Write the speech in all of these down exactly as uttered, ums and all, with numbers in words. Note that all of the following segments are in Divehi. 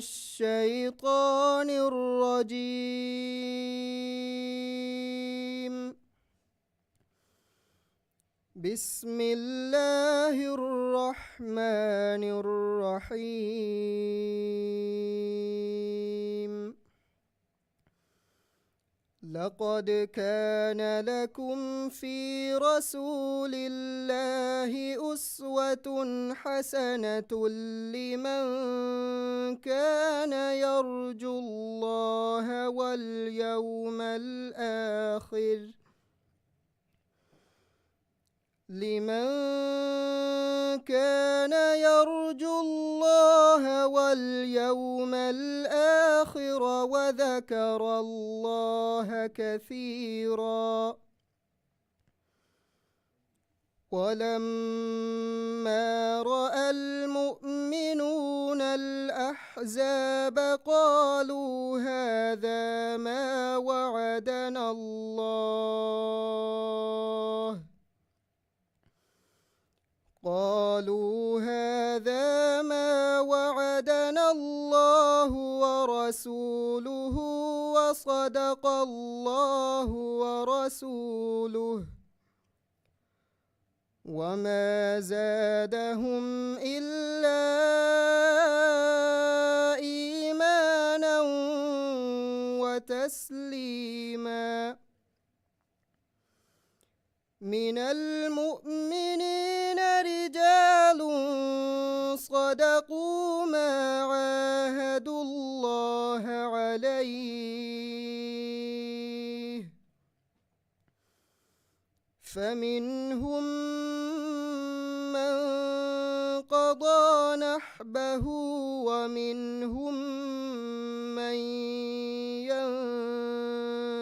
الشيطان الرجيم. بسم الله الرحمن الرحيم. لقد كان لكم في رسول الله أسوة حسنة لمن كان يرجو الله واليوم الآخر، لمن كان يرجو الله واليوم الآخر وذكر الله كثيرا. ولما رأى المؤمنون الأحزاب قالوا هذا ما وعدنا الله قالوا هذا ما وعدنا الله ورسوله وصدق الله ورسوله وما زادهم إلا إيمانا وتسليما. من المؤمنين رجال صدقوا ما عاهدوا الله عليه، فمنهم من قضى نحبه ومنهم من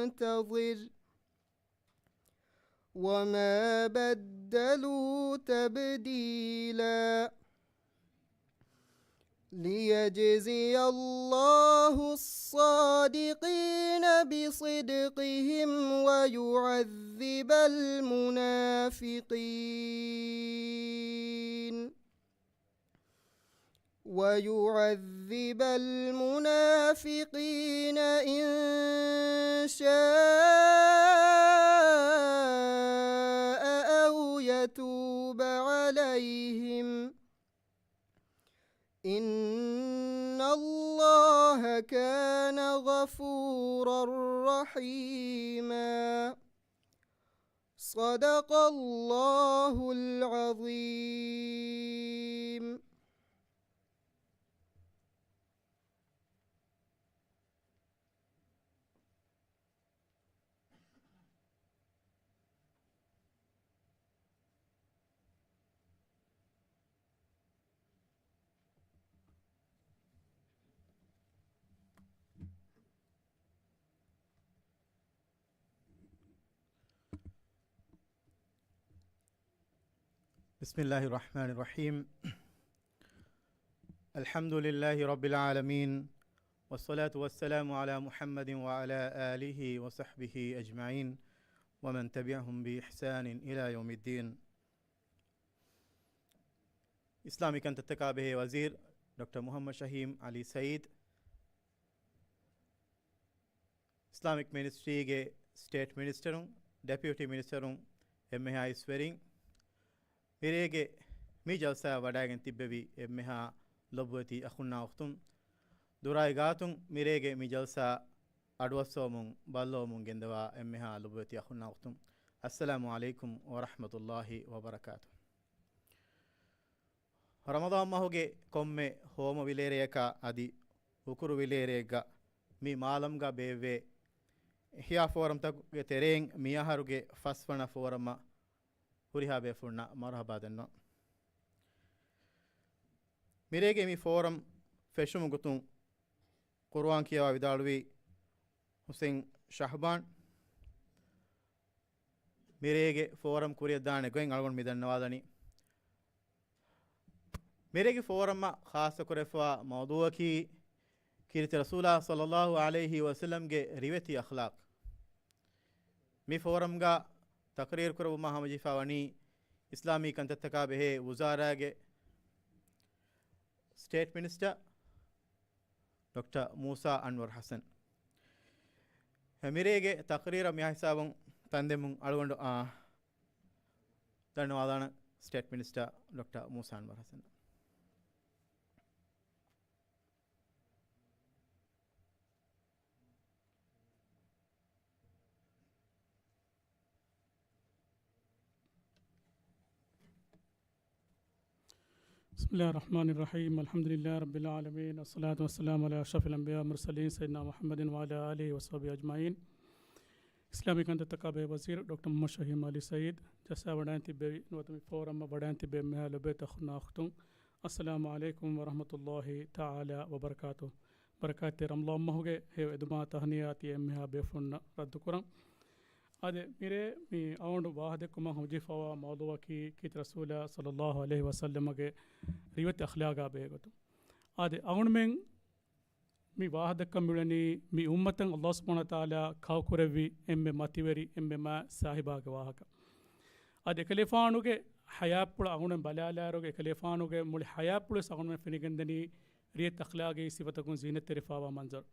ينتظر، وما بدلوا تبديلا. ليجزي الله الصادقين بصدقهم ويعذب المنافقين ويعذب المنافقين إن شاء أو يتوب عليهم، إن الله كان غفورا رحيما. صدق الله العظيم. بسم الله الرحمن الرحيم. الحمد لله رب العالمين، والصلاة والسلام على محمد وعلى آله وصحبه أجمعين، ومن تبعهم بإحسان إلى يوم الدين. އިސްލާމީ ކަންތައްތަކާ ބެހޭ ވަޒީރު ޑޮކްޓަރ މުޙައްމަދު ޝަހީމް ޢަލީ ސައީދު، އިސްލާމިކް މިނިސްޓްރީގެ ސްޓޭޓް މިނިސްޓަރުން، ޑެޕިއުޓީ މިނިސްޓަރުން، އެންމެހާ އިސްވެރިން، މިރޭގެ މި ޖަލްސާއަށް ވަޑައިގެން ތިއްބެވި އެންމެހާ ލޮބުވެތި އަޚުންނާ އުޚްތުން، ދުރާއި ގާތުން މިރޭގެ މި ޖަލްސާ އަޑުއައްސަވަމުން ބައްލަވަމުން ގެންދަވާ އެންމެހާ ލޮބުވެތި އަޚުންނާ އުޚްތުން، އައްސަލާމު ޢަލައިކުމް ވަރަޙްމަތުﷲި ވަބަރަކާތުހު. ރަމަޟާން މަހުގެ ކޮންމެ ހޯމަ ވިލޭރެއަކާ އަދި ހުކުރު ވިލޭރެއެއްގަ މި މާލަމްގަ ބޭއްވޭ އިޙްޔާ ފޯރަމްތަކުގެ ތެރެއިން މިއަހަރުގެ ފަސްވަނަ ފޯރަމަށް ހުރިހާ ބޭފުޅުންނަށް މަރުޙަބާ ދަންނަވަން. މިރޭގެ މި ފޯރަމް ފެށުމުގެ ގޮތުން ޤުރުއާން ކިޔަވާ ވިދާޅުވީ ޙުސެން ޝަހްބާން. މިރޭގެ ފޯރަމް ކުރިއަށްދާނެ ގޮތް އަޅުގަނޑު މި ދަންނަވާލަނީ. މިރޭގެ ފޯރަމަށް ޚާއްޞަކުރެފަވާ މައުޟޫޢަކީ ކީރިތި ރަސޫލާ ޞައްލައްލާހު ޢަލައިހި ވަސައްލަމްގެ ރިވެތި އަޚްލާޤް. މި ފޯރަމްގަ ތަޤްރީރު ކުރެއްވުމަށް ހަމަޖެހިފަ ވަނީ އިސްލާމީ ކަންތައްތަކާ ބެހޭ ވުޒާރާގެ ސްޓޭޓް މިނިސްޓަރ ޑޮކްޓަރ މޫސާ އަންވަރު ޙަސަން. މިރޭގެ ތަޤްރީރަށް މިހާ ހިސާބުން ތަންދެމުން އަޅުގަނޑު، އާ، ދަންނަވާލާނަން ސްޓޭޓް މިނިސްޓަރ ޑޮކްޓަރ މޫސާ އަންވަރު ޙަސަން. بسم الله الرحمن الرحيم. الحمد لله رب العالمين. الصلاة والسلام على أشرف الأنبياء والمرسلين سيدنا محمد وعلى آله وصحبه أجمعين. އިސްލާމީ ކަންތައްތަކާ ބެހޭ ވަޒީރު ޑޮކްޓަރ މުޙައްމަދު ޝަހީމް އަލީ ސައީދު ޖަލްސާ ވަޑައިން ތިއްބެވި ނުވަތަ މި ފޯރަމަށް ވަޑައިން ތިއްބެވި އެންމެހާ ލޮބުވެތި އަޚުންނާ އުޚްތުން، އައްސަލާމު ޢަލައިކުމް ވަރަޙްމަތުﷲި ތަޢާލާ ވަބަރަކާތުހު. ބަރަކާތްތެރި ރަމަޟާން މަހުގެ ހެޔޮ އެދުމާ ތަހްނިޔާ ތިޔަ އެންމެހާ ބޭފުޅުންނަށް ރައްދުކުރަން. އާދެ، މިރޭ މި އަޅުގަނޑު ވާހަކަދެއްކުމަށް ހަމަޖެހިފައިވާ މައުޟޫޢަކީ ކީރިތި ރަސޫލާ ޞައްލައްލާހު ޢަލައިހި ވަސައްލަމަގެ ރިވެތި އަޚްލާގާ ބެހޭގޮތުން. އާދެ، އަޅުގަނޑުމެން މި ވާހަކަދައްކަން މިއުޅެނީ މި އުއްމަތަށް އައްލާހު ސުބްޙާނަހޫ ވަތަޢާލާ ކައުކުރެއްވި އެންމެ މަތިވެރި، އެންމެ މާތް ސާހިބާގެ ވާހަކަ. އަދި އެކަލޭފާނުގެ ޙަޔާތްޕުޅަށް އަޅުގަނޑުމެން ބަލާލާއިރުގެ އެކަލޭފާނުގެ މުޅި ޙަޔާތްޕުޅުވެސް އަޅުގަނޑުމެން ފެނިގެންދަނީ ރިވެތި އަޚްލާގީ ސިފަތަކުން ޒީނަތްތެރިފައިވާ މަންޒަރު.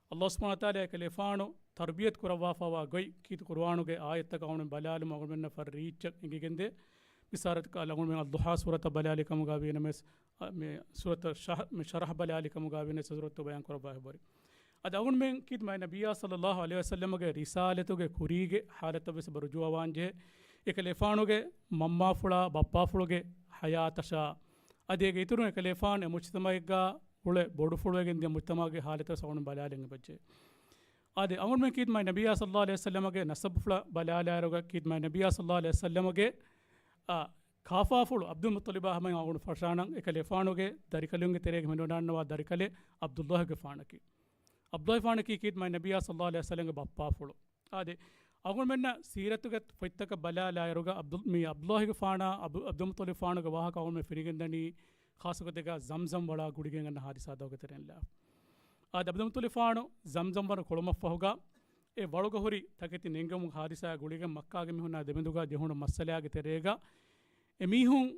އައްލާހު ސުބްޙާނަހޫ ވަތަޢާލާ އެކަލޭފާނު ތަރުބިޔަތު ކުރައްވާފައިވާ ގޮތް ކީރިތި ޤުރުއާނުގެ އާޔަތްތަކަށް އަޅުގަނޑުމެން ބަލާލުމުން އަޅުގަނޑުމެންނަށް ފަރި ރީއްޗަށް އެނގިގެންދޭ. މިސާލަކަށް އަޅުގަނޑުމެން އައްޟުޙާ ސޫރަތަށް ބަލާލި ކަމުގައި ވީނަމަވެސް، އަ، މި ސޫރަތަށް ޝަރްޙަ، މި ޝަރްޙަ ބަލާލި ކަމުގައި ވީނަމަވެސް ސޫރަތު ބަޔާން ކުރައްވާ އެބަހުރި. އަދި އަޅުގަނޑުމެން ކީރިތި މާތް ނަބިއްޔާ ޞައްލައްލާހު ޢަލައިހި ވަސައްލަމަގެ ރިސާލަތުގެ ކުރީގެ ޙާލަތަށްވެސް އެބަ ރުޖޫޢަވާންޖެހޭ. އެކަލޭފާނުގެ މަންމާފުޅާ ބައްޕާފުޅުގެ ޙަޔާތަށާ، އަދި އޭގެ އިތުރުން އެކަލޭފާނު އެ މުޖްތަމަޢެއްގާ އުޅެ ބޮޑުފުޅުވެގެން ދިޔަ މުޖްތަމަޢުގެ ޙާލަތަށް އަޅުގަނޑު ބަލާލަން އެބަޖެހޭ. އާދެ، އަޅުގަނޑުމެން ކީރިތި މާތް ނަބިއްޔާ ޞައްލައްލާހު ޢަލައިހި ވަސައްލަމަގެ ނަސަބުފުޅަށް ބަލާލާއިރުގަ ކީރިތި މާތް ނަބިއްޔާ ޞައްލައްލާހު ޢަލައިހި ވަސައްލަމަގެ، އާ، ކާފާފުޅު ޢަބްދުލް މުއްޠަލިބާ ހަމައިން އަޅުގަނޑު ފަށާނަން. އެކަލޭފާނުގެ ދަރިކަލުންގެ ތެރޭގަ މެނުވަޑައިގަންނަވާ ދަރިކަލެއް ޢަބްދުއްލާހިގެފާނަކީ. ޢަބްދުއްލާހިގެފާނަކީ ކީރިތި މާތް ނަބިއްޔާ ޞައްލައްލާހު ޢަލައިހި ވަސައްލަމަގެ ބައްޕާފުޅު. އާދެ، އަޅުގަނޑުމެންނަށް ސީރަތުގެ ފޮތްތަކަށް ބަލާލާއިރުގަ ޢަބްދުލް، މި ޢަބްދުއްލާހިގެފާނާ، ޢަބްދު، ޢަބްދުލް މުއްޠަލިބާގެ ވާހަކަ އަޅުގަނޑުމެން ފެނިގެންދަނީ، ޚާއްޞަގޮތެއްގަ ޒަމްޒަމް ވަޅާ ގުޅިގެން އަންނަ ޙާދިސާތަކުގެ ތެރެއިން ލާފަ. އާދެ، ޢަބްދުލް މުއްޠަލިބާ ޒަމްޒަމް ވަޅު ކުޅުމަށްފަހުގަ އެ ވަޅުގަ ހުރި ތަކެތި ނެންގެވުމުގެ ޙާދިސާ ގުޅިގެން މައްކާގެ މީހުންނާ ދެމެދުގަ ޖެހުނު މައްސަލާގެ ތެރޭގަ އެމީހުން،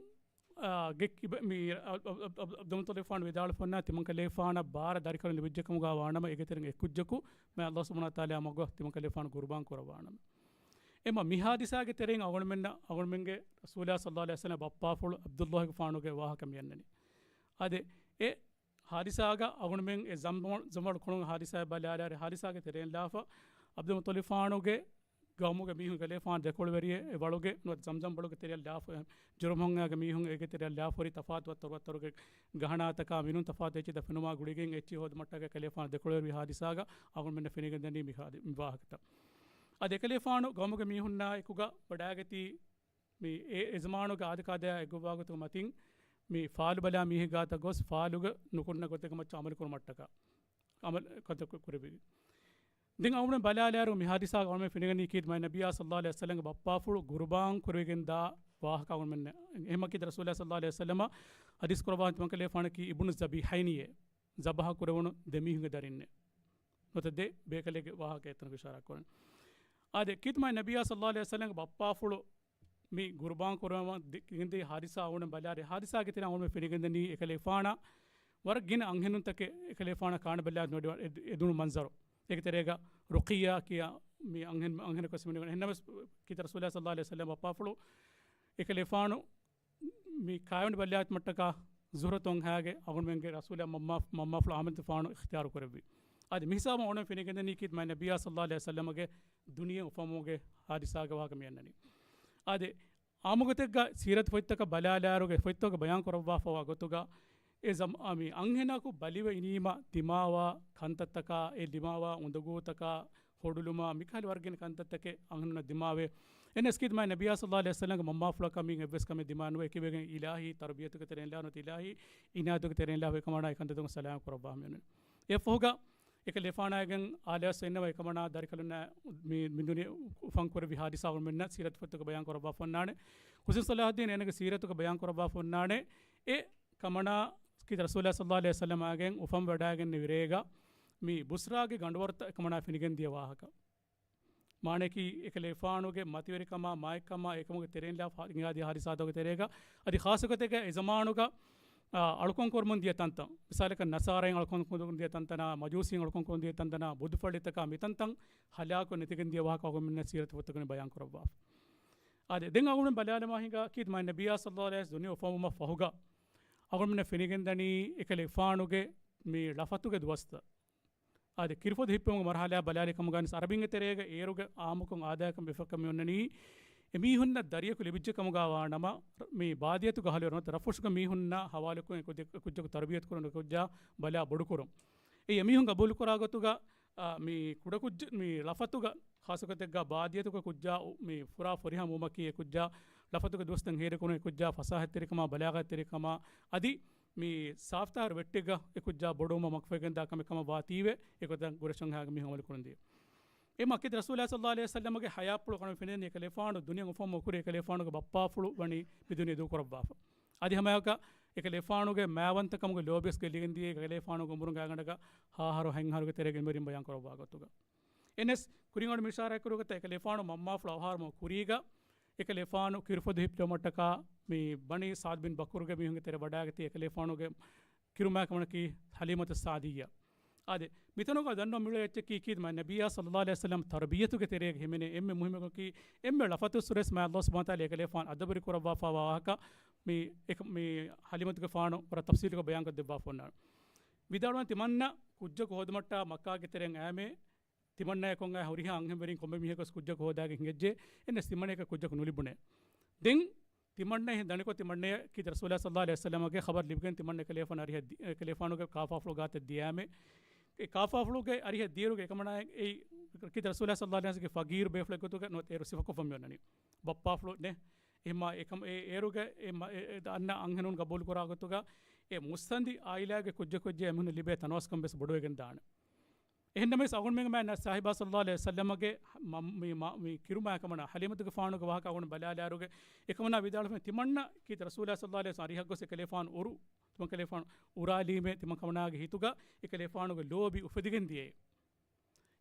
އާ، ގެ ކިބަ، މި، އަ، އަ، އަ، ޢަބްދުލް މުއްޠަލިބާ ވިދާޅުވަންޏާ ތިމަންކަލޭފާނަށް ބާރަ ދަރިކަލުން ލިބިއްޖެކަމުގަ ވާނަމަ، އޭގެ ތެރެއިން އެއްކުއްޖަކު މާތް އައްލާހު ސުބްޙާނަހޫ ވަތަޢާލާ މަގުގަ ތިމަންކަލޭފާނު ޤުރުބާން ކުރައްވާނަމަ. އެމަ މި ޙާދިސާގެ ތެރެއިން އަޅުގަނޑުމެންނަށް، އަޅުގަނޑުމެންގެ ރަސޫލާ ޞައްލައްލާހު ޢަލައިހި ވަސައްލަމަ ބައްޕާފުޅު ޢަބްދުއްލާހިގެފާނުގެ ވާހަކަ މިއަންނަނީ. އާދެ، އެ ޙާދިސާގަ އަޅުގަނޑުމެން އެ ޒަމްޒަމް، ޒަމްޒަމް ވަޅު ކުޅުމުގެ ޙާދިސާއަށް ބަލާލާއިރު، ޙާދިސާގެ ތެރެއިން ލާފަ ޢަބްދުލް މުއްޠަލިބާގެ ޤައުމުގެ މީހުން ކަލޭފާނު ދެކޮޅުވެރިއެއް އެ ވަޅުގެ ނުވަތަ ޒަމްޒަމް ވަޅުގެ ތެރެއަށް ލާފަ، ޖުރުމް ހަންގާގެ މީހުން އޭގެ ތެރެއަށް ލާފަ ހުރި ތަފާތު ވައްތަރު ވައްތަރުގެ ގަހަނާތަކާ މިނޫން ތަފާތު އެއްޗެއް ދަފެނުމާ ގުޅިގެން އެއްޗެއް ހޯދުމަށްޓަކާ ކަލޭފާނު ދެކޮޅުވެރި ޙާދިސާގަ އަޅުގަނޑުމެންނަށް ފެނިގެންދަނީ މި ޙާދި، މި ވާހަކަތައް. އަދި އެކަލޭފާނު ޤައުމުގެ މީހުންނާ އެކުގަ ވަޑައިގަތީ މި އެ، އެ ޒަމާނުގެ އާދަކާދަޔާ އެއްގޮތްވާގޮތުގެ މަތިން މި ފާލު ބަލާ މީހެއް ގާތަށް ގޮސް ފާލުގަ ނުކުންނަ ގޮތެއްގެ މައްޗަށް ޢަމަލު ކުރުމަށްޓަކާ ޢަމަލު ކަންތައް ކުރެއްވި. ދެން އަޅުގަނޑުމެން ބަލާލާއިރު މި ޙާދިސާގަ އަޅުގަނޑުމެން ފެނިގަނީ ކީރިތި މާތް ނަބިއްޔާ ޞައްލައްލާހު ޢަލައިހި ވަސައްލަމަގެ ބައްޕާފުޅު ޤުރުބާން ކުރެވިގެން ދާ ވާހަކަ އަޅުގަނޑުމެން އެހެންމަ ކީރިތި ރަސޫލާ ޞައްލައްލާހު ޢަލައިހި ވަސައްލަމަ ޙަދީޘް ކުރައްވާ ތިމަންކަލޭފާނަކީ އިބްނު ޒަބީޙައިނިއޭ، ޒަބަޙަ ކުރެވުނު ދެ މީހުންގެ ދަރިންނޭ. ނުވަތަ ދެ ބޭކަލެއްގެ ވާހަކަ އެތަނަކު އިޝާރާތް ކުރަނީ. އާދެ، ކީރިތި މާތް ނަބިއްޔާ ޞައްލައްލާހު ޢަލައިހި ވަސައްލަމަގެ ބައްޕާފުޅު މި ޤުރުބާން ކުރައްވަން ދި-، ގެންދިޔަ ޙާދިސާ އަޅުގަނޑު ބަލާލި، ޙާދިސާގެ ތެރެއިން އަޅުގަނޑު ފެނިގެންދަނީ އެކަލޭފާނަށް ވަރަށް ގިނަ އަންހެނުންތަކެއް އެކަލޭފާނަށް ކާން ބަލާ ނުވަތަ އެދު-، އެދުނު މަންޒަރު. އޭގެ ތެރޭގަ ރުޤިއްޔާ ކިޔާ މި އަންހެން، އަންހެނަކު ވެސް މިނިވަން. އެހެންނަމަވެސް ކީރިތި ރަސޫލާ ޞައްލައްލާހު ޢަލައިހި ވަސައްލަމަ ބައްޕާފުޅު އެކަލޭފާނު މި ކާވެނި ބަލާތިމައްޓަކާ ޒުހުރަތު އަންހާގެ އަޅުގަނޑުމެންގެ ރަސޫލާ މަންމާ، މަންމާފުޅު އާމިނަތުފާނު އިޚްތިޔާރު ކުރެއްވި. އާދެ، މިހިސާބުން އަޅުގަނޑު ފެނިގެންދަނީ ކީރިތި މާތް ނަބިއްޔާ ޞައްލައްލާހު ޢަލައިހި ވަސައްލަމަގެ ދުނިޔެ އުފަންވުމުގެ ޙާދިސާގެ ވާހަކަ މިއަންނަނީ. އާދެ، އާއްމުގޮތެއްގަ ސީރަތު ފޮތްތަކަށް ބަލާލާއިރުގަ ފޮތްތަކުގަ ބަޔާން ކުރައްވާފައިވާ ގޮތުގަ އެ ޒަމް-، އާ، މި އަންހެނަކު ބަލިވެ އިނީމަ ދިމާވާ ކަންތައްތަކާ، އެ ދިމާވާ އުނދަގޫތަކާ، ހޮޑުލުމާ، މިކަހަލަ ވަރަށް ގިނަ ކަންތައްތަކެއް އަންހެނުންނަށް ދިމާވޭ. އެހެނަސް ކީރިތި މާތް ނަބިއްޔާ ޞައްލައްލާހު ޢަލައިހި ވަސައްލަމަގެ މަންމާފުޅަކަށް މި އެއްވެސް ކަމެއް ދިމާ ނުވޭ. އެކިވެގެން އިލާހީ ތަރުބިޔަތުގެ ތެރެއިން ލާ ނުވަތަ އިލާހީ އިނާޔަތުގެ ތެރެއިން ލާ އެކަމަނާ އެ ކަންތައްތަކުން ސަލާމަތް ކުރައްވާ ހަމައެން. އެއަށްފަހުގަ އެކަލޭފާނާގެން އާލާސް އިންނަވަ އެކަމަނާ ދަރިކަލުންނާ މި، މި ދުނިޔެ އުފަން ކުރެއްވި ޙާދިސާ އަޅުގަނޑުމެންނަށް ސީރަތު ފޮތުގަ ބަޔާން ކުރައްވާފަ އޮންނާނެ. ޙުސެން ޞަލާޙުއްދީން އޭނަގެ ސީރަތުގަ ބަޔާން ކުރައްވާފަ އޮންނާނެ. އެ ކަމަނާ ކީރިތި ރަސޫލާ ޞައްލައްލާހު ޢަލައިހި ވަސައްލަމާގެން އުފަން ވަޑައިގެންނެވި ރޭގަ މި ބުޞްރާގެ ގަނޑުވަރުތައް އެކަމަނާ ފެނިގެން ދިޔަ ވާހަކަ. މާނައަކީ އެކަލޭފާނުގެ މަތިވެރިކަމާ، މާތްކަމާ، އެކަމުގެ ތެރެއިން ލާ ހިނގާދިޔަ ޙާދިސާތަކުގެ ތެރޭގަ، އަދި ޚާއްޞަގޮތެއްގަ އެ ޒަމާނުގަ އާ، އަޅުކަން ކުރަމުން ދިޔަ ތަންތަން، މިސާލަކަށް ނަސާރައިން އަޅުކަން ކުރަމުން ދިޔަ ތަންތަނާ، މަޖޫސީން އަޅުކަން ކުރަމުން ދިޔަ ތަންތަނާ، ބުދުފައްޅިތަކާ މިތަންތަން ހަލާކު ނެތިގެން ދިޔަ ވާހަކަ އަޅުގަނޑުމެންނަށް ސީރަތު ފޮތުގަނޑި ބަޔާން ކުރައްވާފަ. އާދެ، ދެން އަޅުގަނޑުމެން ބަލާލަމާ ހިނގާ ކީރިތި މާތް ނަބިއްޔާ ޞައްލަﷲ ޢަލައިހި ވަސައްލަމަ ދުނިޔެ އުފަންވުމަށް ފަހުގަ އަޅުގަނޑުމެންނަށް ފެނިގެންދަނީ އެކަލޭގެފާނުގެ މި ޅަފަތުގެ ދުވަސްތައް. އާދެ، ކިރުފޮދު ހިއްޕެވުމުގެ މަރުހަލާ ބަލާލި ކަމުގަ ވިޔަސް ޢަރަބިންގެ ތެރޭގަ އޭރުގެ އާއްމުކޮށް އާދައިގެން މި ބޭފުޅަކަށް މި އޮންނަނީ، އެމީހުންނަށް ދަރިޔަކު ލިބިއްޖެ ކަމުގަ ވާނަމަ، މި ބާދިޔަތުގަ އަހުލުވެރިން ރަށްފުށުގެ މީހުންނާ ހަވާލުކޮށް އެ ކުއްޖަކު، އެ ކުއްޖަކު ތަރުބިޔަތު ކުރުން، އެ ކުއްޖާ ބަލާ ބޮޑުކުރުން. އެ އެމީހުން ގަބޫލުކުރާ ގޮތުގަ، އާ، މި ކުޑަކުއްޖެއް، މި ޅަފަތުގަ، ޚާއްޞަގޮތެއްގަ ބާދިޔަތުގަ ކުއްޖާ އު-، މި ފުރާ ފުރިހަމަ ވުމަކީ އެ ކުއްޖާ ޅަފަތުގެ ދުވަސްތައް ހޭދަކުރުން، އެ ކުއްޖާ ފަސާހަތްތެރިކަމާ، ބަލާޣަތްތެރިކަމާ އަދި މި ސާފްތާހިރު ވެއްޓެއްގަ އެ ކުއްޖާ ބޮޑުވުމަށް މަގުފެހިގެންދާ ކަމެއް ކަމަށް ވާތީވެ، އެގޮތަށް ގުރޭޝް ވަންހާގެ މީހުން ޢަމަލު ކުރަން ދިޔަ. އެ މައްކީ ރަސޫލާ ޞައްލަﷲ ޢަލައިހި ވަސައްލަމަގެ ޙަޔާތްޕުޅު ކަނު ފެނޭނީ އެކަލޭފާނު ދުނިޔެ އުފަން މަގު ކުރި އެކަލޭފާނުގެ ބައްޕާފުޅު ވަނީ މި ދުނިޔެ ދޫކުރައްވާފަ. އަދި ހަމައެކަ އެކަލޭފާނުގެ މާވަންތަކަމުގެ ލޯބިވެސް ގެއްލިގެން ދިޔަ އެކަލޭފާނުގެ އުމުރުން ގާތްގަނޑަކަށް ހަ އަހަރު ހަތް އަހަރުގެ ތެރޭގަ އިންވެރިން ބަޔާން ކުރައްވާ ގޮތުގަ. އެނެސް ކުރިން އަޅު މި އިޝާރާތް ކުރި ގޮތަށް އެކަލޭފާނު މަންމާފުޅު އަވަހާރަމު ކުރީގަ އެކަލޭފާނު ކިރުފޮދު ހިއްޕެވުމަށްޓަކާ މި ބަނީ ސަޢްދު ބިން ބަކުރުގެ މީހުންގެ ތެރެ ވަޑާގަތީ އެކަލޭފާނުގެ ކިރުމާ ކަމަނަކީ ޙަލީމަތު ސާދިއްޔާ. އާދެ، މިތަނުގަ ދަންނަ މިޅޭ އެއްޗަކީ ކީރިތި މާތް ނަބިއްޔާ ޞައްލަﷲ ޢަލައިހި ވަސައްލަމަ ތަރުބިޔަތުގެ ތެރޭގަ ހިމެނޭ އެންމެ މުހިއްމު އެއްޗަކީ އެންމެ ޅަފަތު ސުރެސް މާތް ﷲ ސުބްޙާނަހޫ ވަތަޢާލާ އެކަލޭފާނު އަދަބުވެރި ކުރައްވާފައިވާ ވާހަކަ މި އެކަ-، މި ޙަލީމަތުގެފާނު ވަރަށް ތަފްޞީލުކޮށް ބަޔާންކޮށްދެއްވާފަ އޮންނާނެ. ވިދާޅުވަން ތިމަންނަ ކުއްޖަކު ހޯދުމަށްޓާ މައްކާގެ ތެރެއިން އައިމެ ތިމަންނަޔަކުން އައި ހުރިހާ އަންހެންވެރިން ކޮންމެ މީހަކުވެސް ކުއްޖަކު ހޯދާގެން ހިނގައްޖެ. އެންނެސް ތިމަންނަޔަކަށް ކުއްޖަކު ނުލިބުނޭ. ދެން ތިމަންނަ އެހެން ދަނިކޮށް ތިމަންނަޔަށް ކީރިތި ރަސޫލާ ޞައްލަﷲ ޢަލައިހި ވަސައްލަމަގެ ޚަބަރު ލިބިގެން ތިމަންނަ އެކަލޭފާނު އަރިހަށް ދި-، އެކަލޭފާނުގެ ކާފާފުޅު ގާތަށް ދިޔައިމެ، އެ ކާފާފުޅުގެ އަރިހަށް ދިޔައިރުގަ އެކަމަނާ އެ ކީރިތި ރަސޫލާ ޞައްލަﷲ ޢަލައިހި ވަސައްލަމަގެ ފަގީރު ބޭފުޅެއް ގޮތުގަ ނުވަތަ އޭރު ސިފަކޮށްފަ މި އޮންނަނީ. ބައްޕާފުޅު ނެ އެހެންމާ އެކަމަ އެ އޭރުގެ އެ މަ-، އެ، އެ އަންނަ އަންހެނުން ގަބޫލުކުރާ ގޮތުގަ އެ މުއްސަނދި އާއިލާގެ ކުއްޖަކު ކުއްޖެއް އެމީހުން ލިބޭ ތަނަވަސްކަން ވެސް ބޮޑުވެގެން ދާނެ. އެހެންނަމަވެސް އަޅުގަނޑުމެންގެ މާތް ސާހިބާ ޞައްލަﷲ ޢަލައިހި ވަސައްލަމަގެ މަ-، މި މަ-، މި ކިރުމާ ކަމަނާ ޙަލީމަތުގެފާނުގެ ވާހަކަ އަޅުގަނޑު ބަލާލާއިރުގަ އެކަމަނާ ވިދާޅުވި ތިމަންނަ ކީރިތި ރަސޫލާ ޞައްލަﷲ ޢަލައިހި ވަސައްލަމަ އަރިހަށް ގޮސް އެކަލޭފާނު އުރު، ތިމަން ކަލޭފާނު އުރާލީމޭ ތިމަން ކަމަނާގެ ހިތުގަ އެކަލޭފާނުގެ ލޯބި އުފެދިގެން ދިޔައޭ.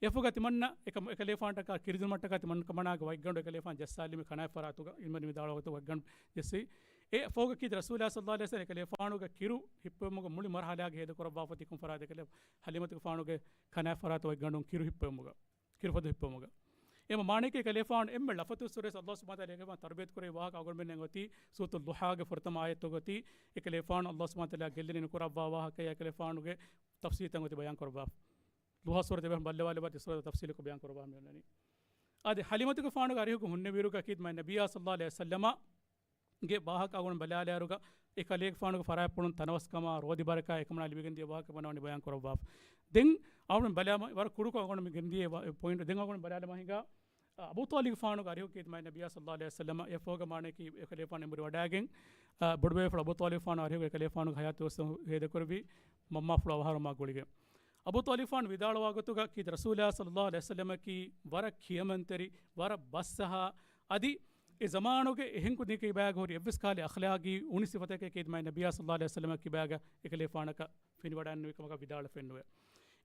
އެފަހުގަ ތިމަންނަ އެކަ-، އެކަލޭފާނުޓަކާ ކިރިދިނުމަށްޓަކާ ތިމަން ކަމަނާގެ ވައްގަނޑު އެކަލޭފާނު ޖައްސާލީމެ ކަނާތް ފަރާތުގަ އިލްމަނި ވިދާޅުވާ ގޮތަށް ވައްގަނޑު ޖެއްސި. އެ ފަހުގަ ކީރިތި ރަސޫލާ ޞައްލަﷲ ޢަލައިހި ވަސައްލަމަ އެކަލޭފާނުގެ ކިރު ހިއްޕެވުމުގެ މުޅި މަރުޙަލާގަ ހޭދަކުރައްވާފަ ތިކުން ފަރާތެއް އެކަލޭ ޙަލީމަތުގެފާނުގެ ކަނާތް ފަރާތު ވައްގަނޑުން ކިރު ހިއްޕެވުމުގަ، ކިރުފޮދު ހިއްޕެވުމުގަ. އެމަ މާނައަކީ އެކަލޭފާނު އެންމެ ޅަފަތު ސުރެސް ﷲ ސުބްޙާނަހޫ ވަތަޢާލާ އެކަލޭފާނު ތަރުބިޔަތު ކުރެއްވި ވާހަކަ އަޅުގަނޑުމެން އޮތީ ސޫރަތުލް ޟުޙާގެ ފުރަތަމަ އާޔަތުގަ އޮތީ އެކަލޭފާނު ﷲ ސުބްޙާނަހޫ ވަތަޢާލާ ގެއްލެނީ ނުކުރައްވާ ވާހަކަޔާ އެކަލޭފާނުގެ ތަފްސީލްތައް އޮތީ ބަޔާން ކުރައްވާ. ޟުޙާ ސޫރަތަށް ބައި ބައި ސޫރަތަށް ތަފްސީލުކޮށް ބަޔާން ކުރައްވާ މި އޮންނަނީ. އާދެ، ޙަލީމަތުގެފާނުގެ އަރިހުގަ ހުންނެވިއިރުގަ ކީރިތި މާތް ނަބިއްޔާ ޞައްލަﷲ ޢަލައިހި ވަސައްލަމަ ގެ ވާހަކަ އަޅުގަނޑު ބަލާލާއިރުގަ އެކަލޭގެފާނުގެ ފަރާތްޕުޅުން ތަނަވަސްކަމާ ރޯދި ބަރަކާތް އެކަމަނާ ލިބިގެން ދިޔަ ވާހަކަ ވަނީ ބަޔާން ކުރައްވާފަ. ދެން އަޅުގަނޑު ބަލާ ވަރަށް ކުޑަކޮށް އަޅުގަނޑު މި ގެންދިޔަ ޕޮއިންޓް ދެން އަޅުގަނޑު ބަލާލަމާ ހިނގާ، އަބޫ ޠާލިބުގެފާނުގެ އަރިހު ކީރިތި މާތް ނަބިއްޔާ ޞައްލަﷲ ޢަލައިހި ވަސައްލަމަ އެފަހުގަ މާނައަކީ އެކަލޭފާނު އެނބުރި ވަޑާގެން، އަ، ބޮޑުބޭފުޅު އަބޫ ޠާލިބުގެފާނު އަރިހުގަ އެކަލޭފާނުގެ ޙަޔާތު ދުވަސް ހޭދަކުރެއްވި މަންމާފުޅު އަވަހާރަވުމާ ގުޅިގެން. އަބޫ ޠާލިބުގެފާނު ވިދާޅުވާ ގޮތުގަ ކީރިތި ރަސޫލާ ޞައްލަﷲ ޢަލައިހި ވަސައްލަމަކީ ވަރަށް ކިޔަމަންތެރި، ވަރަށް ބަސްއަހާ، އަދި އެ ޒަމާނުގެ އެހެން ކުދިންގެ ކިބާގަ ހުރި އެއްވެސް ކަހަލަ އަޚްލާގީ އުނި ސިފަތަކެއް ކީރިތި މާތް ނަބިއްޔާ ޞައްލަﷲ ޢަލައިހި ވަސައްލަމަ ކިބާގަ އެކަލޭފާނަކަށް ފެނިވަޑައިނުވި ކަމަކަށް ވިދާޅުވެފައެއް ނުވޭ.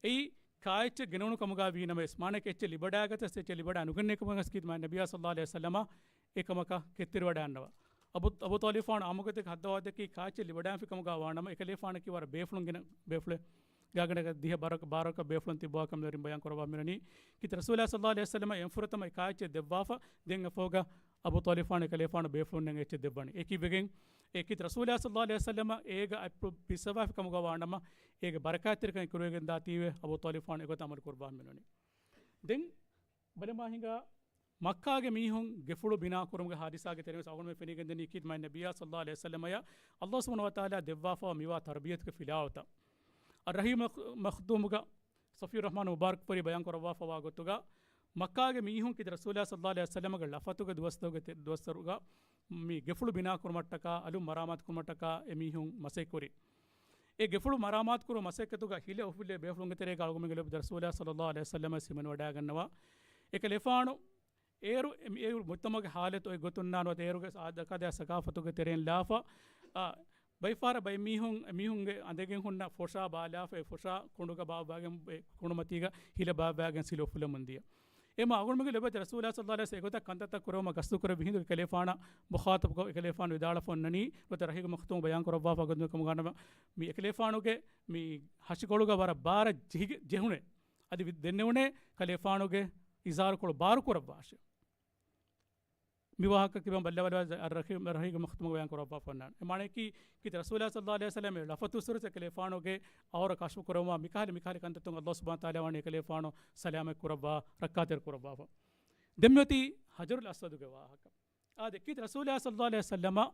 އެއީ ކާއެއްޗެއް ގެނެވުނު ކަމުގަ ވީ ނަމަވެސް، މާނައަކީ އެއްޗެއް ލިބިވަޑައިގަތަސް އެއްޗެއް ލިބިވަޑައި ނުގެންނެވި ކަމަކަށް ކީރިތި މާތް ނަބިއްޔާ ޞައްލަﷲ ޢަލައިހި ވަސައްލަމަ އެކަމަކަށް ކެތްތެރިވަޑައިންނަވާ. އަބޫ، އަބޫ ޠާލިބުގެފާނު އާއްމުގޮތެއްގަ ހައްދަވާ ދެއްކީ ކާއެއްޗެއް ލިބިވަޑައިންފި ކަމުގަ ވާނަމަ، އެކަލޭފާނަކީ ވަރަށް ބޭފުޅުން ގިނަ ބޭފުޅެއް. ގާތްގަނޑަކަށް ދިހަ ބާރަ، ބާރަ ކަހަލަ ބޭފުޅުން ތިއްބަވާ ކަމަށް ވެރިން ބަޔާން ކުރައްވާ މިއޮންނަނީ. ކީރިތި ރަސޫލާ ޞައްލަﷲ ޢަލައިހި ވަސައްލަމަ އެން ފުރަތަމަ އެ ކާއެއްޗެއް ދެއްވާފަ، ދެން އެފަހުގަ އަބޫ ޠާލިބުގެފާނު އެކަލޭފާނު ބޭފުޅުންނަށް އެއްޗެއް ދެއްވަނީ. އެކީ ވެގެން އެ ކީރިތި ރަސޫލާ ޞައްލަﷲ ޢަލައިހި ވަސައްލަމަ އޭގަ އަތްޕުޅު ބިސްވާފި ކަމުގަ ވާނަމަ، އޭގެ ބަރަކާތްތެރިކަން އިކުރުވެގެން ދާތީވެ އަބޫ ޠާލިބުގެފާނު އެގޮތަށް ޢަމަލު ކުރައްވާ މިއޮންނަނީ. ދެން ބަލަމާ ހިނގާ މައްކާގެ މީހުން ގެފުޅު ބިނާ ކުރުމުގެ ޙާދިސާގެ ތެރެއިން ވެސް އަޅުގަނޑުމެން ފެނިގެންދަނީ ކީރިތި މާތް ނަބިއްޔާ ޞައްލަﷲ ޢަލައިހި ވަސައްލަމަޔަށް ﷲ ސުބްޙާނަހޫ ވަތަޢާލާ ދެއްވާފައިވާ މިވާ ތަރުބިޔަތުގެ ފިލާވަތަށް. އައްރަޙީމް މަޚް-، މަޚްދޫމުގަ ޞަފިއްޔުއްރަޙްމާން މުބާރަކްފުރީ ބަޔާން ކުރައްވާފައިވާ ގޮތުގަ، މައްކާގެ މީހުން ކީރިތި ރަސޫލާ ޞައްލަﷲ ޢަލައިހި ވަސައްލަމަގެ ޅަފަތުގެ ދުވަސްތަކުގެ ތެ-، ދުވަސްތަކުގަ މި ގެފުޅު ބިނާ ކުރުމަށްޓަކާ، އަލުން މަރާމާތު ކުރުމަށްޓަކާ އެމީހުން މަސައްކަތް ކުރި. އެ ގެފުޅު މަރާމާތު ކުރުމުގެ މަސައްކަތުގަ ހިލަ އުފުއްލޭ ބޭފުޅުންގެ ތެރޭގަ އަޅުގަނޑުމެންގެ ލޯބި ރަސޫލާ ޞައްލަﷲ ޢަލައިހި ވަސައްލަމަ ހިމެނިވަޑައިގަންނަވާ. އެކަލޭފާނު އޭރު، އެ-، އޭރު މުޖްތަމަޢުގެ ޙާލަތު އޮތް ގޮތުންނާ ނުވަތަ އޭރުގެ އާދަކާދަ ސަގާފަތުގެ ތެރެއިން ލާފަ، އާ، ބައިފަހަރަށް ބައެއް މީހުން، އެމީހުންގެ އަނދެގެން ހުންނަ ފޮށާ ބާލާފަ، އެ ފޮށާ ކޮނޑުގަ ބާއްވާގެން، އެ ކޮނޑުމަތީގަ ހިލަ ބާއްވާގެން ހިލަ އުފުލަމުން ދިޔަ. އެމަ އަގުންމެގެ ލޮބުވެތި ރަސޫލާ ޞައްލަﷲ ޢަލައިހި ވަސައްލަމަ އެގޮތަށް ކަންތައްތައް ކުރެވުމަށް ގަސްދުކުރެއްވި ހިނދު އެކަލޭފާނަށް މުޚާޠަބުކޮށް އެކަލޭފާނު ވިދާޅުވެފަ އޮންނަނީ ނުވަތަ ރަހީގެ މަޚްތޫމު ބަޔާން ކުރައްވާފަ ގޮތުން ކަމުގަނޑަމަ މި އެކަލޭފާނުގެ މި ހަށިކޮޅުގަ ވަރަށް ބާރަށް ޖެހިގެ-، ޖެހުނޭ. އަދި ވި-، ދެންނެވުނޭ ކަލޭފާނުގެ އިޒާރުކޮޅު ބާރު ކުރައްވާށޭ. މި ވާހަކަ ކިބަން ބައްލަވަލަ ރަހީގެ މަޚްތޫމު ބަޔާން ކުރައްވާފަ އޮންނާނެ. އެ މާނައަކީ ކީރިތި ރަސޫލާ ޞައްލަﷲ ޢަލައިހި ވަސައްލަމަ އެ ލަފަތު ސުރަތް އެކަލޭފާނުގެ އައުރަ ކަޝްފު ކުރައްވާ މިކަހަލަ މިކަހަލަ ކަންތައްތައް ﷲ ސުބްޙާނަހޫ ވަތަޢާލާ ވަނީ އެކަލޭފާނު ސަލާމަތް ކުރައްވާ ރައްކާތެރި ކުރައްވާފަ. ދެން މިއޮތީ ޙަޖަރުލް އަސްވަދުގެ ވާހަކަ. އާދެ، ކީރިތި ރަސޫލާ ޞައްލަﷲ ޢަލައިހި ވަސައްލަމަ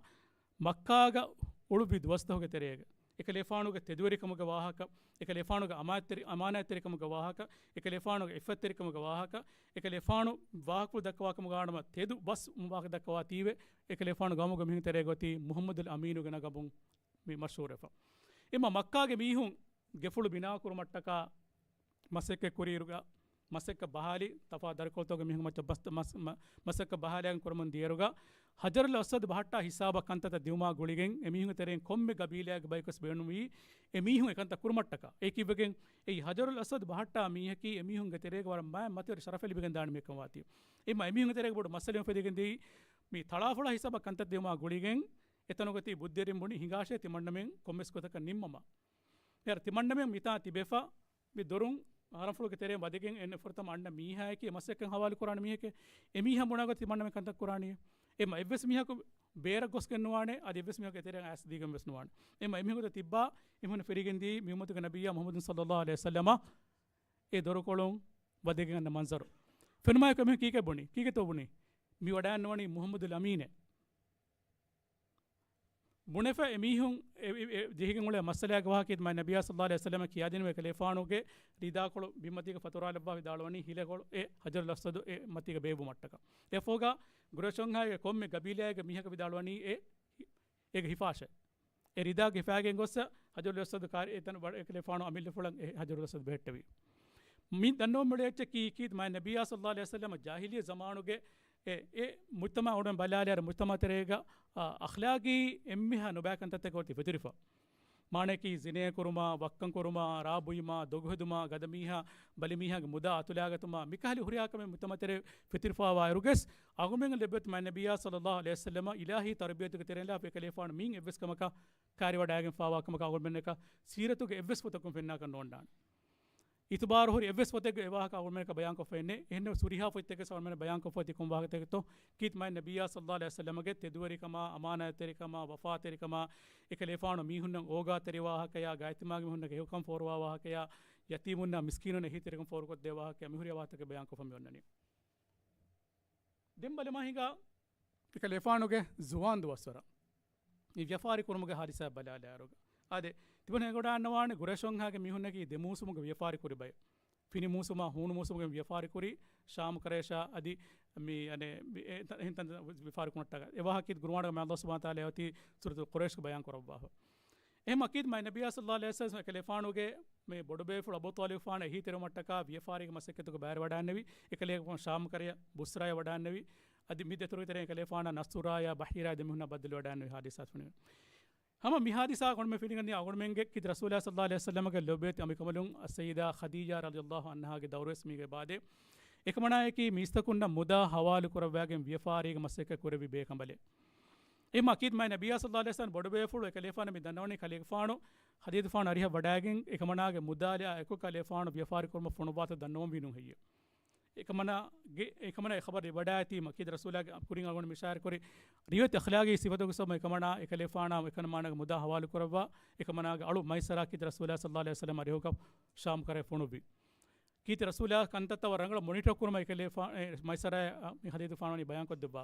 މައްކާގަ އުޅުއްވި ދުވަސްތަކުގެ ތެރޭގަ އެކަލޭފާނުގެ ތެދުވެރިކަމުގެ ވާހަކަ، އެކަލޭފާނުގެ އަމާނާތްތެރި-، އަމާނާތްތެރިކަމުގެ ވާހަކަ، އެކަލޭފާނުގެ އިއްފަތްތެރިކަމުގެ ވާހަކަ، އެކަލޭފާނު ވާހަކަފުޅު ދައްކަވާ ކަމުގަ ވާނަމަ ތެދު ބަސް ވާހަކަ ދައްކަވާތީވެ، އެކަލޭފާނު ގައުމުގެ މީހުން ތެރޭގަ އޮތީ މުޙައްމަދުލް އަމީނުގެ ނަގަބުން މި މަޝްހޫރެފަ. އެމަ މައްކާގެ މީހުން ގެފުޅު ބިނާ ކުރުމަށްޓަކާ މަސައްކަތް ކުރިއިރުގަ، މަސައްކަތް ބަހާލި، ތަފާ ދަރިކޮޅުތަކުގެ މީހުން މައްޗަށް ބަސް-، މަސް-، މަ-، މަސައްކަތް ބަހާލައިގެން ކުރަމުން ދިޔައިރުގަ، ޙަޖަރުލް އަސްވަދު ބަހައްޓާ ހިސާބަށް ކަންތައްތައް ދިއުމާ ގުޅިގެން، އެމީހުންގެ ތެރެއިން ކޮންމެ ގަބީލާއެއްގެ ބަޔަކުވެސް ބޭނުންވީ، އެމީހުން އެކަންތައް ކުރުމަށްޓަކާ. އެ ކިއްވެގެން، އެއީ ޙަޖަރުލް އަސްވަދު ބަހައްޓާ މީހަކީ، އެމީހުންގެ ތެރޭގަ ވަރަށް މާތް މަތިވެރި ޝަރަފެއް ލިބިގެން ދާނެ މީހެއްކަން ވާތީ. އެމަ އެމީހުންގެ ތެރޭގަ ބޮޑު މައްސަލައެއް އުފެދިގެން ދިޔައީ، މި ތަޅާފޮޅާ ހިސާބަށް ކަންތައް ދިއުމާ ގުޅިގެން، އެތަނުގަތީ ބުއްދިވެރިން ބުނި ހިނގާށޭ ތިމަންނަމެން ކޮންމެސް ގޮތަކަށް ނިންމަމާ. މިހާރު ތިމަންނަމެން މިތާ ތިބެފަ، މި ދޮރުން ހަރަންފުޅުގެ ތެރެއިން ވަދެގެން އެންނެ ފުރަތަމަ އަންނަ މީހާއެކޭ މަސައްކަތް ހަވާލު ކުރާނެ މީހެކޭ. އެ މީހާ ބުނާ ގޮތަށް ތިމަންނަމެން ކަންތައް ކުރާނީ. އެމަ އެއްވެސް މީހަކު ބޭރަށް ގޮސްގެން ނުވާނެ، އަދި އެއްވެސް މީހަކު އެތެރެއަށް އައިސް ދީގެން ވެސް ނުވާނެ. އެމަ އެމީހުން ތިއްބާ އެމީހުން ފިރިގެން ދީ މި އުއްމަތުގެ ނަބިއްޔާ މުޙައްމަދު ޞައްލަﷲ ޢަލައިހި ވަސައްލަމަށް އެ ދޮރުކޮޅުން ވަދެގެން އަންނަ މަންޒަރު. ފެނުމާއެކު އެމީހުން ކީކޭ ބުނީ؟ ކީކޭތޯ ބުނީ؟ މި ވަޑައިގަންނަވަނީ މުޙައްމަދުލް އަމީނޭ. ބުނެފަ އެމީހުން އެ، އެ، އެ، ޖެހިގެން އުޅޭ މައްސަލައިގެ ވާހަކަ މާތް ނަބިއްޔާ ޞައްލަﷲ ޢަލައިހި ވަސައްލަމަ ކިޔާދިނުމަށް އެކަލޭފާނުގެ ރިދާކޮޅު ބިންމަތީގަ ފަތުރާލައްވާ ވިދާޅުވަނީ ހިލަކޮޅު އެ ޙަޖަރުލް އަސްވަދު އެ މަތީގަ ބޭއްވުމަށްޓަކާ. އެފަހުގަ ގުރައިޝުންހާގެ ކޮންމެ ގަބީލާއެއްގެ މީހަކަށް ވިދާޅުވަނީ އެ، އޭގެ ހިފާށޭ. އެ ރިދާގެ ހިފާގެން ގޮއްސަ ޙަޖަރުލް އަސްވަދު ކާރި އެތަން ވަ-، އެކަލޭފާނު އަމިއްލަފުޅަށް އެ ޙަޖަރުލް އަސްވަދު ބެހެއްޓެވި. މި ދަންނަވަން މިއުޅޭ އެއްޗަކީ ކީރިތި މާތް ނަބިއްޔާ ޞައްލަﷲ ޢަލައިހި ވަސައްލަމަ ޖާހިލިއްޔަ ޒަމާނުގެ އެ، އެ މުޖްތަމަޢު އުޑުން ބަލާލާއިރު މުޖްތަމަޢު ތެރޭގަ، އަ، އަޚްލާގީ އެންމެހާ ނުބައި ކަންތައްތަކެއް އޮތީ ފެތުރިފަ. މާނައަކީ ޒިނޭ ކުރުމާ، ވައްކަން ކުރުމާ، ރާ ބުއިމާ، ދޮގު ހެދުމާ، ގަދަ މީހާ، ބަލި މީހާގެ މުދާ އަތުލާގަތުމާ، މިކަހަލި ހުރިހާ ކަމެއް މުޖްތަމަޢު ތެރޭ ފެތުރިފާވާ އިރުގެސް، އަޅުގަނޑުމެން ލޮބުވެތި މާތް ނަބިއްޔާ ޞައްލަﷲ ޢަލައިހި ވަސައްލަމަ އިލާހީ ތަރުބިޔަތުގެ ތެރެއިން ލާފަ އެކަލޭފާނު މިއިން އެއްވެސް ކަމަކަށް ކާރިވަޑައިގެންފާވާ ކަމަކަށް އަޅުގަނޑުމެންނަކަށް ސީރަތުގެ އެއްވެސް ފޮތަކުން ފެންނާކަށް ނޯންނާނެ. އިތުބާރު ހުރި އެއްވެސް ފޮތެއްގެ އެ ވާހަކަ އަޅުގަނޑުމެންނަކަށް ބަޔާންކޮށްފައެއް ނެތް. އެހެންނަމަވެސް ހުރިހާ ފޮތްތަކެއް ވެސް އަޅުގަނޑުމެންނަށް ބަޔާންކޮށްފައިތީ ކޮން ވާހަކަތަކެއްތޯ؟ ކީރިތި މާތް ނަބިއްޔާ ޞައްލަﷲ ޢަލައިހި ވަސައްލަމަގެ ތެދުވެރިކަމާ، އަމާނާތްތެރިކަމާ، ވަފާތެރިކަމާ، އެކަލޭފާނު މީހުންނަށް އޯގާތެރި ވާހަކަޔާ، ގާތްތިމާގެ މީހުންނަށް އެހުކަން ފޯރުވާ ވާހަކަޔާ، ޔަތީމުންނާ މިސްކީނުންނަށް އެހީތެރިކަން ފޯރުކޮށްދޭ ވާހަކަޔާ، މިހުރިހާ ވާހަކަތަކެއް ބަޔާންކޮށްފަ މި އޮންނަނީ. ދެން ބަލަމާ ހިނގާ އެކަލޭފާނުގެ ޒުވާން ދުވަސްވަރަށް މި ވިޔަފާރި ކުރުމުގެ ހާދިސާ ބަލާލާއިރުގަ. އާދެ، ތިބަން އެގޮޑާންނަވާނެ ގުރައިޝުންހާގެ މީހުންނަކީ ދެ މޫސުމުގެ ވިޔަފާރި ކުރި ބައެއް. ފިނި މޫސުމާ ހޫނު މޫސުމުގެ ވިޔަފާރި ކުރި، ޝާމް ކަރަޔަށާ އަދި މި އަނެ މި އެ ތަ-، އެހެން ތަން ވިޔަފާރި ކުރުމަށްޓަކާ. އެ ވާހަކަ ކީރިތި ގުރުއާނުގަ މާތް ﷲ ސުބްޙާނަހޫ ވަތަޢާލާ އޮތީ ސޫރަތުލް ޤުރައިޝްގަ ބަޔާން ކުރައްވާފަ. އެހެން އަކީދު މާތް ނަބިއްޔާ ޞައްލަﷲ ޢަލައިހި ވަސައްލަމަ އެކަލޭފާނުގެ މި ބޮޑުބޭފުޅު އަބޫ ޠާލިބުފާނަށް އެހީތެރިވުމަށްޓަކާ ވިޔަފާރީގެ މަސައްކަތުގަ ބައިވެރިވަޑައިގެންނެވި. އެކަލޭގެފާނު ޝާމް ކަރަޔަށް ބުޞްރާޔަށް ވަޑައިގެންނެވި. އަދި މި ދެތަރުގެ ތެރެއިން އެކަލޭފާނާ ނަޞްރާޔާ ބަޙްރީރާ ދެމީހުންނާ ބައްދަލުވެވަޑައިގެންނެވި ހާދިސާ ފެނުނެވި. ހަމަ މި ހާދިސާ އަޅުގަނޑުމެން ފެނިގަންނަވާ އަޅުގަނޑުމެންގެ ކީރިތި ރަސޫލާ ޞައްލަﷲ ޢަލައިހި ވަސައްލަމަގެ ލޮބުވެތި އަނބިކަނބަލުން އައްސައްޔިދާ ޚަދީޖާ ރަޟިޔަﷲ ޢަންހާގެ ދައުރުވެސް މީގަ އިބާދެ. އެކަމަނާއަކީ މީސްތަކުންނަށް މުދާ ހަވާލު ކުރައްވާގެން ވިޔަފާރީގެ މަސައްކަތް ކުރެއްވި ބޭކަނބަލެއް. އެހެން އަކީދު މާތް ނަބިއްޔާ ޞައްލަﷲ ޢަލައިހި ވަސައްލަމަ ބޮޑުބޭފުޅު އެކަލޭފާނަށް މި ދަންނަވަނީ ކަލޭގެފާނު ޚަދީޖަތުފާނު އަރިހަށް ވަޑައިގެން އެކަމަނާގެ މުދާލާ އެކު ކަލޭފާނު ވިޔަފާރި ކުރުމަށް ފޮނުއްވާތަން ދަންނަވަން ވީނު ހެއްޔެވެ؟ އެކަމަނާގެ، އެކަމަނާ އެ ޚަބަރު ލިބިވަޑައިގަތީމަ ކީރިތި ރަސޫލާގެ ކުރިން އަޅުގަނޑު އިޝާރަތް ކުރި ރިވެތި އަޚްލާގީ ސިފަތަކުގެ ސަބަބުން އެކަމަނާ އެކަލޭފާނާ އެކަމަނާގެ މުދާ ހަވާލު ކުރައްވާ، އެކަމަނާގެ އަޅު މައިސަރާ ކީރިތި ރަސޫލާ ޞައްލަﷲ ޢަލައިހި ވަސައްލަމަ އަރިހަކަށް ޝާމް ކަރަޔަށް ފޮނުއްވި. ކީރިތި ރަސޫލާ ކަންތައްތައް ވަރަށް ރަނގަޅަށް މޮނިޓަރ ކުރުމަށް އެކަލޭފާ، އެ، މައިސަރާ، އަ، މި ޚަދީޖަތުފާނު ވަނީ ބަޔާންކޮށްދެއްވާ.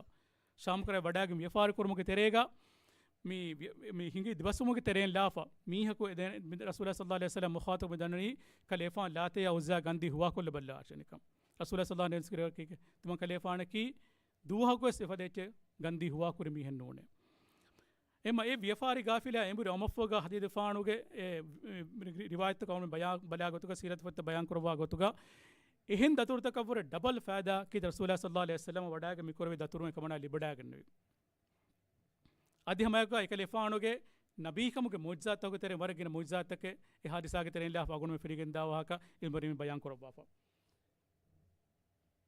ޝާމް ކަރަޔަށް ވަޑައިގެން ވިޔަފާރި ކުރުމުގެ ތެރޭގަ މި، މި ހިނގި ދިވަސްވުމުގެ ތެރެއިން ލާފަ މީހަކު އެ ދެ-، މި ރަސޫލާ ޞައްލަﷲ ޢަލައިހި ވަސައްލަމަ މުޚާޠަބު މި ދަންނަވަނީ ކަލޭފާނު ލާތެޔާ ޢުއްޒާ ގަންދީ ހުވާކޮށްލަބަލާށޭ ނިކަން. ރަސޫލާ ޞައްލަﷲ ޢަލައިހި ވަސައްލަމަ ކީކޭ؟ ތިމަން ކަލޭފާނަކީ ދުވަހަކުވެސް އެފަދަ އެއްޗެއް ގަންދީ ހުވާކުރި މީހެއް ނޫނޭ. އެމަ އެ ވިޔަފާރި ގާފިލާ އެނބުރި އަމަށްފަހުގަ ޚަދީޖަތުފާނުގެ އެ، އެ، ރި-، ރިވާޔަތްތަކަށް އަޅުގަނޑު ބަޔާ-، ބަލާ ގޮތުގަ ސީރަތު ފޮތްތައް ބަޔާން ކުރައްވާ ގޮތުގަ އެހެން ދަތުރުތަކަށްވުރެ ޑަބަލް ފައިދާ ކީރިތި ރަސޫލާ ޞައްލަﷲ ޢަލައިހި ވަސައްލަމަ ވަޑައިގެން މިކުރެއްވި ދަތުރުން އެކަމަނާ ލިބިވަޑައިގެންނެވި. އަދި ހަމައެއާއެކު އެކަލޭފާނުގެ ނަބީކަމުގެ މުޢުޖިޒާތްތަކުގެ ތެރެއިން ވަރަށް ގިނަ މުޢުޖިޒާތްތަކެއް އެ ހާދިސާގެ ތެރެއިން ލާފަ އަޅުގަނޑުމެން ފެނިގެންދާ ވާހަކަ ޢިލްމުވެރިން ބަޔާން ކުރައްވާފަ.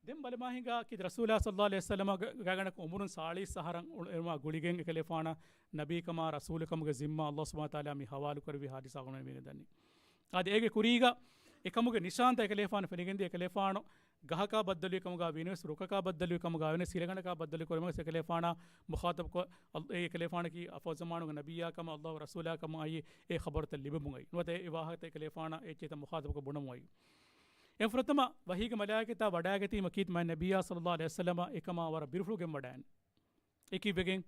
ދެން ބަލަމާ ހިނގާ ކީ ރަސޫލާ ޞައްލަﷲ ޢަލައިހި ވަސައްލަމަ ގާގަނޑަކު އުމުރުން ސާޅީސް އަހަރަށް އުޅުމާ ގުޅިގެން އެކަލޭފާނަށް ނަބީކަމާ ރަސޫލުކަމުގެ ޒިންމާ ﷲ ސުބްޙާނަހޫ ވަތަޢާލާ މި ޙަވާލު ކުރެއްވި ޙާދިސާ އަޅުގަނޑުމެން ދަނީ. އާދެ، އޭގެ ކުރީގަ އެކަމުގެ ނިޝާންތައް އެކަލޭފާނު ފެނިގެންދިޔަ އެކަލޭފާނު ގަހަކާ ބައްދަލުވި ކަމުގަ ވިޔަސް، ރުކަކާ ބައްދަލުވި ކަމުގަ ވިޔަސް، ހިލަގަނޑަކާ ބައްދަލުވި ކަމުގަ ވިޔަސް އެކަލޭފާނާ މުޚާޠަބުކޮށް، އެ އެކަލޭފާނަކީ އަފައްޒަމާނުގެ ނަބިއްޔާ ކަމަށް ﷲ ގެ ރަސޫލާ ކަމަށް އައީ އެ ޚަބަރުތައް ލިބެމުން އައީ. ނުވަތަ އެ ވާހަކަތައް އެކަލޭފާނަށް އެއްޗެއްތައް މުޚާޠަބުކޮށް ބުނަމުން އައީ. އެ ފުރަތަމަ ވަޙީގެ މަލާއިކަތާ ވަޑާގަތީމަ ކީރިތި މާތް ނަބިއްޔާ ޞައްލަﷲ ޢަލައިހި ވަސައްލަމަ އެކަމާ ވަރަށް ބިރުފުޅު ގެންވަޑާން. އެކީ ވެގެން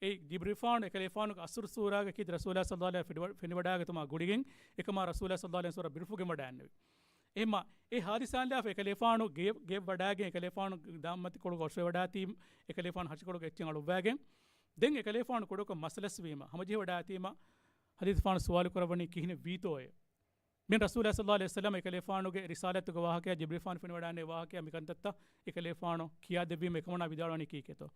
އެ ޖިބްރީލާ އެކަލޭފާނުގެ އަސުރު ސޫރާގަ ކީރިތި ރަސޫލާ ޞައްލަﷲ ޢަލައިހި ފެނިވަޑާގަތުމާ ގުޅިގެން އެކަމާ ރަސޫލާ ޞައްލަﷲ ޢަލައިހި ވަސައްލަމަ ބިރުފުޅު ގެންވަޑާންނެވި. އެހެންމާ އެ ޙާދިސާއިން ލާފަ އެކަލޭފާނު ގެ-، ގެއަށް ވަޑާގެން އެކަލޭފާނު ދާންމަތިކޮޅުގަ އޮށޯވެވަޑާތީ އެކަލޭފާނު ހަށިކޮޅުގަ އެއްޗެއް އަޅުއްވާގެން ދެން އެކަލޭފާނު ކުޑަކޮށް މަސަލަސްވީމަ ހަމަޖެހިވަޑާތީމަ ޙަދީޘްފާނު ސުވާލު ކުރައްވަނީ ކިހިނެއް ވީތޯއޭ؟ މި ރަސޫލާ ޞައްލަﷲ ޢަލައިހި ވަސައްލަމަ އެކަލޭފާނުގެ ރިސާލަތުގެ ވާހަކަޔާ ޖިބްރީލާ ފެނިވަޑާނެ ވާހަކަޔާ މި ކަންތައްތައް އެކަލޭފާނު ކިޔާދެއްވީމަ އެކަމަނާ ވިދާޅުވަނީ ކީކޭތޯ؟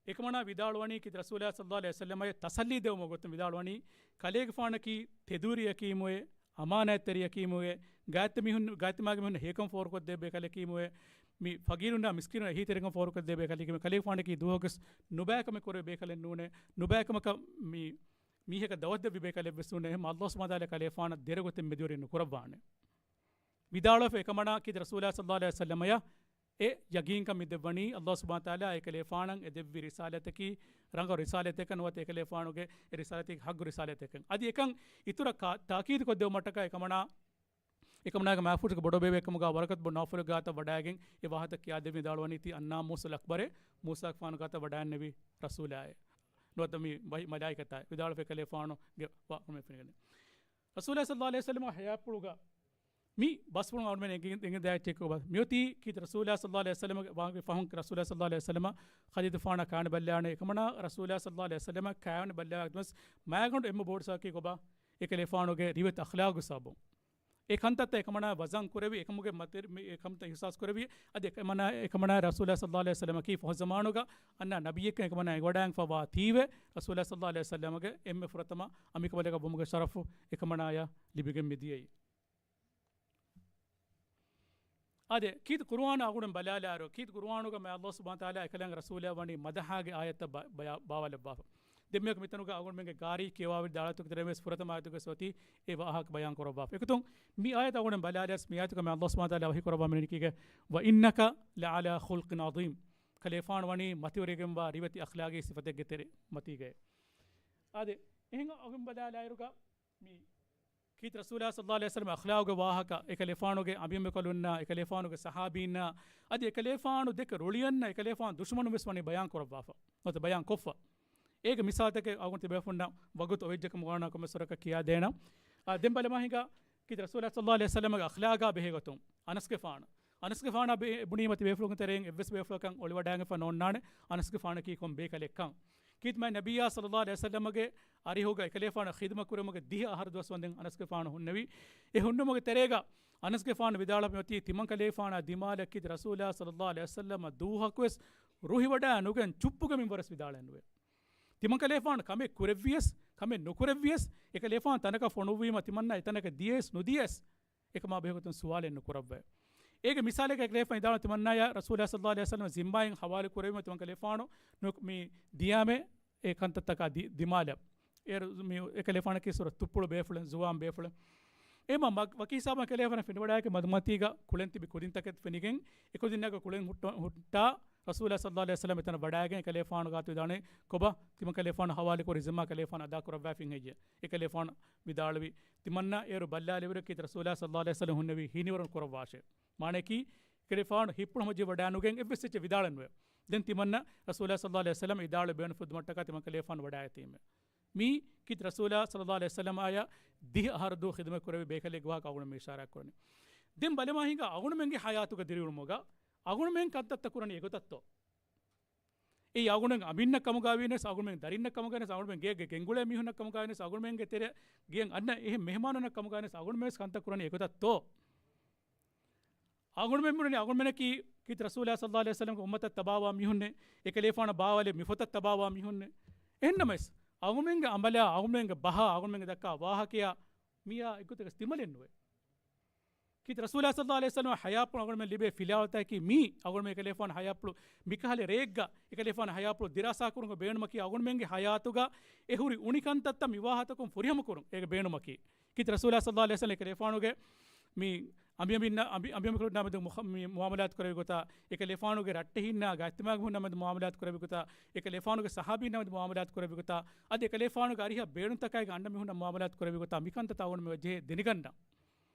އެކަމަނާ ވިދާޅުވަނީ ކީރިތި ރަސޫލާ ޞައްލަﷲ ޢަލައިހި ވަސައްލަމަ ތަސައްލީ ދެވުމުގެ ގޮތުން ވިދާޅުވަނީ ކަލޭގެފާނަކީ ތެދުވެރި ޔަތީމުއޭ، އަމާނާތްތެރި ޔަތީމުއޭ، ގާތްމީހުން، ގާތްމާގެ މީހުން ހޭކަން ފޯރުކޮށްދޭ ބޭކަލެކީމުއޭ، މި ފަގީރުންނާ މިސްކީނުން އެހީތެރިކަން ފޯރުކޮށްދޭ ބޭކަލެކީމު، ކަލޭގެފާނަކީ ދުވަހަކުވެސް ނުބައިކަމެއް ކުރޭ ބޭކަލެއް ނޫނޭ، ނުބައިކަމަކަށް މި މީހަކަށް ދައުވަތު ދެއްވި ބޭކަލެއްވެސް ނޫނޭ. އެހެންމަ ﷲ ސުބްޙާނަހޫ ވަތަޢާލާ ކަލޭފާނަށް ދެރަ ގޮތެއް މެދުވެރި ނުކުރައްވާނެ. ވިދާޅުވެފަ އެކަމަނާ ކީރިތި ރަސޫލާ ޞައްލަﷲ ޢަލައިހި ވަސައްލަމަޔަ އެ ޔަގީންކަން މި ދެއްވަނީ ﷲ ސުބްޙާނަހޫ ވަތަޢާލާ އެކަލޭފާނަށް އެ ދެއްވި ރިސާލަތަކީ ރަނގަޅު ރިސާލަތެއްކަން ނުވަތަ އެކަލޭފާނުގެ އެ ރިސާލަތަކީ ޙައްޤު ރިސާލަތެއްކަން. އަދި އެކަން އިތުރަށް ކާ-، ތާކީދު ކޮށްދެވުމަށްޓަކާ އެކަމަނާ އެކަމަނާގެ މާފޫހުގެ ބޮޑުބޭބެ ކަމުގަ ވަރަޤަތު ބުން ނައުފަލު ގާތަށް ވަޑާގެން އެ ވާހަކަ ކިޔާދެއްވި ވިދާޅުވަނީ ތީ އަންނާމޫސުލް އަކްބަރޭ، މޫސާގެފާނު ގާތަށް ވަޑާންނެވި ރަސޫލާއޭ. ނުވަތަ މި ވަޙީ މަލާއިކަތާ ވިދާޅުވެފަ އެކަލޭފާނުގެ ވާހަކަ ފެނިގެން. ރަސޫލާ ޞައްލަﷲ ޢަލައިހި ވަސައްލަމަ ޙަޔާތްޕުޅުގަ މި ބަސްފުޅުން އަޅުމެން އެނގި-، އެނގިދާ އެއްޗެއް ކޮބާ؟ މިއޮތީ ކީރިތި ރަސޫލާ ޞައްލަﷲ ޢަލައިހި ވަސައްލަމަގެ ވާހަކަ ފަހުން ރަސޫލާ ޞައްލަﷲ ޢަލައިހި ވަސައްލަމަ ޚަދީޖަތުފާނާ ކާނެ ބައްލާނެ އެކަމަނާ ރަސޫލާ ޞައްލަﷲ ޢަލައިހި ވަސައްލަމަ ކާވެނި ބައްލާގަތުމަސް މާގަނޑު އެންމެ ބޮޑު ސަބަބަކީ ކޮބާ؟ އެކަލޭފާނުގެ ރިވެތި އަޚްލާގު ސަބަބުން. އެ ކަންތައްތައް އެކަމަނާ ވަޒަން ކުރެވި، އެކަމުގެ މަތި-، މި-، އެ ކަންތައް އިޙްސާސް ކުރެވި، އަދި އެކަމަނާ، އެކަމަނާ ރަސޫލާ ޞައްލަﷲ ޢަލައިހި ވަސައްލަމަކީ ފަހު ޒަމާނުގަ އަންނަ ނަބިއްޔެއްކަން އެކަމަނާ އެނގިވަޑާންފަވާ ތީވެ، ރަސޫލާ ޞައްލަﷲ ޢަލައިހި ވަސައްލަމަގެ އެންމެ ފުރަތަމަ އަނބިކަނބަލަކަށް ވުމުގެ ޝަރަފު އެކަމަނާޔަށް ލިބިގެން މިދިޔައީ. އާދެ، ކީރިތި ޤުރުއާން އަޅުގަނޑު ބަލާލާއިރު، ކީރިތި ޤުރުއާނުގަ މާތް ﷲ ސުބްޙާނަހޫ ވަތަޢާލާ އެކަލާނގެ ރަސޫލާ ވަނީ މަދަޙާގެ އާޔަތްތައް ބަ-، ބަޔާ-، ބާވާލައްވާފަ. ދެންމެ މިތަނުގަ އަޅުގަނޑުމެންގެ ގާރީ ކިޔަވާވެރި ދާޅަތުގެ ތެރެއިން ވެސް ފުރަތަމަ އާޔަތުގަ ވެސް އޮތީ އެ ވާހަކަ ބަޔާން ކުރައްވާފަ. އެކަތުން މި އާޔަތް އަޅުގަނޑު ބަލާލިޔަސް މި އާޔަތުގަ މާތް ﷲ ސުބްޙާނަހޫ ވަތަޢާލާ ވަޙީ ކުރައްވާ މިނިކީގެ، "وإنك لعلى خلق عظيم." ކަލޭފާނު ވަނީ މަތިވެރިގެންވާ ރިވެތި އަޚްލާގީ ސިފަތެއްގެ ތެރެ މަތީގައި. އާދެ، އެހެން އަޅުގަނޑު ބަލާލާއިރުގަ މި ކީރިތި ރަސޫލާ ޞައްލަﷲ ޢަލައިހި ވަސައްލަމަ އަޚްލާގުގެ ވާހަކަ، އެކަލޭފާނުގެ އަނބިމެކޮލުންނާ، އެކަލޭފާނުގެ ޞަޙާބީންނާ، އަދި އެކަލޭފާނު ދެކެ ރުޅިއަންނަ އެކަލޭފާނު ދުޝްމަނުން ވެސް ވަނީ ބަޔާން ކުރައްވާފަ. ނުވަތަ ބަޔާން ކޮށްފަ. އޭގެ މިސާލުތަކެއް އަޅުގަނޑު ތިބޭފުންނަށް ވަގުތު އޮވެއްޖެކަމުގަ ކޮންމެސް ވަރަކަށް ކިޔާދޭނަން. އާ، ދެން ބަލަމާ ހިނގާ ކީރިތި ރަސޫލާ ޞައްލަﷲ ޢަލައިހި ވަސައްލަމަގެ އަޚްލާގާ ބެހޭގޮތުން. އަނަސްގެފާނު. އަނަސްގެފާނާ ބެ-، ބުނީމަ ތިބޭފުޅުންގެ ތެރެއިން އެއްވެސް ބޭފުޅަކަށް އޮޅިވަޑާގެންފަ ނޯންނާނެ އަނަސްގެފާނަކީ ކޮން ބޭކަލެއްކަން. ކީރިތި މާތް ނަބިއްޔާ ޞައްލަﷲ ޢަލައިހި ވަސައްލަމަގެ އަރިހުގަ އެކަލޭފާނަށް ޚިދުމަތް ކުރުމުގެ ދިހަ އަހަރު ދުވަސް ވަންދެން އަނަސްގެފާނު ހުންނެވި. އެ ހުންނުމުގެ ތެރޭގަ އަނަސްގެފާނު ވިދާޅުވި އޮތީ ތިމަންކަލޭފާނާ ދިމާލަށް ކީރިތި ރަސޫލާ ޞައްލަﷲ ޢަލައިހި ވަސައްލަމަ ދުވަހަކުވެސް ރުހިވަޑާ ނުގެން ޗުއްޕުގެ މިންވަރަސް ވިދާޅެއް ނުވޭ. ތިމަންކަލޭފާނު ކަމެއް ކުރެއްވިޔަސް، ކަމެއް ނުކުރެއްވިޔަސް، އެކަލޭފާނު ތަނަކަށް ފޮނުއްވީމަ ތިމަންނާ އެތަނަކަށް ދިޔަޔަސް ނުދިޔަޔަސް، އެކަމާ ބެހޭގޮތުން ސުވާލެއް ނުކުރައްވައެވެ. އޭގެ މިސާލެއްގައި އެކަލޭފާނު ވިދާޅުވި ތިމަންނާޔާ ރަސޫލާ ޞައްލަﷲ ޢަލައިހި ވަސައްލަމަ ޒިންމާއިން ޙަވާލު ކުރެވީމަ ތިމަންކަލޭފާނު ނު-، މި ދިޔާމެ އެ ކަންތައްތަކާ ދި-، ދިމާލަށް. އޭރު މި އެކަލޭފާނަކީ ސުރަ ތުއްޕުޅު ބޭފުޅެއް، ޒުވާން ބޭފުޅެއް. އެމަ މަ-، ވަކި ހިސާބަށް އެކަލޭފާނަށް ފެނިވަޑާއެކެ މަދުމަތީގަ ކުޅެން ތިބި ކުދިންތަކެއް ފެނިގެން، އެކުދިންނާގެ ކުޅެން ހުއްޓ-، ހުއްޓާ، ރަސޫލާ ޞައްލަﷲ ޢަލައިހި ވަސައްލަމަ އެތަނަށް ވަޑާގެން އެކަލޭފާނު ގާތު ވިދާޅުވި ކޮބާ ތިމަންކަލޭފާނު ޙަވާލު ކުރި ޒިންމާ ކަލޭފާނު އަދާ ކުރައްވާފިން ހެއްޔޭ؟ އެކަލޭފާނު ވިދާޅުވި ތިމަންނާ އޭރު ބައްލާލިވިއިރު ކީރިތި ރަސޫލާ ޞައްލަﷲ ޢަލައިހި ވަސައްލަމަ ހުންނެވީ ހިނިވަރުން ކުރައްވާށޭ. މާނައަކީ، އެކަލޭފާނު ހިއްޕުޅު ހަމަޖެހި ވަޑާނުގެން އެއްވެސް އެއްޗެއް ވިދާޅެއް ނުވޭ. ދެން ތިމަންނަ ރަސޫލާ ޞައްލަﷲ ޢަލައިހި ވަސައްލަމަ ވިދާޅުވި ބޭނުން ފުއްދުމަށްޓަކާ ތިމަން ކަލޭފާނު ވަޑާގަތީމެ. މީ ކީރިތި ރަސޫލާ ޞައްލަﷲ ޢަލައިހި ވަސައްލަމާޔަށް ދިހަ އަހަރު ދުވަހު ޚިދުމަތް ކުރެވި ބޭކަލެއްގެ ވާހަކަ އަޅުގަނޑު މި އިޝާރާތް ކުރަނީ. ދެން ބަލަމާ ހިނގާ އަޅުގަނޑުމެންގެ ޙަޔާތުގަ ދިރިއުޅުމުގަ އަޅުގަނޑުމެން ކަންތައްތައް ކުރަނީ އެގޮތަށްތޯ؟ އެއީ އަޅުގަނޑުމެން އަނބިންނަށް ކަމުގަ ވީނަސް، އަޅުގަނޑުމެން ދަރިންނަށް ކަމުގަ ވީނަސް، އަޅުގަނޑުމެން ގޭގެ ގެންގުޅޭ މީހުންނަށް ކަމުގަ ވީނަސް، އަޅުގަނޑުމެންގެ ތެރެ ގެއަށް އަންނަ އެހެން މެހެމާނުންނަށް ކަމުގަ ވީނަސް، އަޅުގަނޑުމެން ވެސް ކަންތައް ކުރަނީ އެގޮތަށްތޯ؟ އަޅުގަނޑުމެން ބުނަނީ، އަޅުގަނޑުމެންނަކީ ކީރިތި ރަސޫލާ ޞައްލަﷲ ޢަލައިހި ވަސައްލަމަގެ އުއްމަތަށް ތަބާވާ މީހުންނޭ، އެކަލޭފާނަށް ބާވާލެ މި ފޮތަށް ތަބާވާ މީހުންނޭ. އެހެންނަމަވެސް، އަޅުގަނޑުމެންގެ ޢަމަލާ، އަޅުގަނޑުމެންގެ ބަހާ، އަޅުގަނޑުމެންގެ ދައްކާ ވާހަކަޔާ މިއާ އެއްގޮތަކަސް ތިމަލެއް ނުވޭ. ކީރިތި ރަސޫލާ ޞައްލައްލާހު ޢަލައިހި ވަސައްލަމަ ޙަޔާތްޕުޅު އަޅުގަނޑުމެން ލިބޭ ފިލާވަޅުތަކަކީ މީ. އަޅުގަނޑުމެން އެކަލޭގެފާނު ޙަޔާތްޕުޅު މިކަހަލަ ރެއެއްގަ އެކަލޭގެފާނު ޙަޔާތްޕުޅު ދިރާސާ ކުރުމުގަ ބޭނުމަކީ އަޅުގަނޑުމެންގެ ޙަޔާތުގަ އެ ހުރި އުނިކަންތައްތައް މި ވާހަކަތަކުން ފުރިހަމަ ކުރުން އޭގެ ބޭނުމަކީ. ކީރިތި ރަސޫލާ ޞައްލައްލާހު ޢަލައިހި ވަސައްލަމަ އެކަލޭގެފާނުގެ މި އަނބިއަނބިންނާ، އަނބި، އަނބިއަނބިކުރުންނާ މެދު މުޚ-، މި މުޢާމަލާތު ކުރެވި ގޮތާ، އެކަލޭގެފާނުގެ ރައްޓެހިންނާ ގާތްތިމާގެ މީހުންނާ މެދު މުޢާމަލާތު ކުރެވި ގޮތާ، އެކަލޭގެފާނުގެ ޞަޙާބީންނާ މެދު މުޢާމަލާތު ކުރެވި ގޮތާ، އަދި އެކަލޭގެފާނުގެ އަރިހަށް ބޭނުންތަކާއި އަންނަ މީހުންނާ މުޢާމަލާތު ކުރެވި ގޮތާ މިކަންތައްތައް އަޅުގަނޑުމެން ޖެހޭ ދެނެގަންނަން.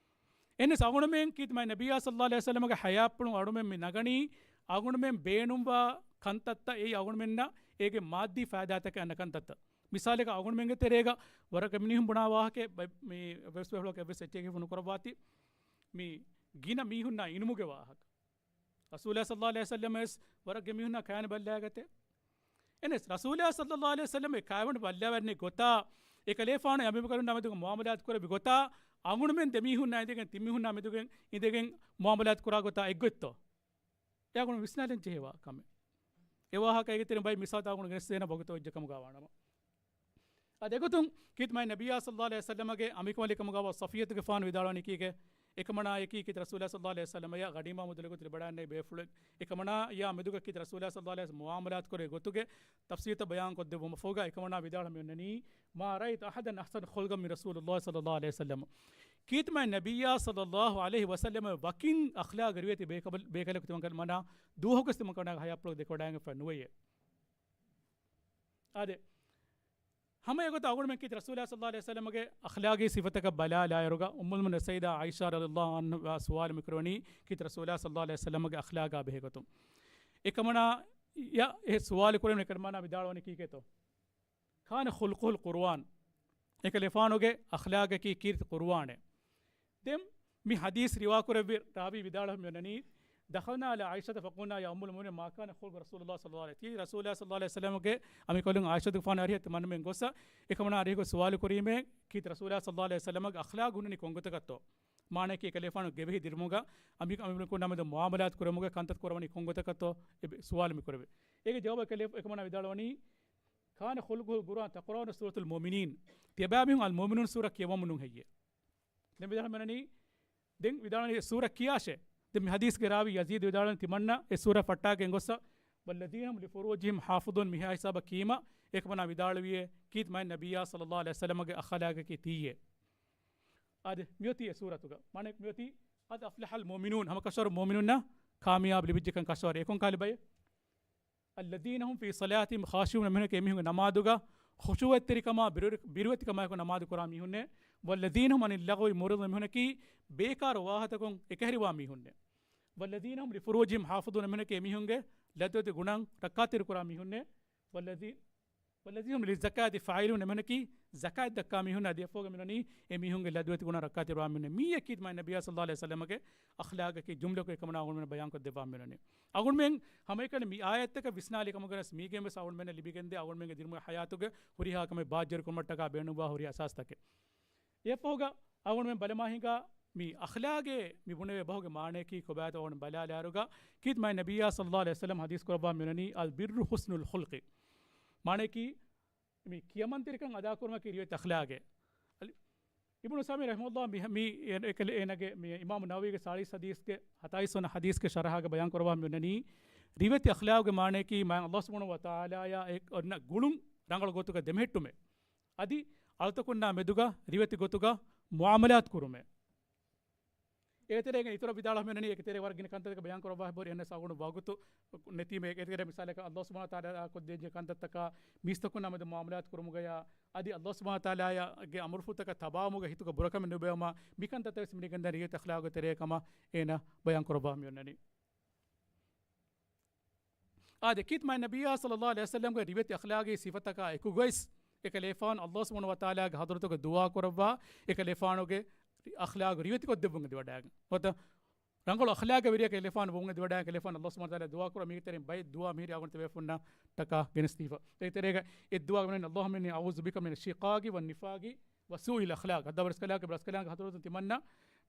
އެހެނަސް އަޅުގަނޑުމެން ކީރިތި މާތް ނަބިއްޔާ ޞައްލައްލާހު ޢަލައިހި ވަސައްލަމަގެ ޙަޔާތްޕުޅުން އަޅުގަނޑުމެން މި ނަގަނީ އަޅުގަނޑުމެން ބޭނުންވާ ކަންތައްތައް އެއީ އަޅުގަނޑުމެންނަށް އޭގެ މާއްދީ ފައިދާތަކެއް އަންނަ ކަންތައްތައް. މިސާލަކަށް އަޅުގަނޑުމެންގެ ތެރޭގަ ވަރަށް މީހުން ބުނާ ވާހަކައެއް ބަ-، މި ވެސް ބޭފުޅަކު އެއްވެސް އެއްޗެއް ފޮނު ކުރައްވާތި. މި ގިނަ މީހުންނާ އިނުމުގެ ވާހަކަ. ރަސޫލާ ޞައްލައްލާހު ޢަލައިހި ވަސައްލަމަ ވެސް ވަރަށް މީހުންނާ ކާނެ ބައްލައިގަތެ. އެހެނަސް ރަސޫލާ ޞައްލައްލާހު ޢަލައިހި ވަސައްލަމަ އެ ކާވަން ބައްލަވަންނެ ގޮތާ، އެކަލޭގެފާނު އަނބިއަނބިކުރުންނާ މެދުގަ މުޢާމަލާތު ކުރެވި ގޮތާ، އަޅުގަނޑުމެން ދެމީހުންނާ އިނދެގެން ތިންމީހުންނާ މެދުގެން އިނދެގެން މުޢާމަލާތު ކުރާ ގޮތާ އެއްގޮތްތޯ؟ އެ އަޅުގަނޑު ވިސްނާލަން ޖެހޭ ވާ ކަމެއް. އެ ވާހަކަ އޭގެ ތެރެއިން ބައެއް މިސާލުތައް އަޅުގަނޑު ގެނެސްދޭނަން ވަގުތު އޮތް ކަމުގަ ވާނަމަ. އާދެ، އެގޮތުން ކީރިތި މާތް ނަބިއްޔާ ޞައްލައްލާހު ޢަލައިހި ވަސައްލަމަގެ އަނބިކަނބަލިކަމުގަވާ ޞަފިއްޔަތުގެފާނު ވިދާޅުވަނީ ކީކޭ؟ އެކަމަނާއަކީ ކީރިތި ރަސޫލާ ޞައްލައްލާހު ޢަލައިހި ވަސައްލަމައާ ޣަނީމާ މުދަލުގަ ތި ލިބިވަޑައިގެންނެވި ބޭފުޅެއް. އެކަމަނާއާ މެދުގަ ކީރިތި ރަސޫލާ ޞައްލައްލާހު ޢަލައިހި ވަސައްލަމަ މުޢާމަލާތު ކުރެވި ގޮތުގެ ތަފްޞީލްތައް ބަޔާން ކޮށްދެއްވުމަށްފަހުގަ އެކަމަނާ ވިދާޅުވަނީ، "ما رأيت أحدا أحسن خلقا من رسول الله صلى الله عليه وسلم." ކީރިތި މާތް ނަބިއްޔާ ޞައްލައްލާހު ޢަލައިހި ވަސައްލަމަ ވަކިން އަޚްލާގު ރިވެތި ބޭކަބަލް-، ބޭކަލަކު ތިމަން ކަން މަނާ ދުވަހަކުވެސް ތިމަން ކަން ޙަޔާތްޕުޅު ދެކެވަޑައިގެންފަ ނުވެޔޭ. އާދެ، ހަމަ އެގޮތަށް އަޅުގަނޑުމެން ކީރިތި ރަސޫލާ ޞައްލައްލާހު ޢަލައިހި ވަސައްލަމަގެ އަޚްލާގީ ސިފަތަކަށް ބަލާލާއިރުގަ، އުއްމުލް މުއުމިނީން ސައްޔިދާ ޢާއިޝާ ރަޟިޔައްލާހު ޢަންހާ ސުވާލު މިކުރެވެނީ ކީރިތި ރަސޫލާ ޞައްލައްލާހު ޢަލައިހި ވަސައްލަމަގެ އަޚްލާގާ ބެހޭގޮތުން. އެކަމަނާ އެ ސުވާލު ކުރެވުނު އެކަމަނާ ވިދާޅުވަނީ ކީކޭތޯ؟ كان خلقه القرآن. އެކަލޭގެފާނުގެ އަޚްލާގަކީ ކީރިތި ޤުރުއާނޭ. ދެން މި ޙަދީޘް ރިވާކުރެއްވި ރާވީ ވިދާޅުވެ މިއޮންނަނީ، "دخلنا على عائشة فقلنا يا أم المؤمنين ما كان خلق رسول الله صلى الله عليه وسلم." ތީ ރަސޫލާ ޞައްލައްލާހު ޢަލައިހި ވަސައްލަމަގެ އަނބިކަނބަލުން ޢާއިޝަތުގެފާނު އަރިހަށް ތިމަންމެން ގޮއްސަ، އެކަމަނާ އަރިހަށް ސުވާލު ކުރީމޭ، ކީރިތި ރަސޫލާ ޞައްލައްލާހު ޢަލައިހި ވަސައްލަމަގެ އަޚްލާގު ހުންނަނީ ކޮންގޮތަކަށްތޯ؟ މާނައަކީ އެކަލޭގެފާނު ގެވެހި ދިރުމުގަ އަނބި-، އަނބިކަނބަލުންނާ މެދު މުޢާމަލާތު ކުރުމުގަ ކަންތައް ކުރަވަނީ ކޮންގޮތަކަށްތޯ؟ އެ ސުވާލު މިކުރެވޭ. އޭގެ ޖަވާބަށް އެކަލޭ-، އެކަމަނާ ވިދާޅުވަނީ، كان خلقه القرآن تقرأون سورة المؤمنين. ތިޔަބައިމީހުން އަލް މުއުމިނޫން ސޫރަ ކިޔަވަމުން ނޫން ހެއްޔޭ؟ ދެން ވިދާޅުވަނީ، ދެން ވިދާޅުވަނީ ސޫރަ ކިޔާށޭ. ދެން މި ޙަދީޘްގެ ރާވީ ޔަޒީދު ވިދާޅުވަނީ ތިމަންނަ އެ ސޫރަ ފައްޓާގެން ގޮއްސަ، "والذين هم لفروجهم حافظون" މިހާ ހިސާބަށް ކީމަ، އެކަމަނާ ވިދާޅުވިއޭ، ކީރިތި މާތް ނަބިއްޔާ ޞައްލައްލާހު ޢަލައިހި ވަސައްލަމަގެ އަޚްލާގަކީ ތިއްޔޭ. އާދެ، މިއޮތީ އެ ސޫރަތުގަ. މާނަ މިއޮތީ، "قد أفلح المؤمنون." ހަމަ ކަށަވަރު މުއުމިނުންނަށް ކާމިޔާބު ލިބިއްޖެކަން ކަށަވަރު. އެކޮން ކާލި ބައެއް؟ "الذين هم في صلاتهم خاشعون" އެމީހުންނަކީ އެމީހުންގެ ނަމާދުގަ ޚުޝޫޢަތްތެރިކަމާ ބިރުވެރި-، ބިރުވެތިކަމާއެކު ނަމާދު ކުރާ މީހުންނޭ. "والذين هم عن اللغو معرضون" އެމީހުންނަކީ ބޭކާރު ވާހަކަތަކުން އެކަހެރިވާ މީހުންނޭ. "والذين هم لفروجهم حافظون" އެމީހުންނަކީ އެމީހުންގެ ލަދުވެތި ގުނައިން ރައްކާތެރި ކުރާ މީހުންނޭ. "والذي-، والذين هم للزكاة فاعلون" އެމީހުންނަކީ ޒަކާތް ދައްކާ މީހުން. އަދި އެފޯގަ މިއޮންނަނީ އެމީހުންގެ ލަދުވެތި ގުނަ ރައްކާތެރިވާ މީހުން. މިއީ ކީރިތި މާތް ނަބިއްޔާ ޞައްލައްލާހު ޢަލައިހި ވަސައްލަމަގެ އަޚްލާގަކީ ޖުމްލަކޮށް އެކަމަނާ އަޅުގަނޑުމެން ބަޔާންކޮށްދެއްވާ މިއޮންނަނީ. އަޅުގަނޑުމެން ހަމައެކަނި މި އާޔަތްތަކަށް ވިސްނާލި ކަމުގަ ވެސް މީގެން ވެސް އަޅުގަނޑުމެންނަށް ލިބިގެންދޭ އަޅުގަނޑުމެންގެ ދިރިމުގެ ޙަޔާތުގެ ހުރިހާ ކަމެއް ބާއްޖަވެރިކުރުމަށްޓަކާ ބޭނުންވާ ހުރި އަސާސްތަކެއް. އެއަށްފަހުގަ އަޅުގަނޑުމެން ބަލަމާ ހިނގާ މި އަޚްލާގޭ މި ބުނެވޭ ބަހުގެ މާނަޔަކީ ކޮބާތޯ އަޅުގަނޑު ބަލާލާއިރުގަ، ކީރިތި މާތް ނަބިއްޔާ ޞައްލައްލާހު ޢަލައިހި ވަސައްލަމަ ޙަދީޘް ކުރައްވާ މިއޮންނަނީ، "البر حسن الخلق." މާނަޔަކީ މި ކިޔަމަންތެރިކަން އަދާކުރުމަކީ ރިވެތި އަޚްލާގެއް. އަލި-، އިބްނު ޢުސައިމީން ރަޙިމަހުﷲ މި، މި އެ-، އެކަލެ-، އޭނަގެ މި އިމާމު ނަވަވީގެ ސާޅީސް ޙަދީޘްގެ، ހަތާއިސް ވަނަ ޙަދީޘްގެ ޝަރަޙާގަ ބަޔާން ކުރައްވާ މިއޮންނަނީ، ރިވެތި އަޚްލާގުގެ މާނަޔަކީ މާތް ﷲ ސުބްޙާނަހޫ ވަތަޢާލާއާ އެ އޮންނަ ގުޅުން ރަނގަޅު ގޮތުގަ ދެމެހެއްޓުމެއް. އަދި އަޅުތަކުންނާ މެދުގަ ރިވެތި ގޮތުގަ މުޢާމަލާތު ކުރުމެއް. އޭގެ ތެރޭގަ އިތުރަށް ވިދާޅުވެމެންނަނީ، އޭގެ ތެރޭ ވަރަށް ގިނަ ކަންތައްތަކެއް ބަޔާން ކުރައްވާ ހެއްބޮރި އެންނަސް އަޅުގަނޑު ވަގުތު ނެތީމެ. އޭގެ ތެރޭ މިސާލަކަށް ﷲ ސުބްޙާނަހޫ ވަތަޢާލާ ކޮށްދޭންޖެހޭ ކަންތައްތަކާ މީސްތަކުންނާ މެދު މުޢާމަލާތު ކުރުމުގަޔާ އަދި ﷲ ސުބްޙާނަހޫ ވަތަޢާލާގެ އަމުރުފުޅުތަކަށް ތަބާވުމުގަ ހިތުގަ ބުރަކަމެއް ނުބޭއްވުމާ މިކަންތައްތައް ވެސް މިނެގެންދާނެ ރިވެތި އަޚްލާގުގެ ތެރޭ ކަމަށް އޭނަ ބަޔާން ކުރައްވާ މިއޮންނަނީ. އާދެ، ކީރިތި މާތް ނަބިއްޔާ ޞައްލައްލާހު ޢަލައިހި ވަސައްލަމްގެ ރިވެތި އަޚްލާގީ ސިފަތަކާ އެކުގައިސް އެކަލޭގެފާނު ﷲ ސުބްޙާނަހޫ ވަތަޢާލާގެ ޙަޟްރަތުގަ ދުޢާ ކުރައްވާ، އެކަލޭގެފާނުގެ އަޚްލާގު ރިވެތިކޮށްދެއްވުން އެދިވަޑައިގެން. ނުވަތަ ރަނގަޅު އަޚްލާގެއް ވެރިޔަކަށް އެކަލޭގެފާނު ވުން އެދިވަޑައިގެން އެކަލޭގެފާނު ﷲ ސުބްޙާނަހޫ ވަތަޢާލާ ދުޢާ ކުރާ މީގެ ތެރެއިން ބައެއް ދުޢާ މިހިރީ އަޅުގަނޑު ތިބޭފުޅުންނަށް ޓަކާ ގެނެސްދީފަ. އޭގެ ތެރޭގަ އެއް ދުޢާ ވަނީ، "اللهم إني أعوذ بك من الشقاق والنفاق وسوء الأخلاق." ހައްދާ ރަސްކަލާނގެ، ރަސްކަލާނގެ ޙަޟްރަތުން ތިމަންނަ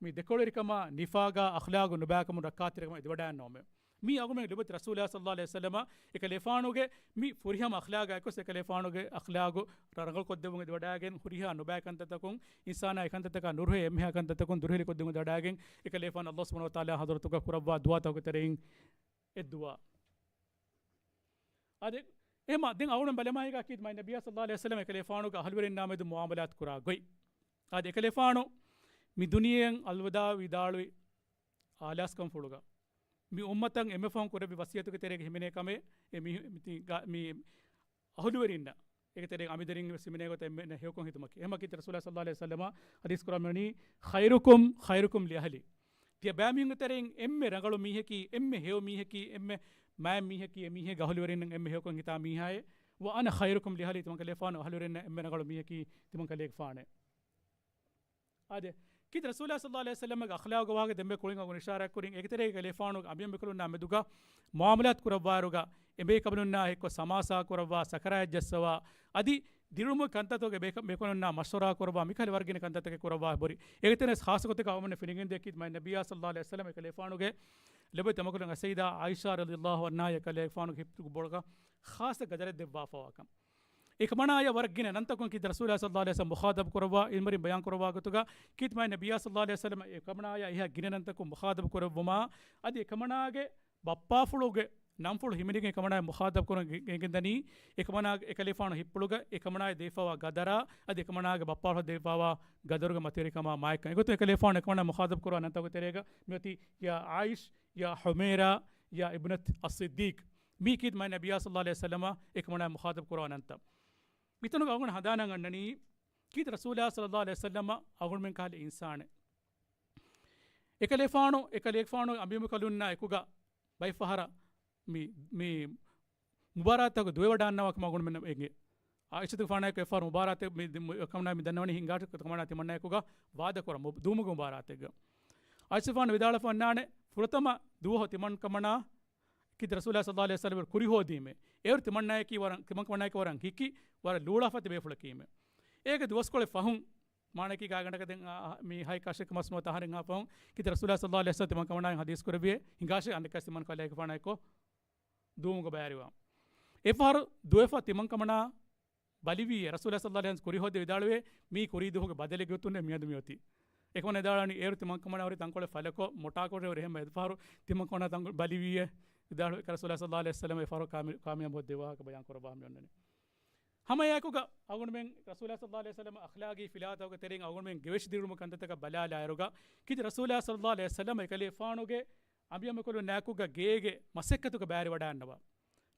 މި ދެކޮޅުވެރިކަމާ، ނިފާގާ، އަޚްލާގު ނުބައިކަމުން ރައްކާތެރިކަމަށް އެދިވަޑައިގަންނަވަމޭ. މީ އަގުމެން ލިބުތި ރަސޫލާ ޞައްލައްލާހު ޢަލައިހި ވަސައްލަމަ އެކަލޭފާނުގެ މި ފުރިހަމަ އަޚްލާގާ އެކުސް އެކަލޭފާނުގެ އަޚްލާގު ރަ-، ރަނގަޅު ކޮށްދެއްވުން އެދިވަޑާގެން ހުރިހާ ނުބައި ކަންތައްތަކުން، އިންސާނާ އެކަންތައްތަކާ ނުރުހޭ އެންމެހާ ކަންތައްތަކުން ދުރުހެލި ކޮށްދެއްވުން އެދިވަޑާގެން އެކަލޭފާނު ﷲ ސުބްޙާނަހޫ ވަތަޢާލާ ޙަޟްރަތުގަ ކުރައްވާ ދުޢާތަކުގެ ތެރެއިން އެއްދުޢާ. އާދެ، އެހެމަ ދެން އަޅުގަނޑު ބަލަމާއިގާ ކީ މާތް ނަބިއްޔާ ޞައްލައްލާހު ޢަލައިހި ވަސައްލަމަ އެކަލޭފާނުގެ އަހުލުވެރިންނާ މެދު މުޢާމަލާތު ކުރާ ގޮތް. އާދެ، އެކަލޭފާނު މި ދުނިޔެއަށް އަލްވިދާޢު ވިދާޅުވި އާލާސްކަންފުޅުގަ، މި އުއްމަތަށް އެންމެ ފަހުން ކުރެއްވި ވަޞިއްޔަތުގެ ތެރޭގަ ހިމެނޭ ކަމެއް، އެ މި، މި، ތި-، ގާ-، މި އަހުލުވެރިންނަށް އޭގެ ތެރޭގަ އަމިއްލަ ވެރިން ވެސް ހިމެނޭ ގޮތަށް އެންމެ ހެޔޮކޮށް ހިދުމަތް. އެހެމަ ކީރިތި ރަސޫލާ ޞައްލައްލާހު ޢަލައިހި ވަސައްލަމަ ޙަދީޘް ކުރައްވަނީ، "ޚައިރުކުމް ޚައިރުކުމް ލިއަހްލި." ތިޔަ ބައިމީހުންގެ ތެރެއިން އެންމެ ރަނގަޅު މީހަކީ، އެންމެ ހެޔޮ މީހަކީ، އެންމެ މާތް މީހަކީ، އެ މީހެއްގެ އަހުލުވެރިންނަށް އެންމެ ހެޔޮކޮށް ހިތާ މީހާއޭ. "ވަ އަނަ ޚައިރުކުމް ލިއަހްލި." ތިމަން ކަލޭފާނު އަހުލުވެރިންނަށް އެންމެ ރަނގަޅު މީހަކީ ތިމަން ކަލޭގެފާނޭ. އާދެ، ކީރިތި ރަސޫލާ ޞައްލައްލާހު ޢަލައިހި ވަސައްލަމަގެ އަޚްލާގު ވާހަކަ ދެންމެ ކުރިން އަގުން އިޝާރާތް ކުރިން، އޭގެ ތެރޭގަ ކަލޭފާނުގެ އަނބިޔަނބިކަލުންނާ މެދުގަ މުޢާމަލާތު ކުރައްވާއިރުގަ، އެބޭކަލުންނާ އެއްކޮށް ސަމާސާ ކުރައްވާ، ސަކަރާތް ޖައްސަވާ، އަދި ދިރުމުގެ ކަންތައްތަކުގެ ބޭކަ-، ބޭކަލުންނާ މަޝްވަރާ ކުރައްވާ، މިކަހަލަ ވަރަށް ގިނަ ކަންތައްތަކެއް ކުރައްވާ ހުރި. އޭގެ ތެރޭ ޚާއްޞަ ގޮތެއް އަޅުގަނޑުމެން ފެނިގެން ދޭ ކީރިތި މާތް ނަބިއްޔާ ޞައްލައްލާހު ޢަލައިހި ވަސައްލަމަ އެކަލޭފާނުގެ ލޮބުވެތި އަމަކުރުން އައިސަތު ޢާއިޝާ ރަޟިޔައްލާހު ޢަންހާ އެކަލޭފާނުގެ ހިތުގެ ބޮޑުގަ ޚާއްޞަ ގަދަރެއް ދެއްވާފަވާކަން. އެކަމަނާޔާ ވަރަށް ގިނަ ނަންތަކުން ކީރިތި ރަސޫލާ ޞައްލައްލާހު ޢަލައިހި ވަސައްލަމަ މުޚާޠަބު ކުރައްވާ، އިލްމުވެރިން ބަޔާން ކުރައްވާ ގޮތުގަ، ކީރިތި މާތް ނަބިއްޔާ ޞައްލައްލާހު ޢަލައިހި ވަސައްލަމަ އެކަމަނާޔާ އެހާ ގިނަ ނަންތަކުން މުޚާޠަބު ކުރެއްވުމާ، އަދި އެކަމަނާގެ ބައްޕާފުޅުގެ ނަންފުޅު ހިމެނިގެން އެކަމަނާ މުޚާޠަބު ކުރަން ގެ-، ގެންގެން ދަނީ، އެކަމަނާ އެކަލޭފާނު ހިތްޕުޅުގަ އެކަމަނާ ދެވިފަވާ ގަދަރާ، އަދި އެކަމަނާގެ ބައްޕާފުޅަށް ދެވިފަވާ ގަދަރުގެ މަތިވެރިކަމާ މާތްކަން. އެގޮތުން އެކަލޭފާނު އެކަމަނާ މުޚާޠަބު ކުރާ ނަންތަކުގެ ތެރޭގަ މިއޮތީ ޔާ ޢާއިޝް، ޔާ ޙުމައިރާ، ޔާ އިބްނަތް އައްޞިއްދީޤް. މީ ކީރިތި މާތް ނަބިއްޔާ ޞައްލައްލާހު ޢަލައިހި ވަސައްލަމަ އެކަމަނާ މުޚާޠަބު ކުރާ ނަންތައް. މިތަނުގަ އަޅުގަނޑު ހަނދާނަށް އަންނަނީ، ކީރިތި ރަސޫލާ ޞައްލައްލާހު ޢަލައިހި ވަސައްލަމަ އަޅުގަނޑުމެން ކަހަލަ އިންސާނެއް. އެކަލޭފާނު، އެކަލޭފާނު އަނބިޔަނބިކަލުންނާ އެކުގަ ބައެއް ފަހަރަށް މި، މި މުބާރާތަކު ދުވެވަޑާންނަވާ ކަމަށް އަޅުގަނޑުމެން އެނގޭ. ޢާއިޝަތުގެފާނާއެކު އެއްފަހަރު މުބާރާތެއް މި، މި، ކަމަނާ މި ދަންނަވަނީ ހިނގާ، ކަމަނާ ތިމަންނާއެކުގަ ވާދަކުރަން، މު-، ދުވަމުގެ މުބާރާތެއްގަ. ޢާއިޝަތުގެފާނު ވިދާޅުވެފަ ވަންނާނެ، ފުރަތަމަ ދުވަހު ތިމަން ކަމަނާ ކީރިތި ރަސޫލާ ޞައްލައްލާހު ޢަލައިހި ވަސައްލަމަ ކުރި ހޯދީމޭ. އޭރު ތިމަންނާއަކީ ވަރަށް، ތިމަން ކަމަނާއަކީ ވަރަށް ހިކި، ވަރަށް ލޫޅާފަތި ބޭފުޅަކީމޭ. އޭގެ ދުވަސްކޮޅެއް ފަހުން، މާނައަކީ ގާތްގަނޑަކަށް ދެން، އާ، މި ހަތް އަށެއް ކަމަސް ނުވަތަ އަހަރެއްހާ ފަހުން ކީރިތި ރަސޫލާ ޞައްލައްލާހު ޢަލައިހި ވަސައްލަމަ ތިމަން ކަމަނާއިން ޙަދީޘް ކުރެއްވިއޭ، ހިނގާށޭ، އަނެއްކާ ތިމަން ކަލޭގެފާނާއެކު ދުވަމުގަ ބައިވެރިވާ. އެއްފަހަރު ދުވެފަ ތިމަން ކަމަނާ ބަލިވިއޭ، ރަސޫލާ ޞައްލައްލާހު ޢަލައިހި ވަސައްލަމަ ކުރި ހޯދި ވިދާޅުވޭ، މީ ކުރީ ދުވަހުގެ ބަދަލެއްގެ ގޮތުން މިއަދު މިއޮތީ. އެކަމަނާ ވިދާޅުވަނީ އޭރު ތިމަން ކަމަނާ ހުރީ ތަންކޮޅެއް ފަލަކޮށް، މޮޓާކޮށް އެހެން އެއްފަހަރު ތިމަން ކަމަނާ ތަން ބަލިވިއޭ، ވިދާޅުވޭ ރަސޫލާ ޞައްލައްލާހު ޢަލައިހި ވަސައްލަމަ އެއްފަހަރު ކާމި-، ކާމިޔާބު ދެއްވާ ވާހަކަ ބަޔާން ކުރައްވާ މި އޮންނަނީ. ހަމައެއާއެކުގަ އަޅުގަނޑުމެން ރަސޫލާ ޞައްލައްލާހު ޢަލައިހި ވަސައްލަމަ އަޚްލާގީ ފިލާވަޅުތަކުގެ ތެރެއިން އަޅުގަނޑުމެން ގެވެށި ދިރުމުގެ ކަންތައްތަކަށް ބަލާލާއިރުގަ، ކީރިތި ރަސޫލާ ޞައްލައްލާހު ޢަލައިހި ވަސައްލަމަ އެކަލޭފާނުގެ އަނބިޔަނބިކަލުންނާއެކުގަ ގޭގެ މަސައްކަތުގަ ބައިވެރިވަޑައިގަންނަވާ.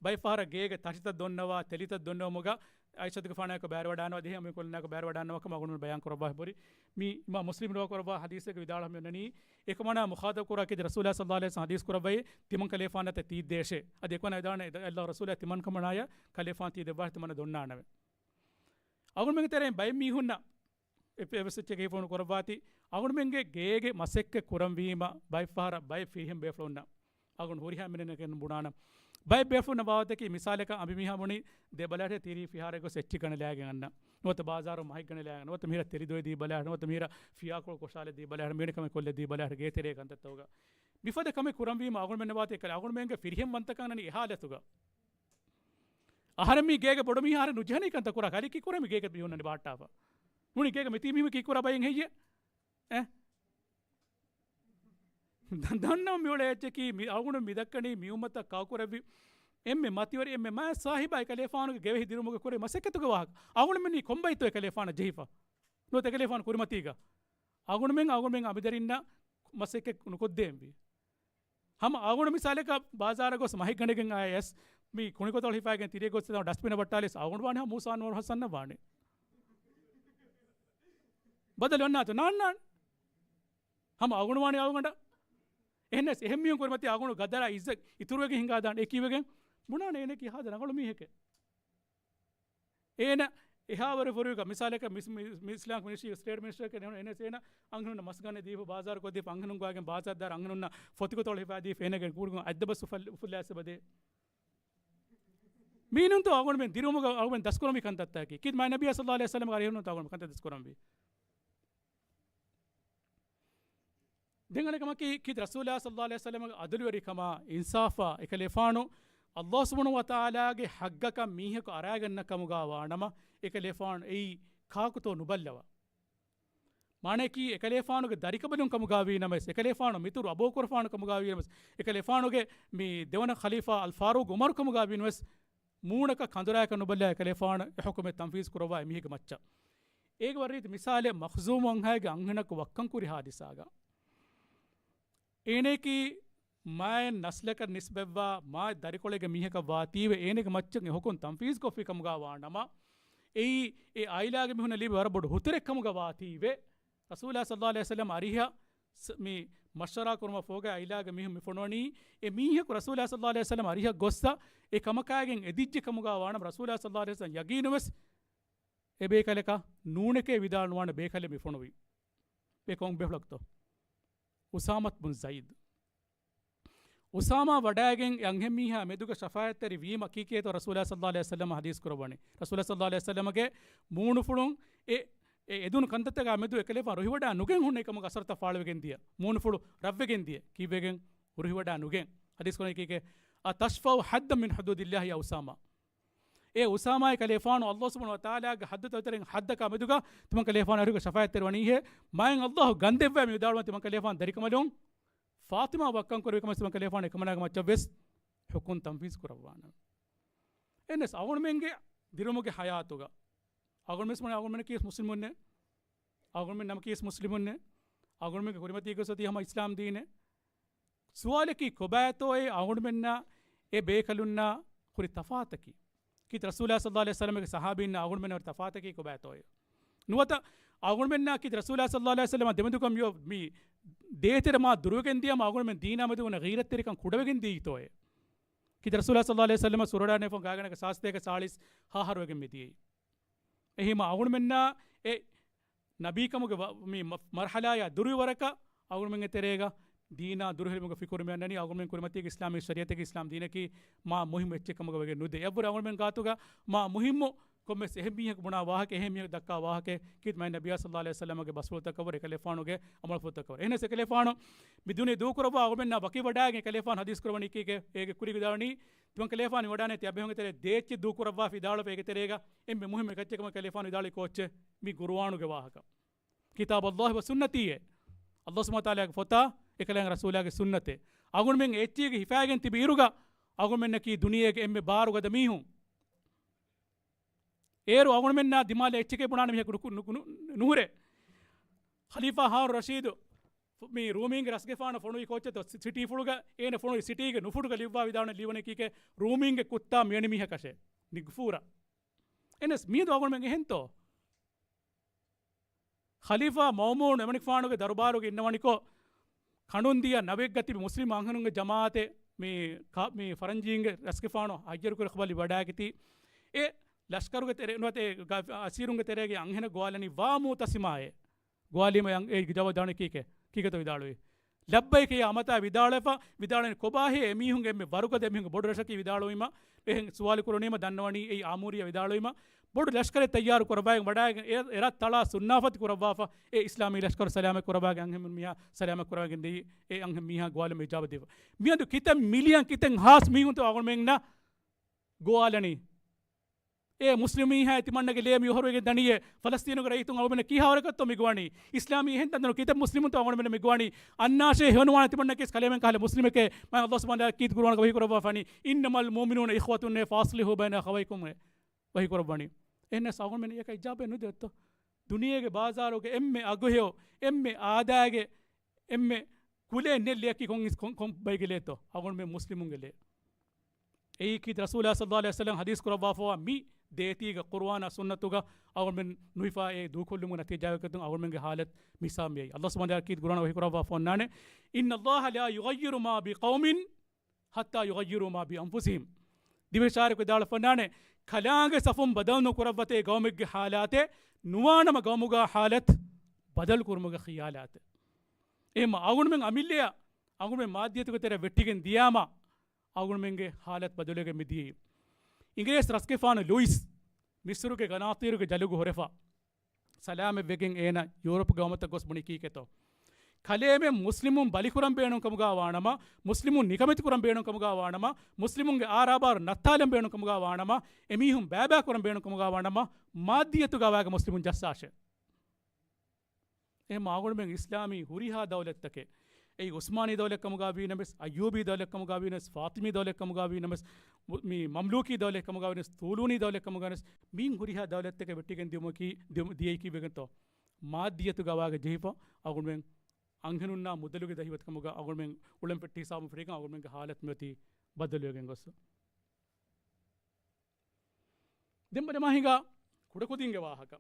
ބައެއް ފަހަރަށް ގޭގެ ތަށިތައް ދޮންނަވާ، ތެލިތައް ދޮންނަވުމުގަ ޢާއިޝަތުގެފާނާއެކު ބައިވެރިވަޑައިގަންނަވާ، އަދި އެހެން އަނބިޔަނބިކަލުންނާއެކު ބައިވެރިވަޑައިގަންނަވާ ކަމަށް އަޅުގަނޑުމެން ބަޔާން ކުރައްވާ ހުރި. މީ އިމާމް މުސްލިމް ރިވާ ކުރައްވާ ޙަދީޘެއްގަ ވިދާޅުވެ މި އޮންނަނީ، އެކަމަނާ މުޚާޠަބު ކުރާ ކީރިތި ރަސޫލާ ޞައްލައްލާހު ޢަލައިހި ވަސައްލަމަ ޙަދީޘް ކުރައްވައި، ތިމަން ކަލޭފާނަށް ތި ދޭށޭ. އަދި އެކަމަނާ ވިދާޅުވަނީ، އެ ﷲ ރަސޫލާ ތިމަން ކަމަނާޔަށް ކަލޭފާން ތީ ދެއްވާށޭ ތިމަންނަށް ދޮންނާނެވެ. އަޅުގަނޑުމެންގެ ތެރެއިން ބައެއް މީހުންނަށް އެ ފެ-، އެވެސް އެއްޗެއް ހިފަހުން ކުރައްވާތީ، އަޅުގަނޑުމެންގެ ގޭގެ މަސައްކަތް ކުރަންވީމަ ބައެއް ފަހަރަށް ބައެއް ފިރިހެން ބޭފުޅުންނަށް އަޅުގަނޑު ހުރިހާ މިނެނަކަށް ބުނާނަން. ބައެއް ބޭފުޅުންނަށް ވާވަތަކީ، މިސާލަކަށް އަނބިމީހާ ބުނީ ދެބަލަހަށް ތިރީ ފިހާރައަށް ގޮސް އެއްޗެއް ގަނެލާގެން އަންނަ. ނުވަތަ ބާޒާރު މަހެއް ގަނެލާގެން. ނުވަތަ މިހިރަ ތެލި ދޮވެ ދީބަލާ. ނުވަތަ މިހިރަ ފިޔާކޮޅު ކޮށާލަ ދީބަލާ. މިވެނި ކަމެއް ކޮށްލަ ދީބަލާ. ގޭތެރޭ ކަންތައްތަކުގަ. މިފަދަ ކަމެއް ކުރަންވީމަ އަޅުގަނޑުމެންނަށް ވާތީ އެކަލޭ އަޅުގަނޑުމެންގެ ފިރިހެން ވަންތަކަން އަންނަނީ އެ ޙާލަތުގަ. އަހަރެން މީ ގޭގެ ބޮޑު މީހާ އަހަރެން ނުޖެހެނީ ކަންތައް ކުރާ. ކަލޭ ކީއްކުރޭ މި ގޭގެ މީހުންނަށް ބާއްޓާފަ. ނޫނީ ގޭގެ މިތީ މީހުން ކީއްކުރާ ބައެއް ހެއްޔޭ؟ އެ؟ ދަ-، ދަންނަވަން މިއުޅޭ އެއްޗަކީ މި އަޅުގަނޑު މި ދައްކަނީ މި އުއްމަތަށް ކާކުރެއްވި އެންމެ މަތިވެރި އެންމެ މާތް ސާހިބާ އެކަލޭފާނުގެ ގެވެހި ދިރުމުގަ ކުރެ މަސައްކަތުގެ ވާހަކަ. އަޅުގަނޑުމެންނީ ކޮންބައިތޯ އެކަލޭފާނަށް ޖެހިފަ؟ ނުވަތަ އެކަލޭފާނު ކުރިމަތީގަ. އަޅުގަނޑުމެން، އަޅުގަނޑުމެން އަނބިދަރިންނަށް މަސައްކަތް ނުކޮށްދޭންވީ. ހަމަ އަޅުގަނޑު މިސާލަކަށް ބާޒާރަށް ގޮސް މަހެއް ގަނެގެން އައިސް، މި ކުނިކޮތަޅު ހިފައިގެން ތިރިއަށް ގޮސް ޑަސްޓްބިނަށް ވައްޓާލިސް އަޅުގަނޑު ވާނެ ހަމަ މޫސާ އަންވަރު ހަސަންނަށް ވާނެ. ބަދަލު އޮންނާތޯ؟ ނާންނާނެ. ހަމަ އަޅުގަނޑު ވާނީ އަޅުގަނޑަށް. އެހެނަސް އެހެން މީހުން ކުރިމަތީ އަޅުގަނޑު ގަދަރާ އިއްޒަތް އިތުރުވެގެން ހިނގާދާނެ. އެ ކީއްވެގެން؟ ބުނާނެ އޭނަ ކީ ހާދަ ރަނގަޅު މީހެކޭ. އޭނަ އެހާވަރެއް ފުރިގަ މިސާލަކަށް މިސް-، މި-، މި އިސްލާމް މިނިސްޓްރީގެ ސްޓޭޓް މިނިސްޓަރެކޭ ނެހުނު އެނެސް އޭނަ އަންހެނުންނަށް މަސްގަނެ ދީފަ ބާޒާރު ކޮށްދީފަ އަންހެނުން ގޮވާގެން ބާޒާރު ދާރަ އަންހެނުންނަށް ފޮތިކޮތަޅު ހިފާ ދީފަ އޭނަގެ ގޫޑުގަ އަތްދަބަސް އުފަލް-، އުފުއްލާ ސަބަދޭ. މީނުންތޯ އަޅުގަނޑުމެން ދިރުމުގަ އަޅުގަނޑު ދަސްކުރަންވީ ކަންތައްތަކަކީ؟ ކީރިތި މާތް ނަބިއްޔާ ޞައްލައްލާހު ޢަލައިހި ވަސައްލަމަ އަރިހުން ތާ އަޅުގަނޑު ކަންތައް ދަސްކުރަންވީ. ދެން އަނެއް ކަމަކީ، ކީރިތި ރަސޫލާ ޞައްލައްލާހު ޢަލައިހި ވަސައްލަމަގެ އަދުލުވެރިކަމާ، އިންސާފާ، އެކަލޭފާނު ﷲ ސުބްޙާނަހޫ ވަތަޢާލާގެ ޙައްޤަކަށް މީހަކު އަރާގަންނަ ކަމުގާ ވާނަމަ، އެކަލޭފާނު އެއީ ކާކުތޯ ނުބައްލަވާ. މާނައަކީ، އެކަލޭފާނުގެ ދަރިކަމަލުން ކަމުގާ ވީނަމަވެސް، އެކަލޭފާނު މިތުރު އަބޫބަކުރުފާނު ކަމުގާ ވީނަމަވެސް، އެކަލޭފާނުގެ މި ދެވަނަ ޚަލީފާ އަލްފާރޫޤް ޢުމަރު ކަމުގާ ވީނަމަވެސް، މޫނަކަށް ކަނދުރާއަކަށް ނުބައްލާ އެކަލޭފާނު އެ ޙުކުމެއް ތަންފީޒު ކުރައްވާ އެމީހެއްގެ މައްޗަށް. އޭގެ ވަރަށް ރީތި މިސާލެއް މަޚްޒޫމު ވަންހާގެ އަންހެނަކު ވައްކަން ކުރި ޙާދިސާގަ. އޭނައަކީ މާތް ނަސްލަކަށް ނިސްބަތްވާ މާތް ދަރިކޮޅެއްގެ މީހަކަށް ވާތީވެ، އޭނަގެ މައްޗަށް އެ ޙުކުމް ތަންފީޒު ކޮށްފި ކަމުގާ ވާނަމަ، އެއީ އެ ޢާއިލާގެ މީހުންނަށް ލިބި ވަރަށް ބޮޑު ހުތުރެއް ކަމުގަ ވާތީވެ، ރަސޫލާ ޞައްލައްލާހު ޢަލައިހި ވަސައްލަމަ އަރިހަށް ސް-، މި މަޝްވަރާ ކުރުމަށް ފޯގަ ޢާއިލާގެ މީހުން މި ފޮނުވަނީ، އެ މީހަކު ރަސޫލާ ޞައްލައްލާހު ޢަލައިހި ވަސައްލަމަ އަރިހަށް ގޮއްސަ އެ ކަމަކާގެން އެދިއްޖެ ކަމުގާ ވާނަމަ، ރަސޫލާ ޞައްލައްލާހު ޢަލައިހި ވަސައްލަމަ ޔަގީނުވެސް އެ ބޭކަލަކަށް ނޫނެކޭ ވިދާޅު ނުވާނެ ބޭކަލެއް މި ފޮނުވީ. އެ ކޮން ބޭފުޅަކުތޯ؟ އުސާމަތު ބުން ޒައިދު. އުސާމާ ވަޑައިގެން އެ އަންހެންމީހާ މެދުގަ ޝަފާޢަތްތެރި ވީމަ ކީކޭތޯ ރަސޫލާ ޞައްލައްލާހު ޢަލައިހި ވަސައްލަމަ ޙަދީޘް ކުރައްވަނީ. ރަސޫލާ ޞައްލައްލާހު ޢަލައިހި ވަސައްލަމަގެ މޫނުފުޅުން އެ، އެ އެދުނު ކަންތައްތަކާ މެދު އެކަލޭފާނު ރުހިވަޑާ ނުގެން ހުންނަ އެކަމުގެ އަސަރުތައް ފާޅުވެގެން ދިޔަ. މޫނުފުޅު ރަށްވެގެން ދިޔަ. ކީއްވެގެން؟ ރުހިވަޑާ ނުގެން. ޙަދީޘް ކުރަނީ ކީކޭ؟ أتشفع حدا من حدود الله يا أسامة؟ އޭ އުސާމާ، އެކަލޭފާނު ﷲ ސުބްޙާނަހޫ ވަތަޢާލާގެ ޙައްދުތައް ތެރެއިން ޙައްދަކާ މެދުގަ ތިމަންކަލޭފާނު އަރިހުގަ ޝަފާޢަތްތެރިވަނީހޭ، މާތް ﷲ ގަންދެއްވާ މި ވިދާޅުވާ ތިމަންކަލޭފާނު ދަރިކަމަލުން ފާޠިމާ ވައްކަން ކުރެވި ކަމަށް ތިމަންކަލޭފާނު އެކަމަނާގެ މައްޗަށް ވެސް ޙުކުމް ތަންފީޒު ކުރައްވާނަން. އެންނެސް އަޅުގަނޑުމެންގެ ދިރުމުގެ ޙަޔާތުގަ އަޅުގަނޑުމެން ވަނީ އަޅުގަނޑުމެން ކީސް މުސްލިމުންނެއް، އަޅުގަނޑުމެން ނަމަ ކީސް މުސްލިމުންނެއް، އަޅުގަނޑުމެންގެ ކުރިމަތީގަ އޮތީ ހަމަ އިސްލާމް ދީނެއް. ސުވާލަކީ ކޮބާތޯއޭ އަޅުގަނޑުމެންނާ އެ ބޭކަލުންނާ ހުރި ތަފާތަކީ؟ ކީރިތި ރަސޫލާ ޞައްލައްލާހު ޢަލައިހި ވަސައްލަމަގެ ޞަޙާބީންނާ އަޅުގަނޑުމެންނާ ހުރި ތަފާތަކީ ކޮބާތޯއޭ؟ ނުވަތަ އަޅުގަނޑުމެންނާ ކީރިތި ރަސޫލާ ޞައްލައްލާހު ޢަލައިހި ވަސައްލަމާ ދެމެދުގަ މިއޮ-، މި ދޭތެރެ މާ ދުރުވެގެން ދިޔަމާ އަޅުގަނޑުމެން ދީނާ މެދު އޮންނަ ޣީރަތްތެރިކަން ކުޑަވެގެން ދިޔައީތޯއޭ؟ ކީރިތި ރަސޫލާ ޞައްލައްލާހު ޢަލައިހި ވަސައްލަމަ ސުރުވަޑާނެފަ ގާތްގަނޑަކަށް ސާސްތޭކަ ސާޅީސް ހަ އަހަރު ވެގެން މިދިޔައީ. އެހީމަ އަޅުގަނޑުމެންނާ އެ ނަބީކަމުގެ ވަ-، މި މަ-، މަރުޙަލާޔާ ދުރުވި ވަރަކަށް އަޅުގަނޑުމެންގެ ތެރޭގަ ދީނާ ދުރުހެލުމުގެ ފިކުރު މި އަންނަނީ. އަޅުގަނޑުމެން ކުރިމަތީގެ އިސްލާމީ ޝަރީޢަތަކީ އިސްލާމް ދީނަކީ މާ މުހިއްމު އެއްޗެއް ކަމުގަ ވެގެން ނުދޭ. އެއަށްވުރެ އަޅުގަނޑުމެން ގާތުގަ މާ މުހިއްމު ކޮންމެސް އެހެން މީހަކު ބުނާ ވާހަކަ، އެހެން މީހަކު ދައްކާ ވާހަކަ ކީރިތި މާތް ނަބިއްޔާ ޞައްލައްލާހު ޢަލައިހި ވަސައްލަމަގެ ބަސްފުޅުތަކަށްވުރެ އެކަލޭފާނުގެ އަމަލުފުޅުތަކަށްވުރެ. އެހެނަސް އެކަލޭފާނު މި ދުނިޔެ ދޫކުރައްވާ އަޅުގަނޑުމެންނާ ވަކިވަޑާގެން އެކަލޭފާނު ޙަދީޘް ކުރައްވަނީ ކީކޭ؟ އޭގެ ކުރި ވިދާޅުވަނީ ތިމަން ކަލޭފާނު ވަޑާނެ ތިޔަބެހުންގެ ތެރޭ ދޭއްޗެއް ދޫކުރައްވާފަ ވިދާޅުވެފަ އޭގެ ތެރޭގަ އެންމެ މުހިއްމު އެކައްޗެއް ކަމަށް ކަލޭފާނު ވިދާޅުވި ކޯއްޗެއް؟ މި ޤުރުއާނުގެ ވާހަކަ. كتاب الله وسنتي އޭ. ﷲ ސުބްޙާނަހޫ ވަތަޢާލާގެ ފޮތާ، އެކަލާނގެ ރަސޫލާގެ ސުންނަތޭ. އަޅުގަނޑުމެން އެއްޗީގަ ހިފާގެން ތިބި އިރުގަ، އަޅުގަނޑުމެންނަކީ ދުނިޔޭގެ އެންމެ ބާރުގަދަ މީހުން. އޭރު އަޅުގަނޑުމެންނާ ދިމާލަށް އެއްޗެކޭ ބުނާނެ މީހަކު ނުކު-، ނުކު-، ނު-، ނުހުރޭ. ޚަލީފާ ހާރޫން ރަޝީދު މި ރޫމީންގެ ރަސްގެފާނު ފޮނުވި ކޯއްޗެއްތޯ؟ ސި-، ސިޓީފުޅުގަ އޭނަ ފޮނުވި ސިޓީގެ ނުފުޓުގަ ލިއްވާ ވިދާޅުވަނީ ލީވަނީ ކީކޭ؟ ރޫމީންގެ ކުއްތާ މިއަނި މީހަކަށޭ. ނިގުފޫރަ. އެނަސް މިއަދު އަޅުގަނޑުމެން އެހެންތޯ؟ ޚަލީފާ މައުމޫނު އެމަނިކުފާނުގެ ދަރުބާރުގަ އިންނަވަނިކޮށް، ކަނޑުން ދިޔަ ނަވެއްގަ ތިބި މުސްލިމް އަންހެނުންގެ ޖަމާޢަތެއް މި ކާ-، މި ފަރަންޖީންގެ ރަސްގެފާނު ހައްޔަރުކުރި ޚަބަރު ވަޑާގަތީ، އެ ލަޝްކަރުގެ ތެރެ-، ނުވަތަ އެ ގަ-، އަސީރުންގެ ތެރޭގެ އަންހެނަށް ގޮވާލަނީ ވާ މުޢުތަޞިމާއޭ. ގޮވާލީމަ އެ ޖަވާބު ދާނީ ކީކޭ؟ ކީކޭތޯ ވިދާޅުވީ؟ ލައްބައިކަ ޔާ އަމަތާ ވިދާޅުވެފަ، ވިދާޅުވަނީ ކޮބާހޭ އެމީހުންގެ އެންމެ ވަރުގަދަ އެމީހުންގެ ބޮޑު ރަށަކީ ވިދާޅުވީމަ، އެހެން ސުވާލު ކުރުނީމަ ދަންނަވަނީ އެއީ އާމޫރިއްޔާ ވިދާޅުވީމަ، ބޮޑު ލަޝްކަރެއް ތައްޔާރު ކުރައްވާގެން ވަޑާގެން އެ، އެ ރަށް ތަޅާ ސުންނާފަތި ކުރައްވާފަ، އެ އިސްލާމީ ލަޝްކަރު ސަލާމަތް ކުރައްވާގެން އަންހެން މީހާ ސަލާމަތް ކުރައްވާގެން ދިޔައީ އެ އަންހެން މީހާ ގޮވާލުމަށް އިޖާބަ ދީފަ. މިއަދު ކިތައް މިލިއަން ކިތައް ހާސް މީހުންތޯ އަޅުގަނޑުމެންނަށް ގޮވާލަނީ؟ އޭ މުސްލިމް މީހާ ތިމަންނަގެ ލޭ މި އޮހޮރުވެގެން ދަނީއޭ. ފަލަސްތީނުގެ ރައްޔިތުން އަޅުގަނޑުމެންނަށް ކީހާވަރަކަށްތޯ މި ގޮވަނީ؟ އިސްލާމީ އެހެން ތަންތަނު ކިތައް މުސްލިމުންތޯ އަޅުގަނޑުމެންނަށް މި ގޮވަނީ؟ އަންނާށޭ ހެޔޮނުވާނެ ތިމަންނަކީސް ކަލޭމެން ކަހަލަ މުސްލިމެކޭ. މާތް ﷲ ސުބްޙާނަހޫ ވަތަޢާލާ ކީރިތި ޤުރުއާނުގަ ވަޙީ ކުރައްވާފަނީ، إنما المؤمنون إخوة فأصلحوا بين أخويكم ވަޙީ ކުރައްވަނީ. އެހެނަސް އަޅުގަނޑުމެން އެކަ އިޖާބަ ނުދޭތޯ؟ ދުނިޔޭގެ ބާޒާރުގެ އެންމެ އަގުހެޔޮ، އެންމެ އާދައިގެ އެންމެ ކުލައެއް ނެތް ލެއަކީ ކޮން އިސް-، ކޮން، ކޮން ބައެއްގެ ލޭތޯ؟ އަޅުގަނޑުމެން މުސްލިމުންގެ ލޭ. އެއީ ކީރިތި ރަސޫލާ ޞައްލައްލާހު ޢަލައިހި ވަސައްލަމަ ޙަދީޘް ކުރައްވާފަވާ މި ދޭތީގަ ޤުރުއާނާ ސުންނަތުގަ އަޅުގަނޑުމެން ނުހިފާ އެ ދޫކޮށްލުމުގެ ނަތީޖާއަކަށް އަޅުގަނޑުމެންގެ ޙާލަތު މިސާލު މިއައީ. ﷲ ސުބްޙާނަހޫ ވަތަޢާލާ ކީރިތި ޤުރުއާނުގަ ވަޙީ ކުރައްވާފަ އޮންނާނެ، إن الله لا يغير ما بقوم حتى يغيروا ما بأنفسهم. ދިވެހި ޝާއިރަކު ވިދާޅުވެފަ އޮންނާނެ، ކަލާނގެ ސަފުން ބަދަލު ނުކުރައްވަތޭ ޤައުމެއްގެ ޙާލާތެއް ނުވާނަމަ ޤައުމުގާ ޙާލަތު ބަދަލު ކުރުމުގެ ޚިޔާލާތެއް. އެހެންމަ އަޅުގަނޑުމެން އަމިއްލަޔަށް އަޅުގަނޑުމެން މާއްދިއްޔަތުގެ ތެރެއަށް ވެއްޓިގެން ދިޔާމަ، އަޅުގަނޑުމެންގެ ޙާލަތު ބަދަލުވެގެން މިދިޔައީ. އިނގިރޭސި ރަސްގެފާނު ލުއިސް މިޞްރުގެ ގަނާޠީރުގެ ޖަލުގަ ހުރެފަ، ސަލާމަތްވެގެން އޭނަ ޔޫރަޕް ޤައުމުތައް ގޮސް ބުނި ކީކޭތޯ؟ ކަލޭމެން މުސްލިމުން ބަލިކުރަން ބޭނުން ކަމުގާ ވާނަމަ، މުސްލިމުން ނިކަމެތި ކުރަން ބޭނުން ކަމުގާ ވާނަމަ، މުސްލިމުންގެ އާރާބާރު ނައްތާލަން ބޭނުން ކަމުގާ ވާނަމަ، އެމީހުން ބައިބައި ކުރަން ބޭނުން ކަމުގާ ވާނަމަ، މާއްދިއްޔަތުގާ ވާގެ މުސްލިމުން ޖައްސާށޭ. އެހެން އަޅުގަނޑުމެން އިސްލާމީ ހުރިހާ ދައުލަތްތަކެއް، އެއީ ޢުސްމާނީ ދައުލަތް ކަމުގާ ވީ ނަމަވެސް، އައްޔޫބީ ދައުލަތް ކަމުގާ ވީ ނަމަވެސް، ފާޠިމީ ދައުލަތް ކަމުގާ ވީ ނަމަވެސް، މު-، މި މަމްލޫކީ ދައުލަތް ކަމުގާ ވީ ނަމަވެސް، ޠޫލޫނީ ދައުލަތް ކަމުގާ ވީ ނަމަވެސް، މިއިން ހުރިހާ ދައުލަތްތަކެއް ވެއްޓިގެން ދިޔުމަކީ، ދިޔު-، ދިޔައީކީ ވެގެންތޯ؟ މާއްދިއްޔަތުގާ ވާގެ ޖެހިފަ އަޅުގަނޑުމެން އަންހެނުންނާ މުދަލުގެ ދަހިވަތަކަމުގަ އަޅުގަނޑުމެން އުޅެން ފެއްޓި ހިސާބުން ފެށިގެން އަޅުގަނޑުމެންގެ ހާލަތު މިއޮތީ ބަދަލުވެގެން ގޮސް. ދެން ބަލަމާ ހިނގާ ކުޑަކުދިންގެ ވާހަކަ.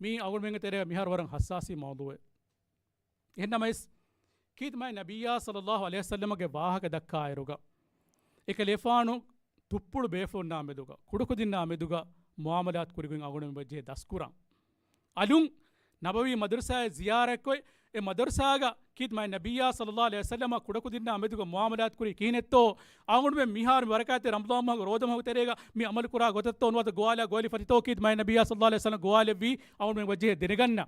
މީ އަޅުގަނޑުމެންގެ ތެރޭ މިހާރު ވަރަށް ޙައްސާސީ މައުޟޫޢެއް. އެހެންނަމަވެސް، ކީރިތި މާތް ނަބިއްޔާ ޞައްލައްލާހު ޢަލައިހި ވަސައްލަމަގެ ވާހަކަ ދައްކާއިރުގަ، އެކަލޭފާނު ތުއްޕުޅު ބޭފުޅުންނާ މެދުގަ، ކުޑަކުދިންނާ މެދުގަ މުޢާމަލާތު ކުރިގޮތް އަޅުގަނޑުމެން ވެއްޖެ ދަސްކުރަން. އަލުން ނަބަވީ މަދަރުސާއަށް ޒިޔާރަތްކޮށް، އެ މަދަރުސާގަ ކީރިތި މާތް ނަބިއްޔާ ޞައްލައްލާހު ޢަލައިހި ވަސައްލަމަ ކުޑަކުދިންނާ މެދުގަ މުޢާމަލާތު ކުރީ ކިހިނެއްތޯ؟ އަޅުގަނޑުމެން މިހާރު މި ވަރަކާތެރި ރަމަޟާން މަހުގެ ރޯދަ މަހުގެ ތެރޭގަ މި ޢަމަލު ކުރާ ގޮތަށްތޯ ނުވަތަ ގޮވާލާ ގޮވާލި ފަތިތޯ ކީރިތި މާތް ނަބިއްޔާ ޞައްލައްލާހު ޢަލައިހި ވަސައްލަމަ ގޮވާލެއްވީ އަޅުގަނޑުމެން ވެއްޖެ ދެނެގަންނަ.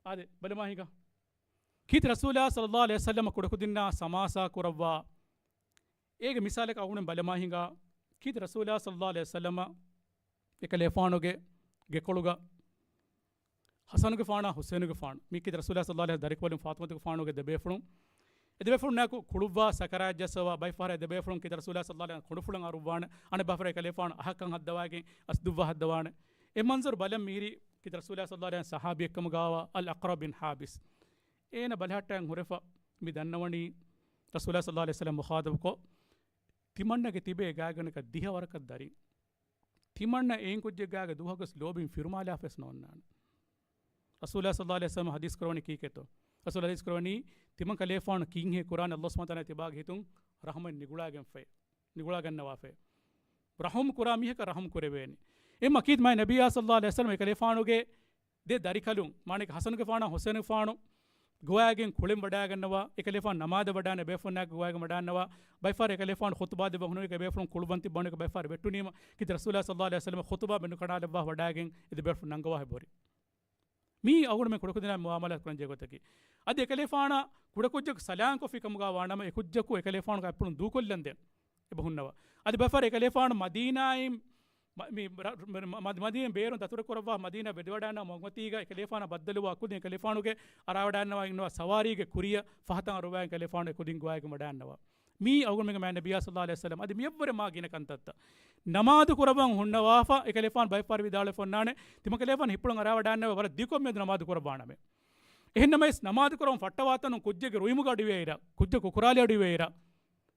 އާދެ، ބަލަމާ ހިނގާ. ކީރިތި ރަސޫލާ ޞައްލައްލާހު ޢަލައިހި ވަސައްލަމަ ކުޑަކުދިންނާ ސަމާސާ ކުރައްވާ އޭގެ މިސާލަކަށް އަޅުގަނޑުމެން ބަލަމާ ހިނގާ. ކީރިތި ރަސޫލާ ޞައްލައްލާހު ޢަލައިހި ވަސައްލަމަ އެކަލޭފާނުގެ ގެކޮޅުގަ ޙަސަނުގެފާނާ ޙުސައިނުގެފާނު، މީ ކީރިތި ރަސޫލާ ޞައްލައްލާހު ޢަލައިހި ވަސައްލަމަ ދަރިކަނބަލުން ފާޠިމަތުގެފާނުގެ ދެބޭފުޅުން، އެ ދެބޭފުޅުންނާއެކު ކުޅުއްވާ ސަކަރާތް ޖައްސަވާ ބައެއް ފަހަރަށް އެ ދެބޭފުޅުން ކީރިތި ރަސޫލާ ޞައްލައްލާހު ޢަލައިހި ވަސައްލަމަ ކުޑަފުޅަށް އަރުއްވާނެ، އަނެއް ބައެއް ފަހަރަށް އެކަލޭފާނު އަހަށް ކަން ހައްދަވާގެން އަސް ދުއްވާ ހައްދަވާނެ. އެ މަންޒަރު ބަލަން މިހިރީ ކީރިތި ރަސޫލާ ޞައްލައްލާހު ޢަލައިހި ވަސައްލަމަ ޞަޙާބީއެއްކަމުގައިވާ އަލް އަޤްރަޢު ބިން ޙާބިސް. އޭނަ ބަލަހައްޓައިގެން ހުރެފަ މި ދަންނަވަނީ ރަސޫލާ ޞައްލައްލާހު ޢަލައިހި ވަސައްލަމަ މުޚާޠަބުކޮށް، ތިމަންނަގެ ތިބޭ ގާތްގަނޑަކަށް ދިހަ ވަރަކަށް ދަރިން. ތިމަންނަ އެއިން ކުއްޖެއް ގާގަ ދުވަހަކުވެސް ލޯބިން ފިރުމާލާފަވެސް ނޯންނާނެ. ރަސޫލާ ޞައްލައްލާހު ޢަލައިހި ވަސައްލަމަ ޙަދީޘް ކުރަވަނީ ކީކޭތޯ؟ ރަސޫލާ ޙަދީޘް ކުރަވަނީ، ތިމަން ކަލޭފާނު ކީއްހޭ ކުރާނެ؟ ﷲ ސުބްޙާނަހޫ ވަތަޢާލާ ތިބާގެ ހިތުން ރަޙްމަތް ނިގުޅާގެންފައި، ނިގުޅާގަންނަވާފައި. ރަޙުމް ކުރާ މީހަކަށް ރަޙުމް ކުރެވޭނެ. އެމަ ކީރިތި މާތް ނަބިއްޔާ ޞައްލައްލާހު ޢަލައިހި ވަސައްލަމަ އެކަލޭފާނުގެ ދެ ދަރިކަލުން، މާނައަކީ ޙަސަނުގެފާނާ ޙުސައިނުގެފާނު ގޮވާގެން ކުޅެން ވަޑާގަންނަވާ، އެކަލޭފާނު ނަމާދަށް ވަޑާނެ ބޭފުޅުންނާއެކު ގޮވާގެން ވަޑާންނަވާ، ބައެއް ފަހަރަށް އެކަލޭފާނު ޚުޠުބާ ދެއްވަން ހުންނަވަނީ ބޭފުޅުން ކުޅުއްވަން ތިއްބަވަނީ ބައެއް ފަހަރަށް ވެއްޓުނީމަ، ކީރިތި ރަސޫލާ ޞައްލައްލާހު ޢަލައިހި ވަސައްލަމަ ޚުޠުބާ ބޭނުން ކަނޑާލައްވާ ވަޑާގެން އެ ދެ ބޭފުޅުން ނަންގަވާ ހެއް ބުރި. މީ އަޅުގަނޑުމެން ކުޑަކުދިންނާ މުޢާމަލާތު ކުރަން ޖެހޭ ގޮތަކީ. އަދި އެކަލޭފާނާ ކުޑަކުއްޖަކު ސަލާންކޮށްފި ކަމުގަ ވާނަމަ، އެ ކުއްޖަކު އެކަލޭފާނުގެ އަތްޕުޅުން ދޫކޮށްލަން ދޭން އެބަ ހުންނަވާ. އަދި ބައެއް ފަހަރަށް އެކަލޭފާނު މަދީނާއިން މަ-، މި ރަ-، މަ-، މަ-، މަދީނާ ބޭރުން ދަތުރު ކުރައްވާ މަދީނާ ވެދިވަޑާންނަވާ މަގުމަތީގަ އެކަލޭފާނާ ބައްދަލުވާ ކުދިން އެކަލޭފާނުގެ އަރާވަޑާންނަވާ އިންނަވާ ސަވާރީގެ ކުރިއަށް ފަހަތަށް އަރުވާ އެކަލޭފާނު އެ ކުދިން ގޮވާގެން ވަޑާންނަވާ. މީ އަޅުގަނޑުމެންގެ މާތް ނަބިއްޔާ ޞައްލައްލާހު ޢަލައިހި ވަސައްލަމަ. އަދި މިއަށްވުރެ މާ ގިނަ ކަންތައްތައް. ނަމާދު ކުރައްވަން ހުންނަވާފަ އެކަލޭފާނު ބައެއް ފަހަރަށް ވިދާޅުވެފަ އޮންނާނެ، ތިމަން ކަލޭފާނު ހިތްޕުޅަށް އަރާވަޑާންނަވާ ވަރަށް ދިގު ކޮންމެ ނަމާދު ކުރައްވާނަމޭ. އެހެންނަމަވެސް ނަމާދު ކުރަވަން ފައްޓަވާތަނުން ކުއްޖެއްގެ ރުއިމުގަ އަޑުއިވޭއިރަށް، ކުއްޖަކު ކުރާލެ އަޑުއިވޭއިރަށް،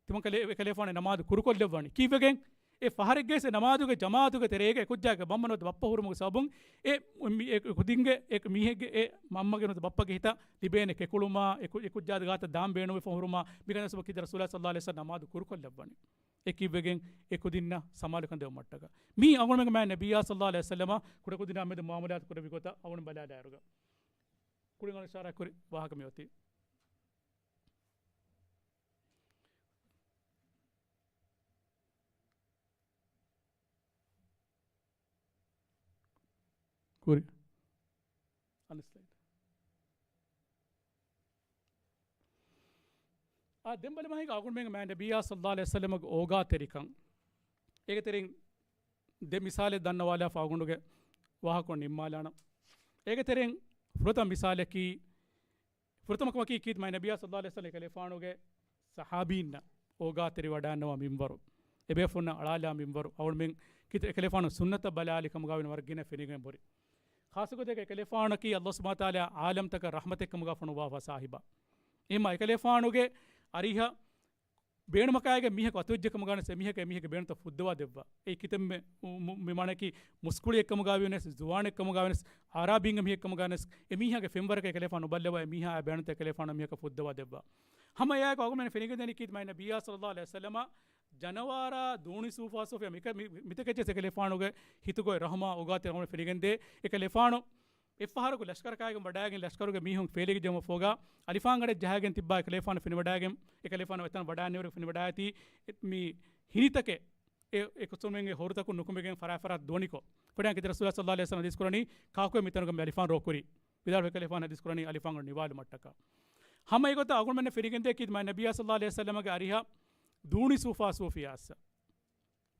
ތިމަން ކަލޭ-، އެކަލޭފާނު ނަމާދު ކުރުކޮށްލައްވަނީ. ކީއްވެގެން؟ އެ ފަހަރެއްގައި ނަމާދުގެ ޖަމާޢަތުގެ ތެރޭގަ އެ ކުއްޖާގެ މަންމަ ނުވަތަ ބައްޕަ ހުރުމުގެ ސަބަބުން އެ މި-، އެ ކުދިންގެ އެ މީހެއްގެ އެ މަންމަގެ ނުވަތަ ބައްޕަގެ ހިތަށް ލިބޭނެ ކެކުޅުމާ، އެ ކު-، އެ ކުއްޖާ ގާތަށް ދާން ބޭނުންވެފަ ހުރުމާ، މިކަން ސަބަބަކީ ރަސޫލާ ޞައްލައްލާހު ޢަލައިހި ވަސައްލަމަ ނަމާދު ކުރުކޮށްލައްވަނީ. އެ ކިއްވެގެން އެ ކުދިންނަށް ސަމާލުކަން ދެވުމަށްޓަކާ. މީ އަޅުގަނޑުމެންގެ މާތް ނަބިއްޔާ ޞައްލައްލާހު ޢަލައިހި ވަސައްލަމަ ކުޑަކުދިންނާ މެދު މުޢާމަލާތު ކުރެއްވި ގޮތަށް އަޅުގަނޑު ބަލާލާއިރުގަ. ކުރިން އަޅުގަނޑު އިޝާރާތް ކުރި ވާހަކަ މިއޮތީ. ކުރި. އަނެއް ސްލައިޑް. އާ، ދެން ބަލަމާ ހިނގާ އަޅުގަނޑުމެންގެ މާތް ނަބިއްޔާ ޞައްލައްލާހު ޢަލައިހި ވަސައްލަމަގެ އޯގާތެރިކަން. އޭގެ ތެރެއިން ދެ މިސާލެއް ދަންނަވާލާފަ އަޅުގަނޑުގެ ވާހަކަ ނިންމާލާނަން. އޭގެ ތެރެއިން ފުރަތަމަ މިސާލަކީ، ފުރަތަމަ ކަމަކީ ކީރިތި މާތް ނަބިއްޔާ ޞައްލައްލާހު ޢަލައިހި ވަސައްލަމަ އެކަލޭފާނުގެ ޞަޙާބީންނަށް އޯގާތެރިވަޑާންނަވާ މިންވަރު، އެބޭފުޅުންނަށް އަޅާލާ މިންވަރު، އަޅުގަނޑުމެން ކީރިތި އެކަލޭފާނު ސުންނަތަށް ބަލާލި ކަމުގަ ވަނީ ވަރަށް ގިނަ ފެނިގެން ބުރި. ޚާއްޞަ ގޮތެއްގަ އެކަލޭފާނަކީ ﷲ ސުބްޙާނަހޫ ވަތަޢާލާ ޢާލަމްތަކަށް ރަޙްމަތެއް ކަމުގަ ފޮނުއްވާފަ ސާހިބާ. އެހެންމަ އެކަލޭފާނުގެ އަރިހަށް ބޭނުމަކާގެ މީހަކު އަތުވެއްޖެ ކަމުގަ ވެސް އެމީހަކަށް އެމީހެއްގެ ބޭނުންތައް ފުއްދަވާ ދެއްވާ. އެއީ ކިތަންމެ މު-، މު-، މި މާނައަކީ މުސްކުޅިއެއް ކަމުގަ ވިޔަސް، ޒުވާނެއް ކަމުގަ ވިޔަސް، އަޢްރާބީންގެ މީހެއް ކަމުގަ ވިޔަސް، އެމީހާގެ ފެންވަރަކަށް އެކަލޭފާނު ނުބައްލަވާ އެމީހާ ބޭނުންތައް އެކަލޭފާނު މީހަކަށް ފުއްދަވާ ދެއްވާ. ހަމަ އެއާއެކު އަޅުގަނޑުމެން ފެނިގެންދަނީ ކީރިތި މާތް ނަބިއްޔާ ޞައްލައްލާހު ޢަލައިހި ވަސައްލަމަ ޖަނަވާރާ ދޫނި ސޫފާސޫފިޔާ މިކަ-، މި-، މިތަކެއްޗެސް އެކަލޭފާނުގެ ހިތުގައި ރަޙުމާ އޯގާތެރި އަޅުގަނޑުމެން ފެނިގެންދޭ. އެކަލޭފާނު އެއްފަހަރަކު ލަޝްކަރަކާގެން ވަޑާގެން ލަޝްކަރުގެ މީހުން ފޭލިގެން ޖެހުމަށްފަހުގަ އަލިފާންގަނޑެއް ޖަހައިގެން ތިއްބާ އެކަލޭފާނު ފެނިވަޑާގެން، އެކަލޭފާނު އެތަނަށް ވަޑާނެވަރު ފެނިވަޑާއަތީ މި ހިނިތަކެއް އެ، އެ ކުސުމެންގެ ހޮރުތަކުން ނުކުމެގެން ފަރާތް ފަރާތް ދުވަނިކޮށް، ފެނިވަޑައިގެން ކީރިތި ރަސޫލާ ޞައްލަﷲ ޢަލައިހި ވަސައްލަމަށް އަދިސްކުރަނީ، ކާކު މިތަނުގަ މި އަލިފާން ރޯކުރީ؟ ވިދާޅުވި ކަލޭފާނު ޙަދީސް ކުރަނީ އަލިފާން ނިވާލުމަށްޓަކާ. ހަމަ އެގޮތަށް އަޅުގަނޑުމެންނަށް ފެނިގެންދޭ ކީރިތި މާތް ނަބިއްޔާ ޞައްލަﷲ ޢަލައިހި ވަސައްލަމަގެ އަރިހަށް ދޫނި ސޫފާ ސޫފިޔާ އައްސަ.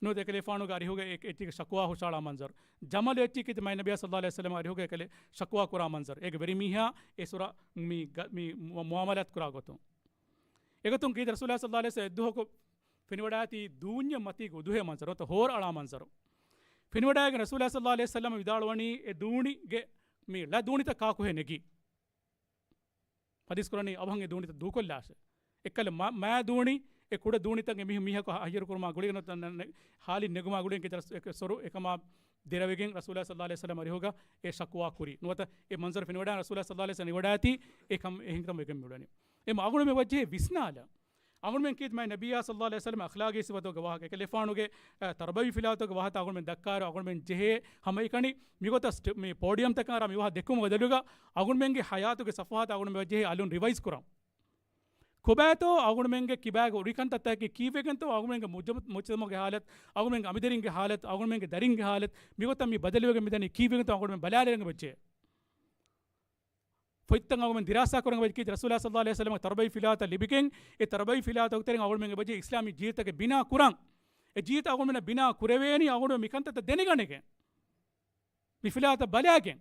ނުވަތަ އެކަލޭފާނުގެ އަރިހުގަ އެ-، އެއްޗެއްގެ ޝަކުވާ ހުށައަޅާ މަންޒަރު. ޖަމަލު އެއްޗެއް ކީރިތި މާތް ނަބިއްޔާ ޞައްލަﷲ ޢަލައިހި ވަސައްލަމަ އަރިހުގަ އެކަލޭ ޝަކުވާ ކުރާ މަންޒަރު. އޭގެ ވެރިމީހާ އެ ސުރަ މި ގަ-، މި މު-، މުއާމަލާތު ކުރާ ގޮތުން. އެގޮތުން ކީރިތި ރަސޫލާ ޞައްލަﷲ ޢަލައިހި ވަސައްލަމަ އެއްދުވަހަކު ފެނިވަޑައިގަތީ ދޫންޏަށް މަތީގަ އުދުހޭ މަންޒަރު، ނުވަތަ ހޯރައަޅާ މަންޒަރު. ފެނިވަޑައިގެން ރަސޫލާ ޞައްލަﷲ ޢަލައިހި ވަސައްލަމަ ވިދާޅުވަނީ އެ ދޫނިގެ މި ޅަ ދޫނިތައް ކާކުހޭ ނެގީ؟ ޙަދީސް ކުރަނީ އަވަހަށް އެ ދޫނިތައް ދޫކޮށްލާށޭ. އެއްކަލަ މާ-، މާ ދޫނި، އެ ކުޑަ ދޫނިތައް އެ މީހު-، މީހަކު ހަ-، ހައްޔަރު ކުރުމާ ގުޅިގެން ނުވަތަ ނަ-، ނަ-، ހާލިން ނެގުމާ ގުޅިގެން ކީރިތި ރަސް-، އެ ސޮރު އެކަމާ ދެރަވެގެން ރަސޫލާ ޞައްލަﷲ ޢަލައިހި ވަސައްލަމަ އަރިހުގަ އެ ޝަކުވާ ކުރީ. ނުވަތަ އެ މަންޒަރު ފެނިވަޑައިގެން ރަސޫލާ ޞައްލަﷲ ޢަލައިހި ވަސައްލަމަ ވަޑައިގަތީ އެ ކަމް އެހެން ކަމަށް ވެގެން މިއުޅެނީ. އެ މަ-، އަޅުގަނޑުމެން ވަޖްހޭ ވިސްނާލަން. އަޅުގަނޑުމެން ކީރިތި މާތް ނަބިއްޔާ ޞައްލަﷲ ޢަލައިހި ވަސައްލަމަ އަޚްލާގީ ސިފަތަކުގެ ވާހަކަ، އެކަލޭފާނުގެ، އަ، ތަރުބަވީ ފިލާވަތުގެ ވާހަކަ އަޅުގަނޑުމެން ދައްކާއިރު، އަޅުގަނޑުމެން ޖެހޭ ހަމައެކަނި މިގޮތަށް ސްޓެ-، މި ޕޯޑިއަމްތަކަށް އަރާ މި ވާހަކަ ދެއްކުމުގެ ބަދަލުގަ އަޅުގަނޑުމެންގެ ޙަޔާތުގެ ޞަފްޙާތަށް އަޅުގަނޑުމެން ވަޖްހޭ އަލުން ރިވައިޒް ކުރަން. ކޮބާތޯ އަޅުގަނޑުމެންގެ ކިބާގެ ހުރި ކަންތައްތަކެއް، ކީއްވެގެންތޯ އަޅުގަނޑުމެންގެ މުޖްތަ-، މުޖްތަމަޢުގެ ޙާލަތު، އަޅުގަނޑުމެންގެ އަނބިދަރިންގެ ޙާލަތު، އަޅުގަނޑުމެންގެ ދަރިންގެ ޙާލަތު މިގޮތަށް މި ބަދަލުވެގެން މިދަނީ ކީއްވެގެންތޯ އަޅުގަނޑުމެން ބަލާލެވިގެން ވެއްޖެ. ފޮތްތައް އަޅުގަނޑުމެން ދިރާސާ ކުރަން ވެއްޖެ ކީރިތި ރަސޫލާ ޞައްލަﷲ ޢަލައިހި ވަސައްލަމަ ތަރުބަވީ ފިލާވަތަށް ލިބިގެން، އެ ތަރުބަވީ ފިލާވަތުގެ ތެރެއިން އަޅުގަނޑުމެންގެ ވަޖްހަށް އިސްލާމީ ޖީލުތަކެއް ބިނާ ކުރަން. އެ ޖީލުތައް އަޅުގަނޑުމެންނަށް ބިނާ ކުރެވޭނީ އަޅުގަނޑުމެން މިކަންތައްތައް ދެނެގަނެގެން. މި ފިލާވަތަށް ބަލާގެން.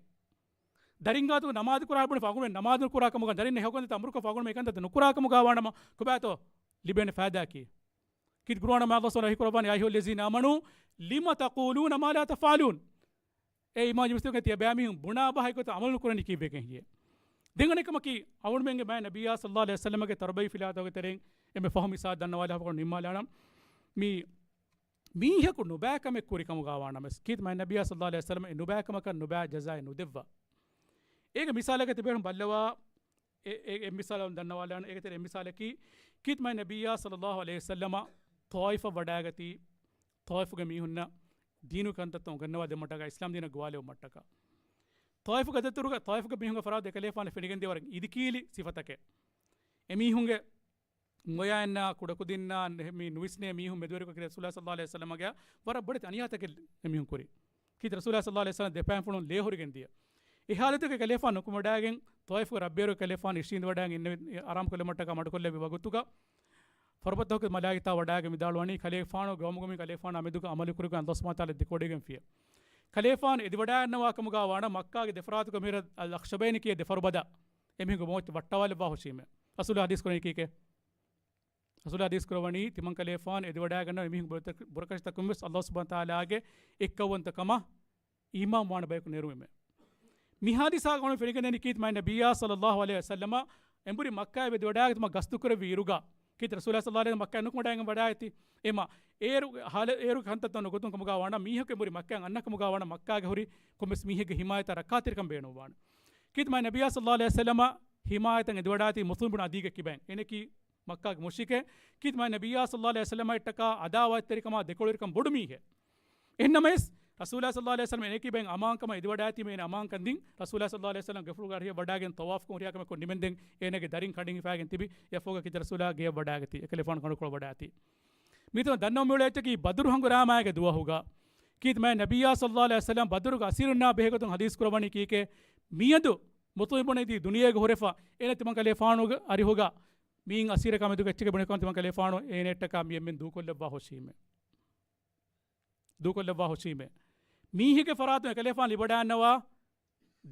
ދަރިންގާތު ނަމާދު ކުރާ ބުނެފަ އަޅުގަނޑުމެން ނަމާދު ނުކުރާ ކަމުގަ، ދަރިންނަށް ހެޔޮކަންތައް އަމުރުކޮށްފަ އަޅުގަނޑުމެން މިކަންތައް ނުކުރާ ކަމުގަ ވާނަމަ ކޮބާތޯ ލިބޭނެ ފައިދާއަކީ؟ ކީރިތި ޤުރުއާނުގަ މާތް ﷲ ސުބްޙާނަހޫ ވަތަޢާލާ ވަޙީކުރައްވާނީ، يا أيها الذين آمنوا لم تقولون ما لا تفعلون. އޭ އީމާން ޖެހި މުސްލިމް ތިޔަބައިމީހުން ބުނާ ބަހަކު އަމަލު ނުކުރަނީ ކީއްވެގެން ހެއްޔޭ؟ ދެން އަނެއްކަމަކީ، އަޅުގަނޑުމެންގެ މާތް ނަބިއްޔާ ޞައްލަﷲ ޢަލައިހި ވަސައްލަމަގެ ތަރުބަވީ ފިލާވަތުގެ ތެރެއިން އެންމެ ފަހު މިސާލު ދަންނަވާލާ ފަހު ނިންމާލާނަން. މި މީހަކު ނުބައި ކަމެއް ކުރި ކަމުގަ ވާނަމަވެސް، ކީރިތި މާތް ނަބިއްޔާ ޞައްލަﷲ ޢަލައިހި ވަސައްލަމަ އެ ނުބައި ކަމަކަށް ނުބައި ޖަޒާއެއް ނުދެއްވާ. އޭގެ މިސާލަކަށް ތިބޭފުޅުން ބައްލަވާ، އެ، އެ، އެއް މިސާލެއް ދަންނަވާލާނަން. އޭގެ ތެރެއިން އެއް މިސާލަކީ، ކީރިތި މާތް ނަބިއްޔާ ޞައްލަﷲ ޢަލައިހި ވަސައްލަމަ ޠާއިފަށް ވަޑައިގަތީ، ޠާއިފުގެ މީހުންނަށް ދީނުގެ ކަންތައްތައް އުނގަންނަވާ ދެއްވުމަށްޓަކާ، އިސްލާމް ދީނަށް ގޮވާލެވުމަށްޓަކާ. ޠާއިފުގެ ދަތުރުގަ، ޠާއިފުގެ މީހުންގެ ފަރާތުން އެކަލޭފާނު ފެނިގެންދިޔަ ވަރަށް އިދިކީލި ސިފަތަކެއް. އެމީހުންގެ މޮޔައިންނާ ކުޑަކުދިންނާ މި ނުވިސްނޭ މީހުން މެދުވެރިކޮށް ކީރިތި ރަސޫލާ ޞައްލަﷲ ޢަލައިހި ވަސައްލަމަގެ ވަރަށް ބޮޑެތި އަނިޔާތަކެއް އެމީހުން ކުރި. ކީރިތި ރަސޫލާ ޞައްލަﷲ ޢަލައިހި ވަސައްލަމަ ދެ ފައިންފުޅުން ލޭހުރިގެން ދިޔަ. އެ ޙާލަތުގަ އެކަލޭފާނު ނުކުމެވަޑައިގެން ޠާއިފުގެ ރަށްބޭރު އެކަލޭފާނު އިށީނދެވަޑައިގެން އިންނެވި އަރާމުކޮށްލުމަށްޓަކާ މަޑުކޮށްލެއްވި ވަގުތުގަ، ފަރުބަދައަކު މަލާއިކަތާ ވަޑައިގެން ވިދާޅުވަނީ، ކަލޭފާނު ގައުމުގަ މި ކަލޭފާނު އަމިއްލައަށް އަމަލު ކުރިގެން ﷲ ސުބްޙާނަހޫ ވަތަޢާލާ ދެކޮޅުގައި ފިޔަ. ކަލޭފާނު އެދިވަޑައިގަންނަވާ ކަމުގަ ވާނަމަ މައްކާގެ ދެފަރާތުގަ މިހިރަ އަލްއަޚްޝަބައިން ކިޔޭ ދެ ފަރުބަދަ އެމީހުންގެ މައްޗަށް ވައްޓަވާލައްވާ ހުށީމޭ. ރަސޫލާ ޙަދީސް ކުރަނީ ކީކޭ؟ ރަސޫލާ ޙަދީސް ކުރައްވަނީ، ތިމަން ކަލޭފާނު އެދިވަޑައިގަންނަވާ އެމީހުން ބުރަތަ-، ބުރަކަށިތަކުން ވެސް ﷲ ސުބްޙާނަހޫ ވަތަޢާލާގެ އެއްކައުވަންތަކަމަށް އީމާން ވާނެ ބަޔަކު ނެރުވީމޭ. މި ޙާދިސާގަ އަޅުގަނޑު ފެނިގެންދަނީ ކީރިތި މާތް ނަބިއްޔާ ޞައްލަﷲ ޢަލައިހި ވަސައްލަމަ އެނބުރި މައްކާއަށް ވެދިވަޑައިގަތުމަށް ގަސްތުކުރެއްވި އިރުގަ، ކީރިތި ރަސޫލާ ޞައްލަﷲ ޢަލައިހި ވަސައްލަމަ މައްކާއަށް ނުކުމެވަޑައިގެން ވަޑައިގަތީ. އެމަ އޭރު ހާލަ-، އޭރު ކަންތައްތައް ނުގޮތުން ކަމުގަ ވާނަމަ މީހަކު އެނބުރި މައްކާއަށް އަންނަ ކަމުގަ ވާނަމަ މައްކާގެ ހުރި ކޮންމެސް މީހެއްގެ ހިމާޔަތަށް ރައްކާތެރިކަން ބޭނުންވާނެ. ކީރިތި މާތް ނަބިއްޔާ ޞައްލަﷲ ޢަލައިހި ވަސައްލަމަ ހިމާޔަތަށް އެދިވަޑައިގަތީ މުޠްޢިމް ބުނު ޢަދީގެ ކިބައިން. އޭނައަކީ މައްކާގެ މުޝްރިކެއް. ކީރިތި މާތް ނަބިއްޔާ ޞައްލަﷲ ޢަލައިހި ވަސައްލަމައަށްޓަކާ ޢަދާވާތްތެރިކަމާ ދެކޮޅުވެރިކަން ބޮޑު މީހެއް. އެހެންނަމަވެސް، ރަސޫލާ ޞައްލަﷲ ޢަލައިހި ވަސައްލަމަ އޭނައަކީ ބައެއް އަމާންކަމަށް އެދިވަޑައިގަތީމަ އޭނަ އަމާންކަން ދިން. ރަސޫލާ ޞައްލަﷲ ޢަލައިހި ވަސައްލަމަ ގެފުޅުގެ އަރިހަށް ވަޑައިގެން ޠަވާފުކޮށް ހުރިހާ ކަމެއް ކޮށް ނިމެންދެން އޭނަގެ ދަރިން ކަނޑިން ހިފައިގެން ތިބި. އެއަށްފަހުގަ ކީރިތި ރަސޫލާ ގެޔަށް ވަޑައިގަތީ. މިތަނުން ދަންނަވަން މިއުޅޭ އެއްޗަކީ ބަދުރު ހަނގުރާމައިގެ ދުވަހުގަ ކީރިތި މާތް ނަބިއްޔާ ޞައްލަﷲ ޢަލައިހި ވަސައްލަމަ ބަދުރުގެ އަސީރުންނާ ބެހޭގޮތުން ޙަދީޘް ކުރައްވަނީ ކީކޭ؟ މިއަދު މުޠްޢިމް ބުނު ޢަދީ ދުނިޔޭގަ ހުރެފަ އޭނަ ތިމަން ކަލޭފާނުގެ އަރިހުގަ މިއިން އަސީރެއް ކަމެއް ދުގަ އެއްޗެކޭ ބުނެކަމަށް ތިމަން ކަލޭފާނު އޭނައަށްޓަކާ މި އެންމެން ދޫކޮށްލައްވާ ހުށީމޭ. ދޫކޮށްލައްވާ ހުށީމޭ. މީހެއްގެ ފަރާތުން އެކަލޭފާނު ލިބިވަޑައިގަންނަވާ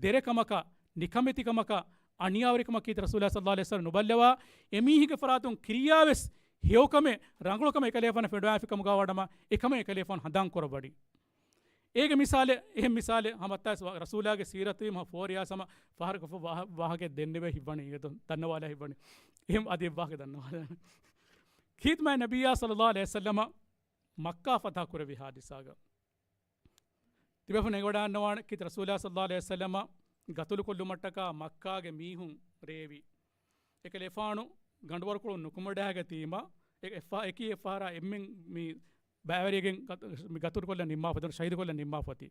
ދެރަ ކަމަކަށް، ނިކަމެތި ކަމަކަށް، އަނިޔާވެރިކަމަކަށް ކީރިތި ރަސޫލާ ޞައްލަﷲ ޢަލައިހި ވަސައްލަމަ ނުބައްލަވާ، އެމީހެއްގެ ފަރާތުން ކިރިޔާވެސް ހެޔޮކަމެއް، ރަނގަޅުކަމެއް އެކަލޭފާނަށް ފެނިވަޑައިގަތީ ކަމުގަ ވާނަމަ، އެކަމެއް އެކަލޭފާނު ހަނދާން ކުރައްވަނީ. އޭގެ މިސާލެއް، އެހެން މިސާލެއް ހަމަ އައްތާސް ވަ-، ރަސޫލާގެ ސީރަތު ވީމަ ފޯރިޔާސް ހަމަ ފަހަރަކަށް ފަހު ވާހަ-، ވާހަކައެއް ދެންނެވޭ ހިތްވަނީ، އެގޮތުން ދަންނަވާލާ ހިތްވަނީ. އެހެން އަދި އެއް ވާހަކަ ދަންނަވާލާނަން. ކީރިތި މާތް ނަބިއްޔާ ޞައްލަﷲ ޢަލައިހި ވަސައްލަމަ މައްކާ ފަތަޙު ކުރެއްވި ޙާދިސާގަ ތިބޭފުޅުން އެނގިވަޑައިގަންނަވާނެ ކީރިތި ރަސޫލާ ޞައްލަﷲ ޢަލައިހި ވަސައްލަމަ ގަތުލުކޮށްލުމަށްޓަކާ މައްކާގެ މީހުން ރޭވި. އެކަލޭފާނު ގަނޑުވަރުކޮޅުން ނުކުމެވަޑައިގަތީމަ، އެ-، އެއްފަ-، އެކި އެއްފަހަރާ އެންމެން މި ބައިވެރިވެގެން ގަތު-، މި ގަތުރުކޮށްލަން ނިންމާފަ، ޝަހީދުކޮށްލަން ނިންމާފަ އޮތީ.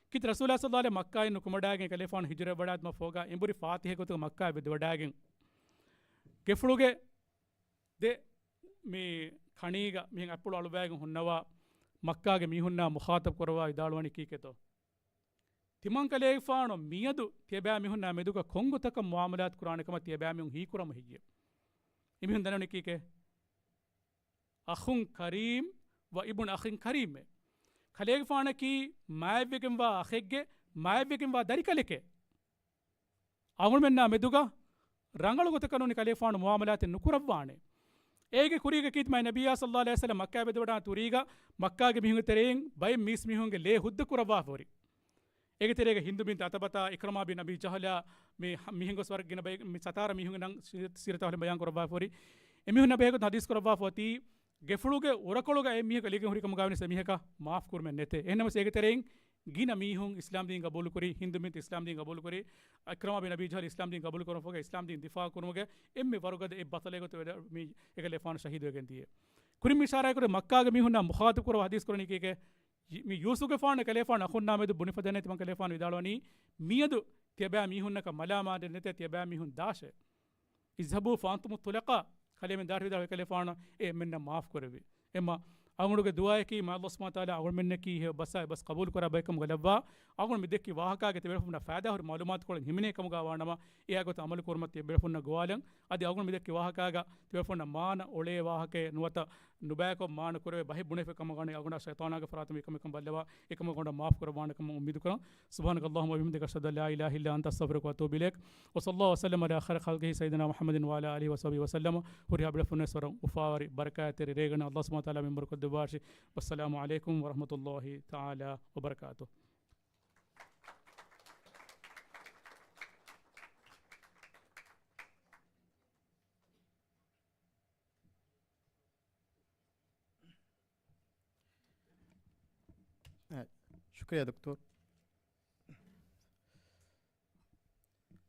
ކީރިތި ރަސޫލާ ޞައްލަﷲ ޢަލައިހި ވަސައްލަމަ މައްކާއިން ނުކުމެވަޑައިގެން އެކަލޭފާނު ހިޖުރަވެވަޑައިގަތުމަށް ފަހުގަ އެނބުރި ފާތިހަ ގޮތުގަ މައްކާއަށް ވެދިވަޑައިގެން ގެފުޅުގެ ދެ މި ކަނީގަ މިހެން އަތްޕުޅު އަޅުވައިގެން ހުންނަވާ މައްކާގެ މީހުންނާ މުޚާޠަބް ކުރައްވާ ވިދާޅުވަނީ ކީކޭތޯ؟ ތިމަން ކަލޭގެފާނު މިއަދު ތިޔަބައިމީހުންނާ މެދުގަ ކޮންގޮތަކަށް މުއާމަލާތު ކުރާނެ ކަމަށް ތިޔަބައިމީހުން ހީކުރަމު ހެއްޔެވެ؟ އެމީހުން ދަންނަވަނީ ކީކޭ؟ أخ كريم وابن أخ كريم. ކަލޭގެފާނަކީ މާތްވެގެންވާ އަޚެއްގެ މާތްވެގެންވާ ދަރިކަލެކޭ. އަޅުގަނޑުމެންނާ މެދުގަ ރަނގަޅު ގޮތަކަށް ނޫނީ ކަލޭފާނު މުއާމަލާތެއް ނުކުރައްވާނެ. އޭގެ ކުރީގަ ކީރިތި މާތް ނަބިއްޔާ ޞައްލައްލާހު ޢަލައިހި ވަސައްލަމް މައްކާ ވެދެވަޑާން ތުރީގަ މައްކާގެ މީހުންގެ ތެރެއިން ބައެއް މީސް މީހުންގެ ލޭ ހުއްދަ ކުރައްވާފަ ހުރި. އޭގެ ތެރޭގަ ހިންދު ބިންތު ޢުތުބަތާ، އިކްރަމާ ބިން އަބީ ޖަހަލާ، މި ހަ-، މިހެން ގޮސް ވަރަށް ގިނަ ބައެއް މި ސަތާރަ މީހުންގެ ނަން ސީ-، ސީރަތާ ހުރި ބަޔާން ކުރައްވާފަ ހުރި. އެމީހުންނާ ބެހޭގޮތުން ޙަދީޘް ކުރައްވާފަ އޮތީ، ގެފުޅުގެ އުރަކޮޅުގަ އެއް މީހަކަށް އެޅިގެން ހުރި ކަމުގަ ވެސް އެމީހަކަށް މާފް ކުރުމެއް ނެތޭ. އެހެންނަމަވެސް އޭގެ ތެރެއިން ގިނަ މީހުން އިސްލާމް ދީން ގަބޫލުކުރި، ހިންދު ބިންތު އިސްލާމް ދީން ގަބޫލުކުރި، އިކްރަމާ ބިން އަބީ ޖަހަލް އިސްލާމް ދީން ގަބޫލުކުރުމަށްފަހުގަ އިސްލާމް ދީން ދިފާޢު ކުރުމުގެ އެންމެ ވަރުގަދަ އެއް ބަޠަލެއް ގޮތަށް ވެދެ-، މި އެކަލޭފާނު ޝަހީދުވެގެން ދިޔަ. ކުރިން މި އިޝާރާތްކުރި މައްކާގެ މީހުންނާ މުޚާޠަބު ކުރައްވާ ޙަދީޘް ކުރަނީ ކީކޭ؟ މި ޔޫސުފްގެފާނު އެކަލޭފާނު އަޚުންނާ މެދު ބުނިފަދައިން ތިމަން ކަލޭފާނު ވިދާޅުވަނީ، މިއަދު ތިޔަބައިމީހުންނަކަށް މަލާމާތެއް ނެތޭ، ތިޔަބައިމީހުން ދާށޭ. اذهبوا فأنتم الطلقاء. ކަލޭމެން ދާށޭ ވިދާޅުވި ކަލޭފާނު އެ އެންމެންނަށް މާފް ކުރެއްވި. އެމަ އަޅުގަނޑުގެ ދުޢާއަކީ މާތް ﷲ ސުބްޙާނަހޫ ވަތަޢާލާ އަޅުގަނޑުމެންނަކީ އެ ބަސް އެއްބަސް ޤަބޫލު ކުރާ ބައެއްކަމުގަ ލައްވާ، އަޅުގަނޑު މި ދެއްކި ވާހަކާގެ ތިޔަބޭފުޅުންނަށް ފައިދާ ހުރި މަޢުލޫމާތުކޮޅެއް ހިމެނޭ ކަމުގަ ވާނަމަ، އެއާ ގޮތަށް ޢަމަލު ކުރުމަށް ތިޔަބޭފުޅުންނަށް ގޮވާލަން. އަދި އަޅުގަނޑު މި ދެއްކި ވާހަކާގަ ތިޔަބޭފުޅުންނަށް މާނަ އޮޅޭ ވާހަކައެއް ނުވަތަ ނުބަޔާކޮށް މާނަ ކުރެވޭ ބަހެއް ބުނެފި ކަމަށް ވާނީ އަޅުގަނޑާ ޝައިޠާނާގެ ފަރާތުން އެކަމަކަށް ބައްލަވާ، އެކަމަށް އަޅުގަނޑަށް މާފް ކުރައްވާނެ ކަމަށް އުއްމީދު ކުރަން. سبحانك اللهم وبحمدك، أشهد أن لا إله إلا أنت، أستغفرك وأتوب إليك. وصلى الله وسلم على خير خلقه سيدنا محمد وعلى آله وصحبه وسلم. ހުރިހާ ބޭފުޅުންވެސް ވަރަށް އުފާވެރި ބަރަކާތްތެރި ރޭގަނޑެއް ﷲ ސުބްޙާނަހޫ ވަތަޢާލާ މިންވަރު ކޮށްދެއްވާށި. والسلام عليكم ورحمة الله تعالى وبركاته. އެ، ޝުކުރިއްޔާ ދޮކްޓަރު.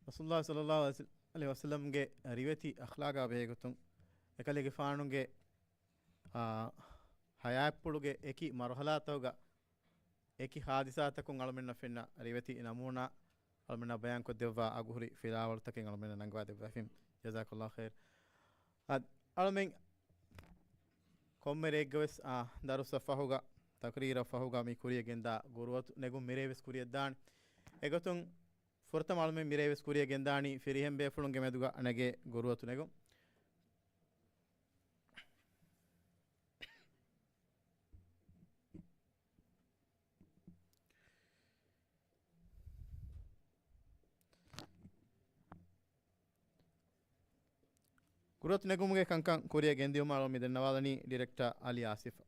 ރަސޫލުﷲ ޞައްލަﷲ ޢަލައިހި ވަސައްލަމްގެ ރިވެތި އަޚްލާގާ ބެހޭގޮތުން އެކަލޭގެފާނުގެ، އާ، ޙަޔާތްޕުޅުގެ އެކި މަރުޙަލާތަކުގަ އެކި ޙާދިސާތަކުން އަޅުމެންނަށް ފެންނަ ރިވެތި ނަމޫނާ އަޅުމެންނަށް ބަޔާންކޮށްދެއްވާ އަގުހުރި ފިލާވަޅުތަކެއް އަޅުމެންނަށް ނަންގަވާދެއްވައިފިން. ޖަޒާކަﷲ ޚައިރް. އަދި އަޅުމެން ކޮންމެ ރެއެއްގަވެސް، އާ، ދަރުސަށް ފަހުގަ، ތަޤްރީރަށް ފަހުގަ މި ކުރިޔަށް ގެންދާ ގުރުއަތު ނެގުން މިރޭވެސް ކުރިޔަށްދާނެ. އެގޮތުން ފުރަތަމަ އަޅުމެން މިރޭވެސް ކުރިޔަށް ގެންދާނީ ފިރިހެން ބޭފުޅުންގެ މެދުގަ ނެގޭ ގުރުއަތު ނެގުން. ގުރުއަތު ނެގުމުގެ ކަންކަން ކުރިއަށް ގެންދިއުމަށް އަޅުގަނޑު މި ދަންނަވާލަނީ ޑިރެކްޓަރ އަލީ އާސިފް.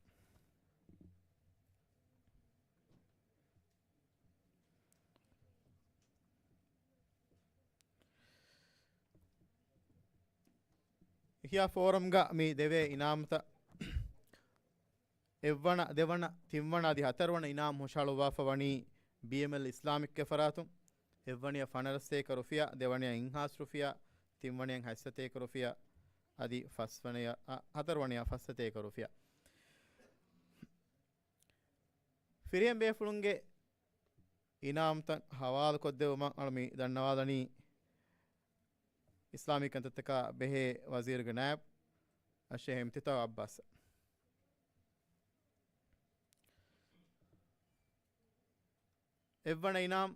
އިޙްޔާ ފޯރަމްގަ މި ދެވޭ އިނާމުތައް އެއްވަނަ، ދެވަނަ، ތިންވަނަ އަދި ހަތަރުވަނަ އިނާމް ހުށަހަޅުއްވާފަ ވަނީ ބީއެމްއެލް އިސްލާމިކްގެ ފަރާތުން. އެއްވަނަޔަށް ފަނަރަ ސަތޭކަ ރުފިޔާ، ދެވަނަޔަށް އެއްހާސް ރުފިޔާ، ތިންވަނަޔަށް ހަތް ސަތޭކަ ރުފިޔާ، އަދި ފަސްވަނަޔަށް، އަ، ހަތަރުވަނަޔަށް ފަސް ސަތޭކަ ރުފިޔާ. ފިރިހެން ބޭފުޅުންގެ އިނާމްތައް ހަވާލުކޮށްދެއްވުމަށް އަޅުގަނޑު މި ދަންނަވާލަނީ އިސްލާމީ ކަންތައްތަކާ ބެހޭ ވަޒީރުގެ ނާއިބު އައްޝޭޚް އިމްތިތާއު އައްބާސް. އެއްވަނަ އިނާމް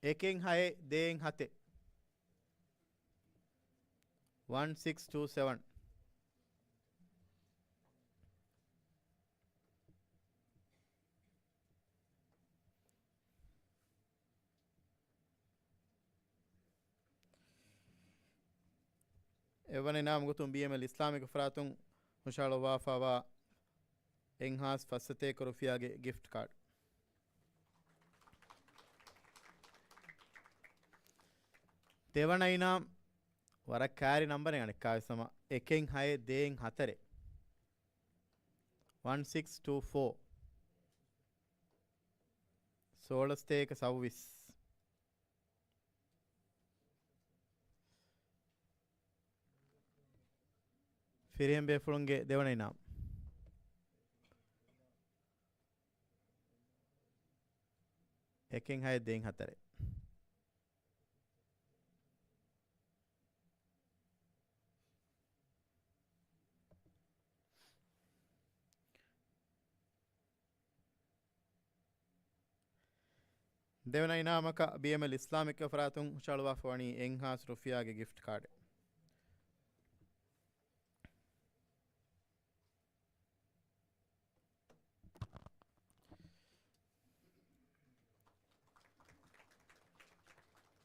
އެކެއް ހައެއް ދޭއް ހަތެއް. ވަން ސިކްސް ޓޫ ސެވަން. އެއްވަނަ އިނާމު ގޮތުން ބީއެމްއެލް އިސްލާމިކް ފަރާތުން ހުށަހަޅުއްވާފައިވާ އެއްހާސް ފަސްސަތޭކަ ރުފިޔާގެ ގިފްޓް ކާޑް. ދެވަނަ އިނާމް ވަރަށް ކައިރި ނަންބަރެއް އަނެއްކާވެސް ހަމަ އެކެއް ހައެއް ދޭއް ހަތަރެއް. ވަން ސިކްސް ޓޫ ފޯ. ސޯޅަސް ތޭކަ ސައުވީސް. ފިރިހެން ބޭފުޅުންގެ ދެވަނަ އިނާމް. އެކެއް ހައެއް ދޭއް ހަތަރެއް. ދެވަނަ އިނާމަކަށް ބީއެމްއެލް އިސްލާމިކްގެ ފަރާތުން ހުށަހަޅުވާފަ ވަނީ އެއްހާސް ރުފިޔާގެ ގިފްޓް ކާޑެއް.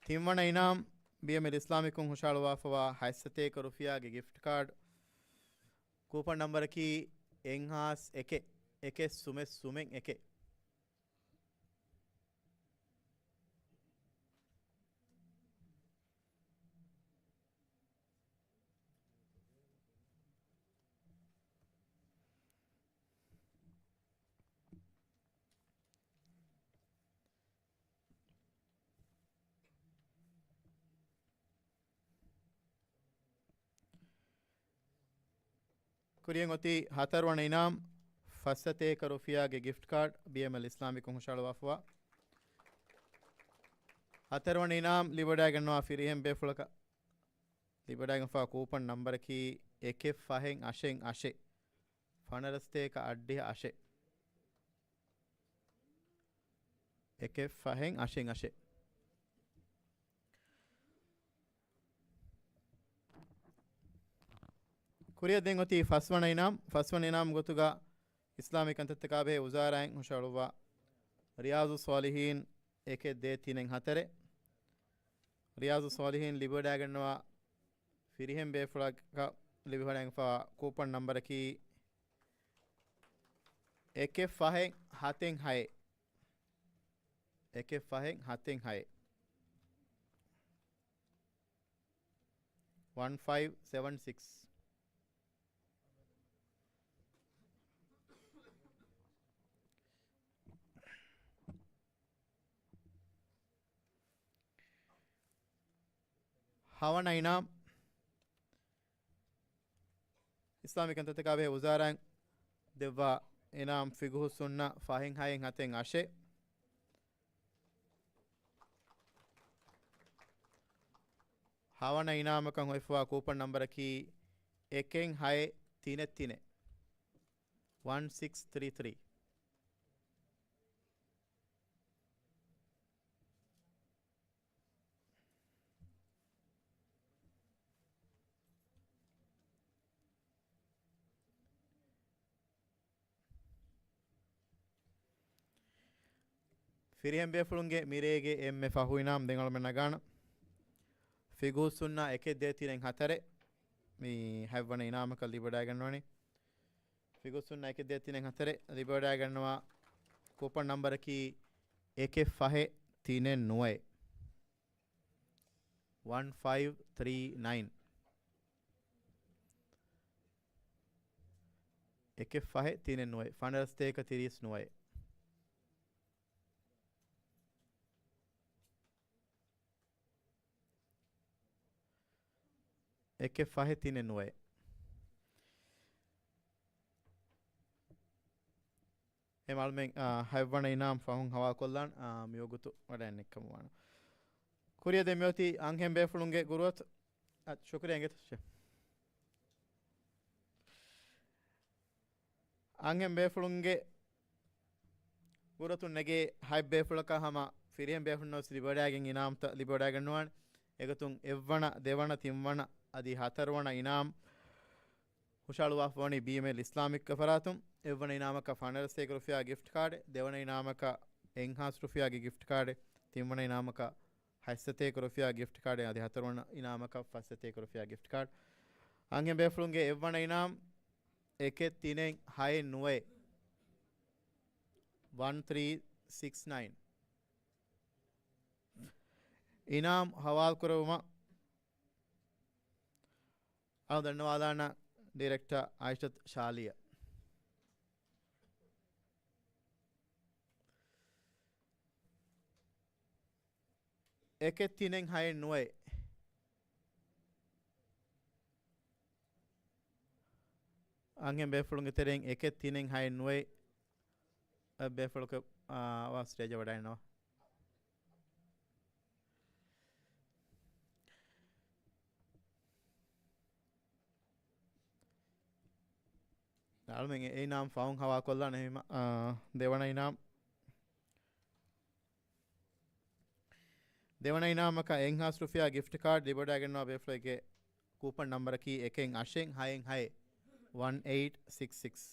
ތިންވަނަ އިނާމް ބީއެމްއެލް އިސްލާމިކުން ހުށަހަޅުވާފަވާ ހަތްސަތޭކަ ރުފިޔާގެ ގިފްޓް ކާޑް. ކޫޕަން ނަންބަރަކީ އެއްހާސް އެކެއް، އެކެއް ސުމެއް ސުމެއް އެކެއް. ކުރިއަށް އޮތީ ހަތަރުވަނަ އިނާމް، ފަސްސަތޭކަ ރުފިޔާގެ ގިފްޓް ކާޑް، ބީއެމްއެލް އިސްލާމިކުން ހުށަހަޅުވާފަވާ. ހަތަރުވަނަ އިނާމް ލިބިވަޑައިގަންނަވާ ފިރިހެން ބޭފުޅަކަށް ލިބިވަޑައިގެންފާ ކޫޕަން ނަންބަރަކީ އެކެއް ފަހެއް އަށެއް އަށެއް، ފަނަރަސަތޭކަ އަށްޑިހަ އަށެއް. އެކެއް ފަހެއް އަށެއް އަށެއް. ކުރިއަށް ދެން އޮތީ ފަސްވަނަ އިނާމް. ފަސްވަނަ އިނާމް ގޮތުގަ އިސްލާމީ ކަންތައްތަކާބެހޭ ވުޒާރާއިން ހުށަހަޅުއްވާ ރިޔާޒުއް ޞާލިޙީން އެކެއް ދޭއް ތިނެއް ހަތަރެއް. ރިޔާޒުއް ޞާލިޙީން ލިބިވަޑައިގަންނަވާ ފިރިހެން ބޭފުޅަކަށް ލިބިވަޑައިގެންފާ ކޫޕަން ނަންބަރަކީ އެކެއް ފަހެއް ހަތެއް ހައެއް. އެކެއް ފަހެއް ހަތެއް ހައެއް. ވަން ފައިވް ސެވަން ސިކްސް. ހަވަނަ އިނާމް. އިސްލާމީ ކަންތައްތަކާބެހޭ ވުޒާރާއިން ދެއްވާ އިނާމް ފިގުހު ސުންނަ ފަހެއް ހައެއް ހަތެއް އަށެއް. ހަވަނަ އިނާމަކަށް ހޮވިފަވާ ކޫޕަން ނަންބަރަކީ އެކެއް ހައެއް ތިނެއް ތިނެއް. ވަން ސިކްސް ތްރީ ތްރީ. ފިރިހެން ބޭފުޅުންގެ މިރޭގެ އެންމެ ފަހު އިނާމް ދެން އަޅުމެން ނަގާނަން. ފިގުހު ސުންނަ އެކެއް ދޭއް ތިނެއް ހަތަރެއް. މި ހަތްވަނަ އިނާމަކަށް ލިބިވަޑައިގަންނަވަނީ. ފިގުހު ސުންނަ އެކެއް ދޭއް ތިނެއް ހަތަރެއް ލިބިވަޑައިގަންނަވާ ކޫޕަން ނަންބަރަކީ އެކެއް ފަހެއް ތިނެއް ނުވައެއް. ވަން ފައިވް ތްރީ ނައިން. އެކެއް ފަހެއް ތިނެއް ނުވައެއް. ފަނަރަސަތޭކަ ތިރީސް ނުވައެއް. އެކެއް ފަހެއް ތިނެއް ނުވައެއް. އެ މަޅުމެން، އާ، ހަތްވަނަ އިނާމް ފަހުން ހަވާލުކޮށްލާން، އާ، މިވަގުތު ވަޑައެއް ނެއްކަމުވާނެ. ކުރިއަށް ދެން މިއޮތީ އަންހެން ބޭފުޅުންގެ ގުރުއަތު. އަ، ޝުކުރިއްޔާ އިނގޭތަ ޝެފް. އަންހެން ބޭފުޅުންގެ ގުރުއަތުން ނެގޭ ހަތް ބޭފުޅަކަށް ހަމަ ފިރިހެން ބޭފުޅުންނަށް ވެސް ލިބިވަޑައިގެން އިނާމްތައް ލިބިވަޑައިގަންނަވާނެ. އެގޮތުން އެއްވަނަ، ދެވަނަ، ތިންވަނަ އަދި ހަތަރުވަނަ އިނާމް ހުށަހަޅުވާފަވަނީ ބީއެމްއެލް އިސްލާމިކްގެ ފަރާތުން. އެއްވަނަ އިނާމަކަށް ފަނަރަސަތޭކަ ރުފިޔާ ގިފްޓް ކާޑެއް، ދެވަނަ އިނާމަކަށް އެއްހާސް ރުފިޔާގެ ގިފްޓް ކާޑެއް، ތިންވަނަ އިނާމަކަށް ހަތްސަތޭކަ ރުފިޔާ ގިފްޓް ކާޑެއް، އަދި ހަތަރުވަނަ އިނާމަކަށް ފަސްސަތޭކަ ރުފިޔާ ގިފްޓް ކާޑް. އަންހެން ބޭފުޅުންގެ އެއްވަނަ އިނާމް އެކެއް ތިނެއް ހައެއް ނުވައެއް. ވަން ތްރީ ސިކްސް ނައިން. އިނާމް ހަވާލުކުރެވުމަށް އަޅު ދަންނަވާލާނަ ޑިރެކްޓަރ އާއިޝަތު ޝާލީއަށް. އެކެއް ތިނެއް ހައެއް ނުވައެއް. އަންހެން ބޭފުޅުންގެ ތެރެއިން އެކެއް ތިނެއް ހައެއް ނުވައެއް. އެ ބޭފުޅަކު، އާ، އަވާ ސްޓޭޖަށް ވަޑައިންނަވާ. އަޅުމެން އެ އިނާމް ފަހުން ހަވާ ކޮށްލާނެ ހިމަ، އާ، ދެވަނަ އިނާމް. ދެވަނަ އިނާމަކަށް އެއްހާސް ރުފިޔާ ގިފްޓް ކާޑް ލިބިވަޑައިގަންނަވާ ބޭފުޅެއްގެ ކޫޕަން ނަންބަރަކީ އެކެއް އަށެއް ހައެއް ހައެއް، ވަން އެއިޓް ސިކްސް ސިކްސް.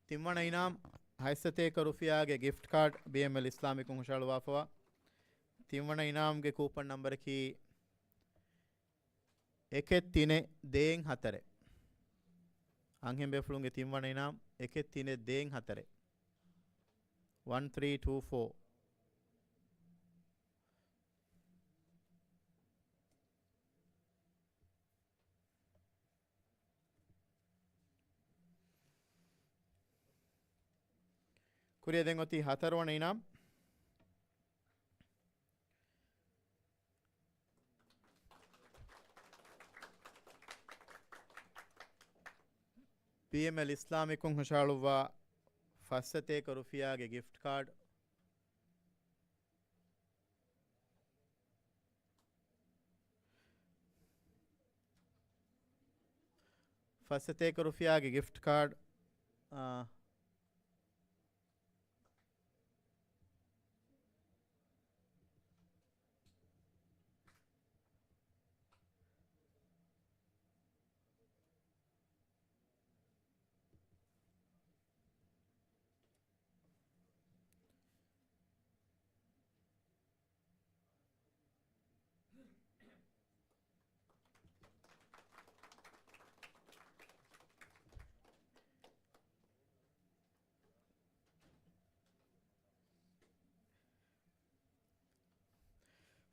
ތިންވަނަ އިނާމް ހަތްސަތޭކަ ރުފިޔާގެ ގިފްޓް ކާޑް ބީއެމްއެލް އިސްލާމިކުން ހުށަހަޅުވާފަވާ. ތިންވަނަ އިނާމްގެ ކޫޕަން ނަންބަރަކީ އެކެއް ތިނެއް ދޭއް ހަތަރެއް. އަންހެން ބޭފުޅުންގެ ތިންވަނަ އިނާމް އެކެއް ތިނެއް ދޭއް ހަތަރެއް. ވަން ތްރީ ޓޫ ފޯ. ކުރިއަށް ދެން އޮތީ ހަތަރުވަނަ އިނާމް. ބީއެމްއެލް އިސްލާމިކުން ހުށަހަޅުއްވާ ފައްސަތޭކަ ރުފިޔާގެ ގިފްޓް ކާޑް. ފައްސަތޭކަ ރުފިޔާގެ ގިފްޓް ކާޑް، އާ،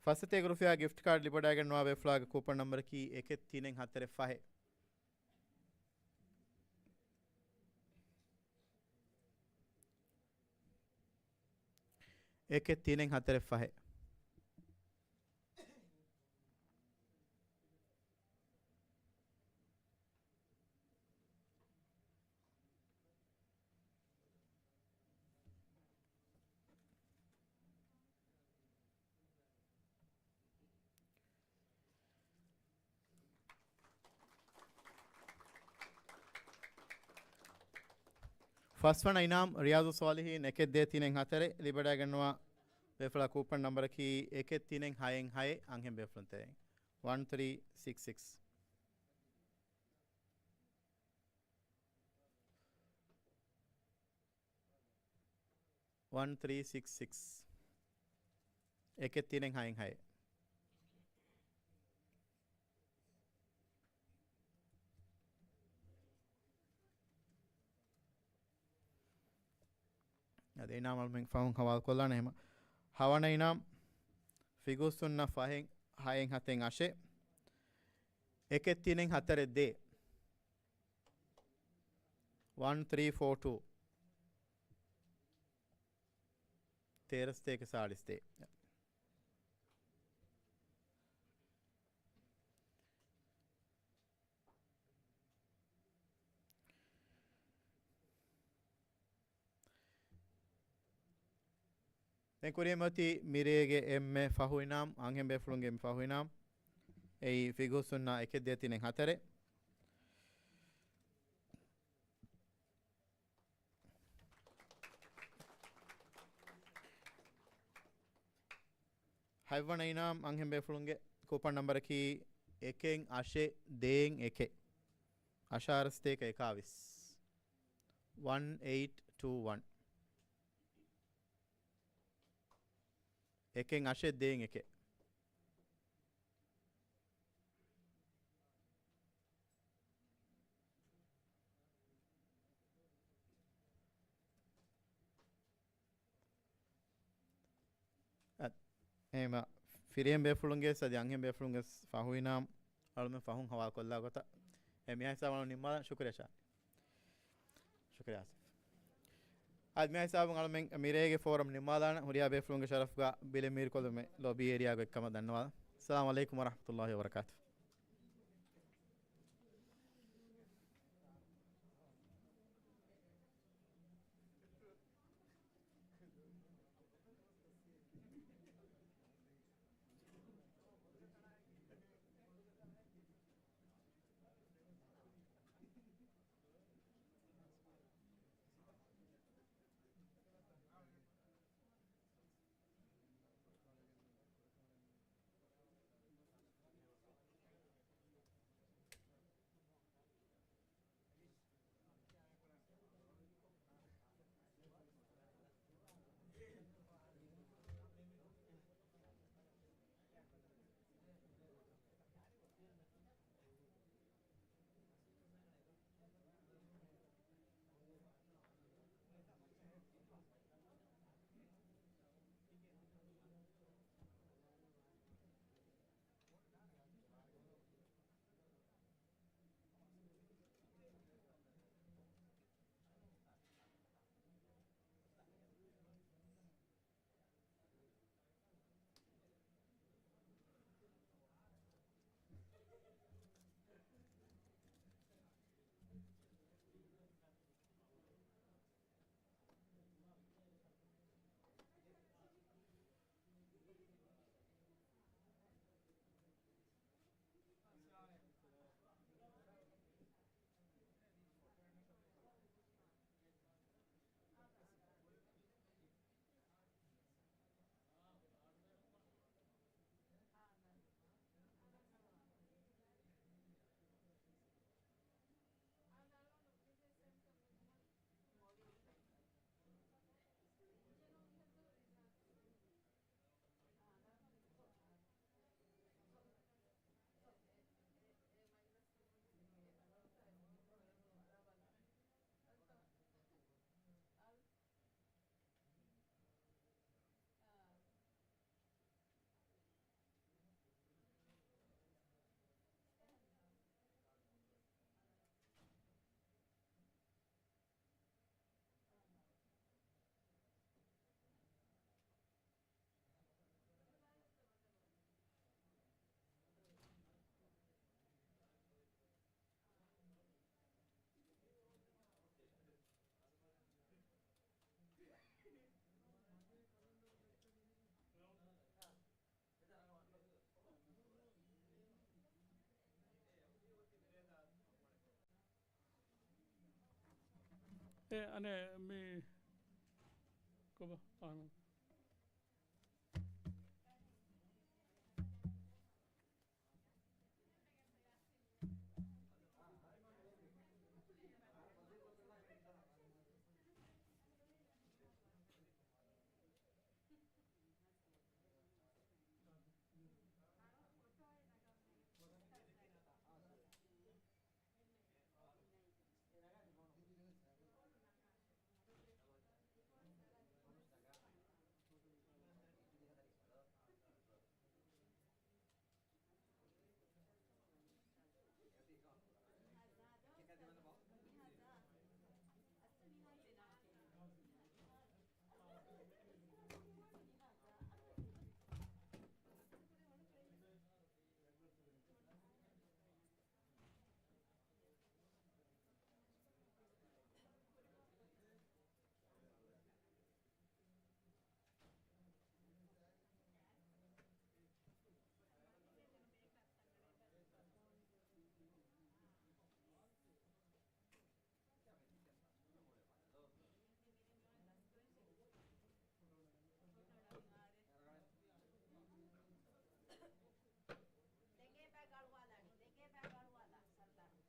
ފައްސަތޭކަ ރުފިޔާ ގިފްޓް ކާޑް ލިބިވަޑައިގަންނަވާ ބޭފުޅާގެ ކޫޕަން ނަންބަރަކީ އެކެއް ތިނެއް ހަތަރެއް ފަހެއް. އެކެއް ތިނެއް ހަތަރެއް ފަހެއް. ފަސްވަނަ އިނާމް ރިޔާޒުއް ޞާލިޙީން އެކެއް ދޭއް ތިނެއް ހަތަރެއް ލިބިވަޑައިގަންނަވާ ބޭފުޅާ ކޫޕަން ނަންބަރަކީ އެކެއް ތިނެއް ހައެއް ހައެއް އަންހެން ބޭފުޅުން ތެރެއިން. ވަން ތްރީ ސިކްސް ސިކްސް. ވަން ތްރީ ސިކްސް ސިކްސް. އެކެއް ތިނެއް ހައެއް ހައެއް. އަދި އިނާމް އަޅުމެން ފަހުން ހަވާލު ކޮށްލާނެ ހަމަ. ހަވަނަ އިނާމް ފިގޫސުންނަ ފަހެއް ހައެއް ހަތެއް އަށެއް. އެކެއް ތިނެއް ހަތަރެއް ދޭއް. ވަން ތްރީ ފޯ ޓޫ. ތޭރަ ސަތޭކަ ސާޅީސް ދޭއް. ދެން ކުރިއަށް އޮތީ މިރޭގެ އެންމެ ފަހު އިނާމް، އަންހެން ބޭފުޅުންގެ އެންމެ ފަހު އިނާމް. އެއީ ފިގޫސުންނާ އެކެއް ދޭއް ތިނެއް ހަތަރެއް. ހަތްވަނަ އިނާމް އަންހެން ބޭފުޅުންގެ ކޫޕަން ނަންބަރަކީ އެކެއް އަށެއް ދޭއް އެކެއް. އަށާރަ ސަތޭކަ އެކާވީސް. ވަން އެއިޓް ޓޫ ވަން. އެކެއް އަށެއް ދޭއް އެކެއް. އަ، އެހެންވީމަ، ފިރިހެން ބޭފުޅުންގެ އަދި އަންހެން ބޭފުޅުންގެ ފަހު އިނާމް އަޅުމެން ފަހުން ހަވާލު ކޮށްލާ ގޮތަށް އެ މިހާ ހިސާބު ނިންމާލަން. ޝުކުރިއްޔާ ޝާ. ޝުކުރިއްޔާ އާސިފް. އަދި މިހާ ހިސާބުން އަޅުމެން މިރޭގެ ފޯރަމް ނިންމާލާނަން. ހުރިހާ ބޭފުޅުންގެ ޝަރަފުގަ ބިލެއް މީރުކޮށްލުމެއް ލޮބީ އޭރިއާގަ އޮތްކަމަށް ދަންނަވާލަން. އައްސަލާމު ޢަލައިކުމް ވަރަޙްމަތުﷲ ވަބަރަކާތު. އެ، އަނެއް މި ކޮބާ؟ އާނ. ދެންގޭ ބައި ގަޅުވާލާނީ. ދެންގޭ ބައި ގަޅުވާލާ ސަރުދާރު.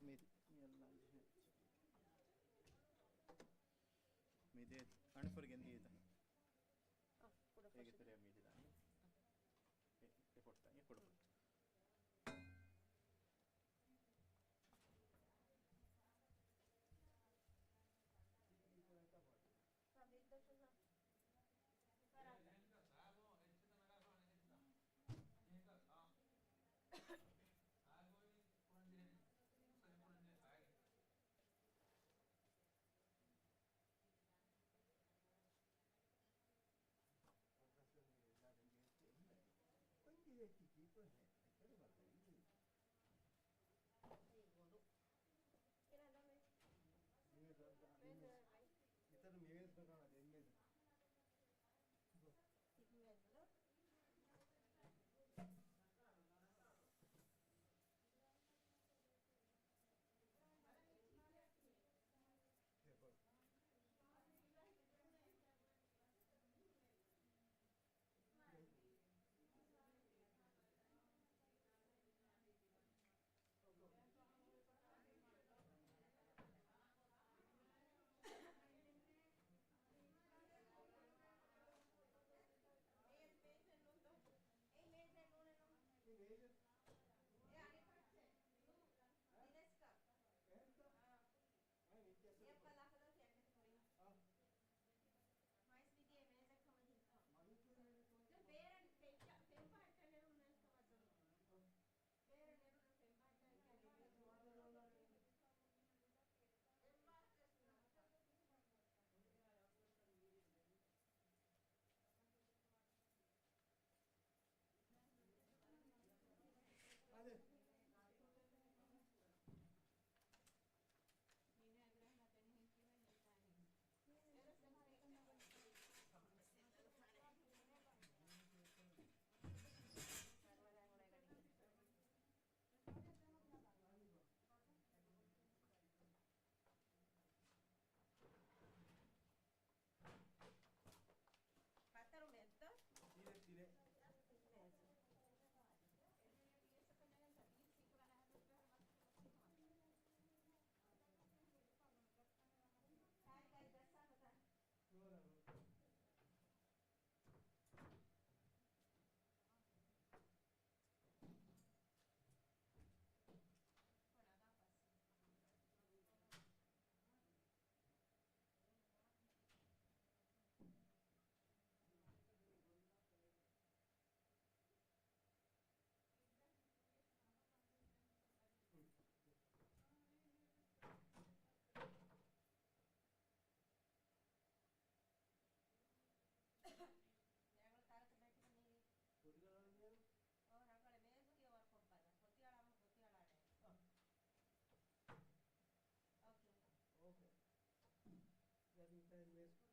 މި، މި އަންނާނީ. މި ދޭ އަނެއް ފޮރި ގެންދިޔަ ތަ. އަ، ކުޑަ އޭގެ ފޮށި. ތެރެއަށް މީތި ދާނީ. އެ، އެ ފޮށި ދާނީ، އެ ކުޑަ ފޮށި. އެން ވެސް